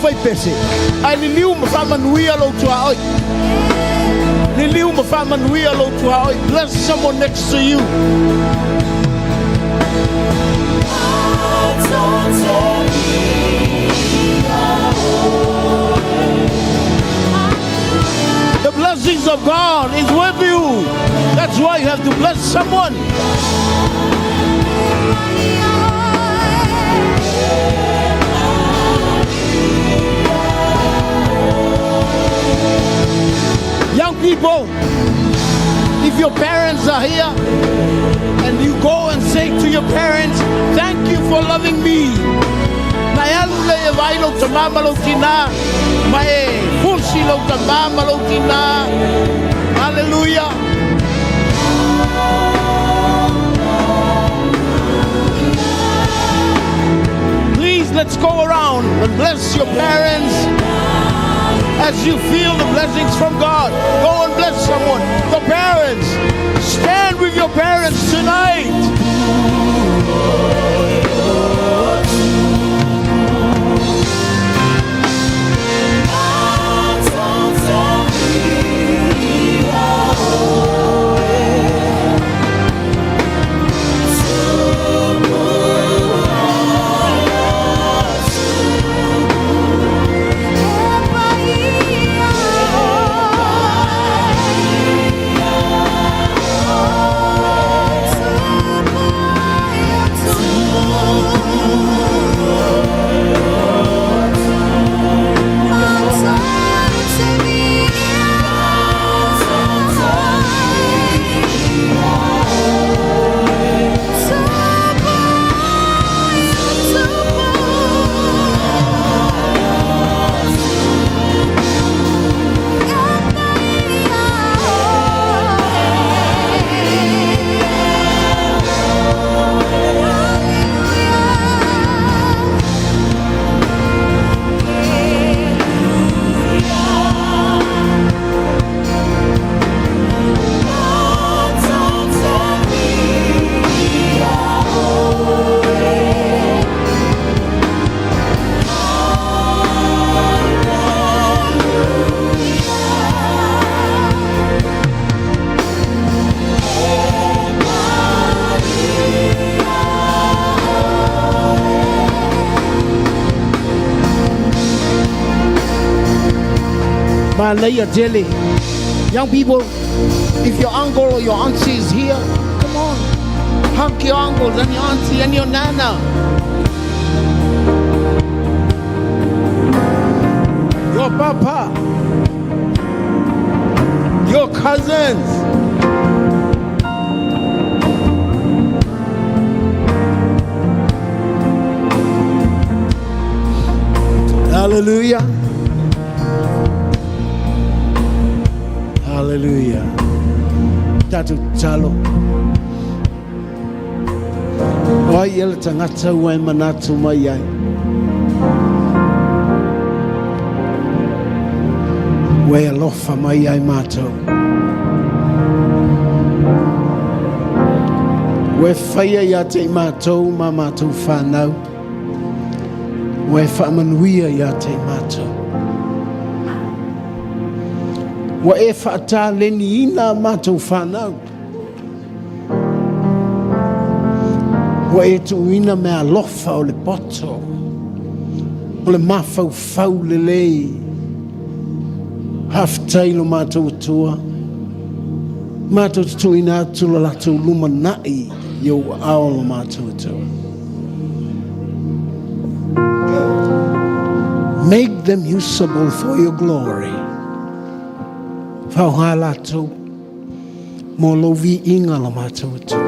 fai pese, ae liliu ma faamanuia lou tuaoi. Liliu ma faamanuia lou tuaoi. Bless someone next to you. The blessings of God is with you. That's why you have to bless someone. Young people, if your parents are here and you go and say to your parents, Thank you for loving me. Na e alu lea e vaai lou tamā ma lou tinā, ma e fusi lou tamā ma lou tinā. Hallelujah. Please let's go around and bless your parents as you feel the blessings from God. Go and bless someone. The parents, stand with your parents tonight. Manaia tele. Young people, if your uncle or your auntie is here, come on. Hug your uncles and your auntie and your nana. Your papa. Your cousins. Hallelujah. Hallelujah. Tatou tatalo. O ai ea le tagata ua e manatu mai ai? Ua e alofa mai ai matou. Ua e faia ia te i matou ma matou whanau. Ua e faamanuia ia te i matou. Ua e faataleniina a matou fanau. Ua e tuuina meaalofa o le poto, o le mafaufau lelei. Faafetai lo matou Atua, matou te tuuina atu lo latou lumanai i ou aao lo matou Atua. Make them usable for your glory. Faaaoga latou mo lou viiga lo matou Atua.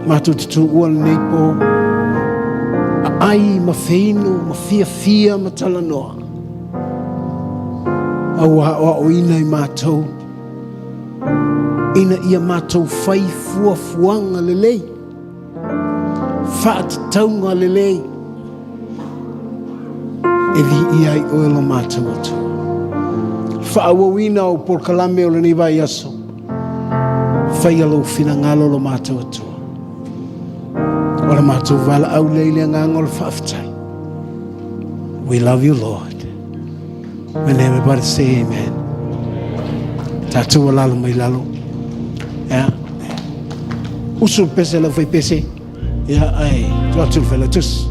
Matou te tuua lenei po, aai ma feinu ma fiafia ma talanoa. A ua aoaoina i matou ina ia matou fai fuafuaga lelei, faatatauga lelei e viia ai oe lo matou Atua. Faaauauina o polokalame o lenei vaiaso, faia lou finagalo lo matou Atua. O le matou valaau lea i le agaga o le faafetai. We love you, Lord. And everybody say amen. Tatou lalo mai lalo. Ia. Usu pese lau fai pese. Ia, ai, tu atu le failautusi.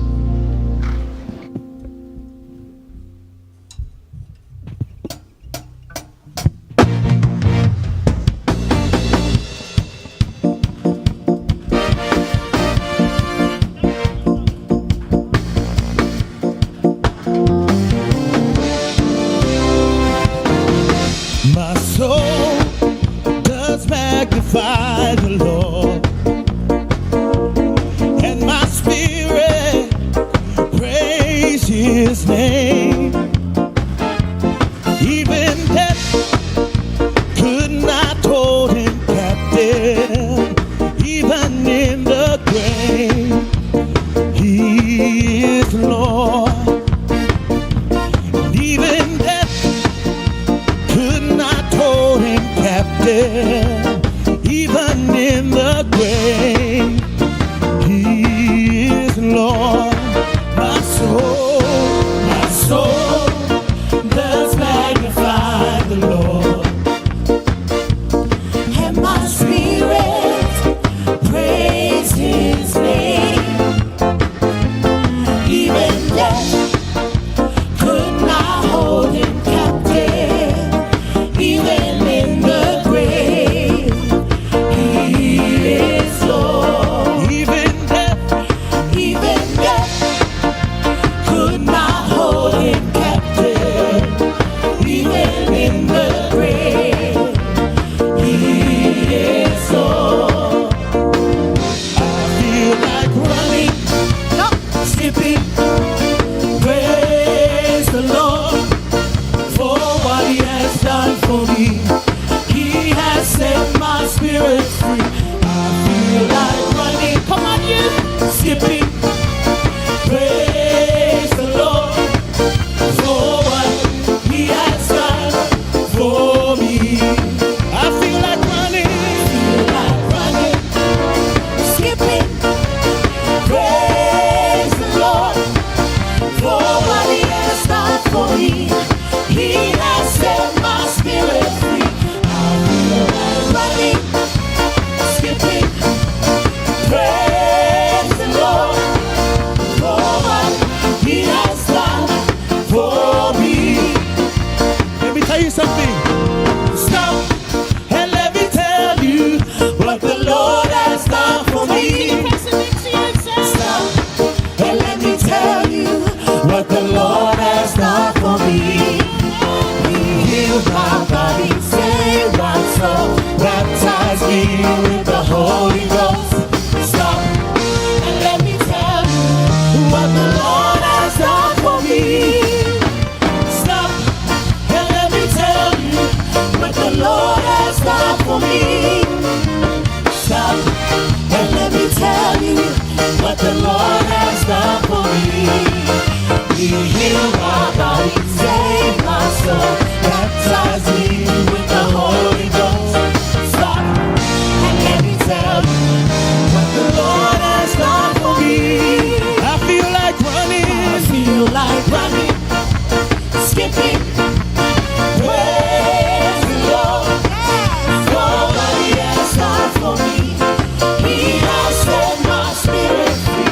My soul does magnify the Lord, and my spirit praise His name. Even death could not hold him captive, even in the grave. He is Lord. And even death could not hold him captive, even in the grave. He is Lord. My soul does magnify the Lord, And my spirit praise his name. Even death could not hold him captive. Even in the grave, he is Lord. Even death could not hold him captive. Even in the grave, he is Lord. I feel like running, skipping, praise the Lord for what He has done for me. He has set my spirit free. I feel like running, come on, you, skipping, praise the Lord for what He has done for me. I feel like running, feel like running, skipping, praise the Lord for what He has done for me. He has set my spirit free. I feel like running, skipping, praise the Lord for what He has done for me. Let me tell you something. Stop and let me tell you what the Lord has done for me. Stop and let me tell you what the Lord has done for me. He healed my body, saved my soul, baptized me with the Holy Ghost. Stop and let me tell you what the Lord has done for me. Stop and let me tell you what the Lord has done for me. Stop and let me tell you what the Lord has done for me. He healed my body, saved my soul, baptized me with the Holy Ghost. Stop and let me tell you what the Lord has done for me. I feel like running, I feel like running, skipping, praise the Lord for what He has done for me. He has set my spirit free.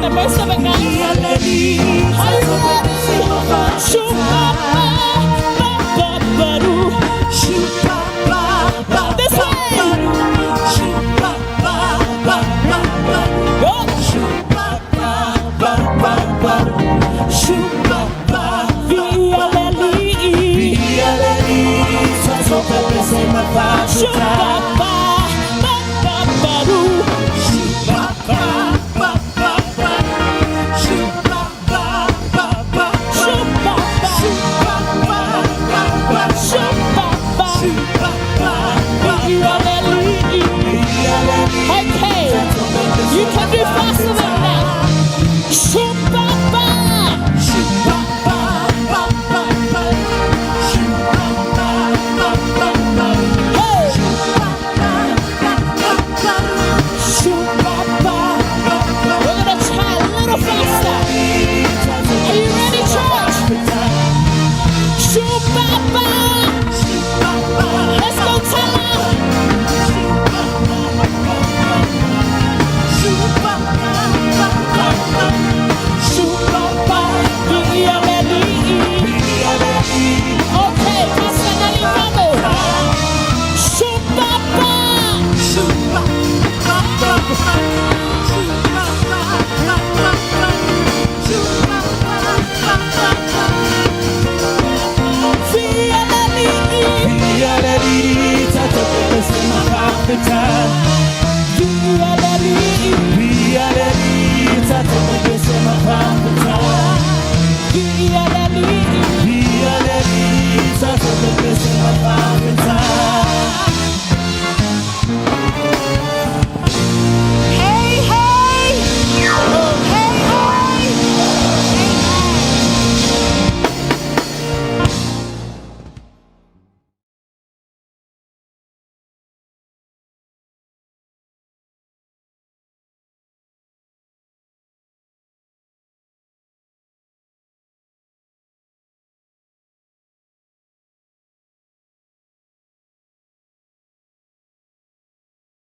the most of it, guys. Are you ready? Shoot, ba, ba, ba, ba, do. Shoot, ba.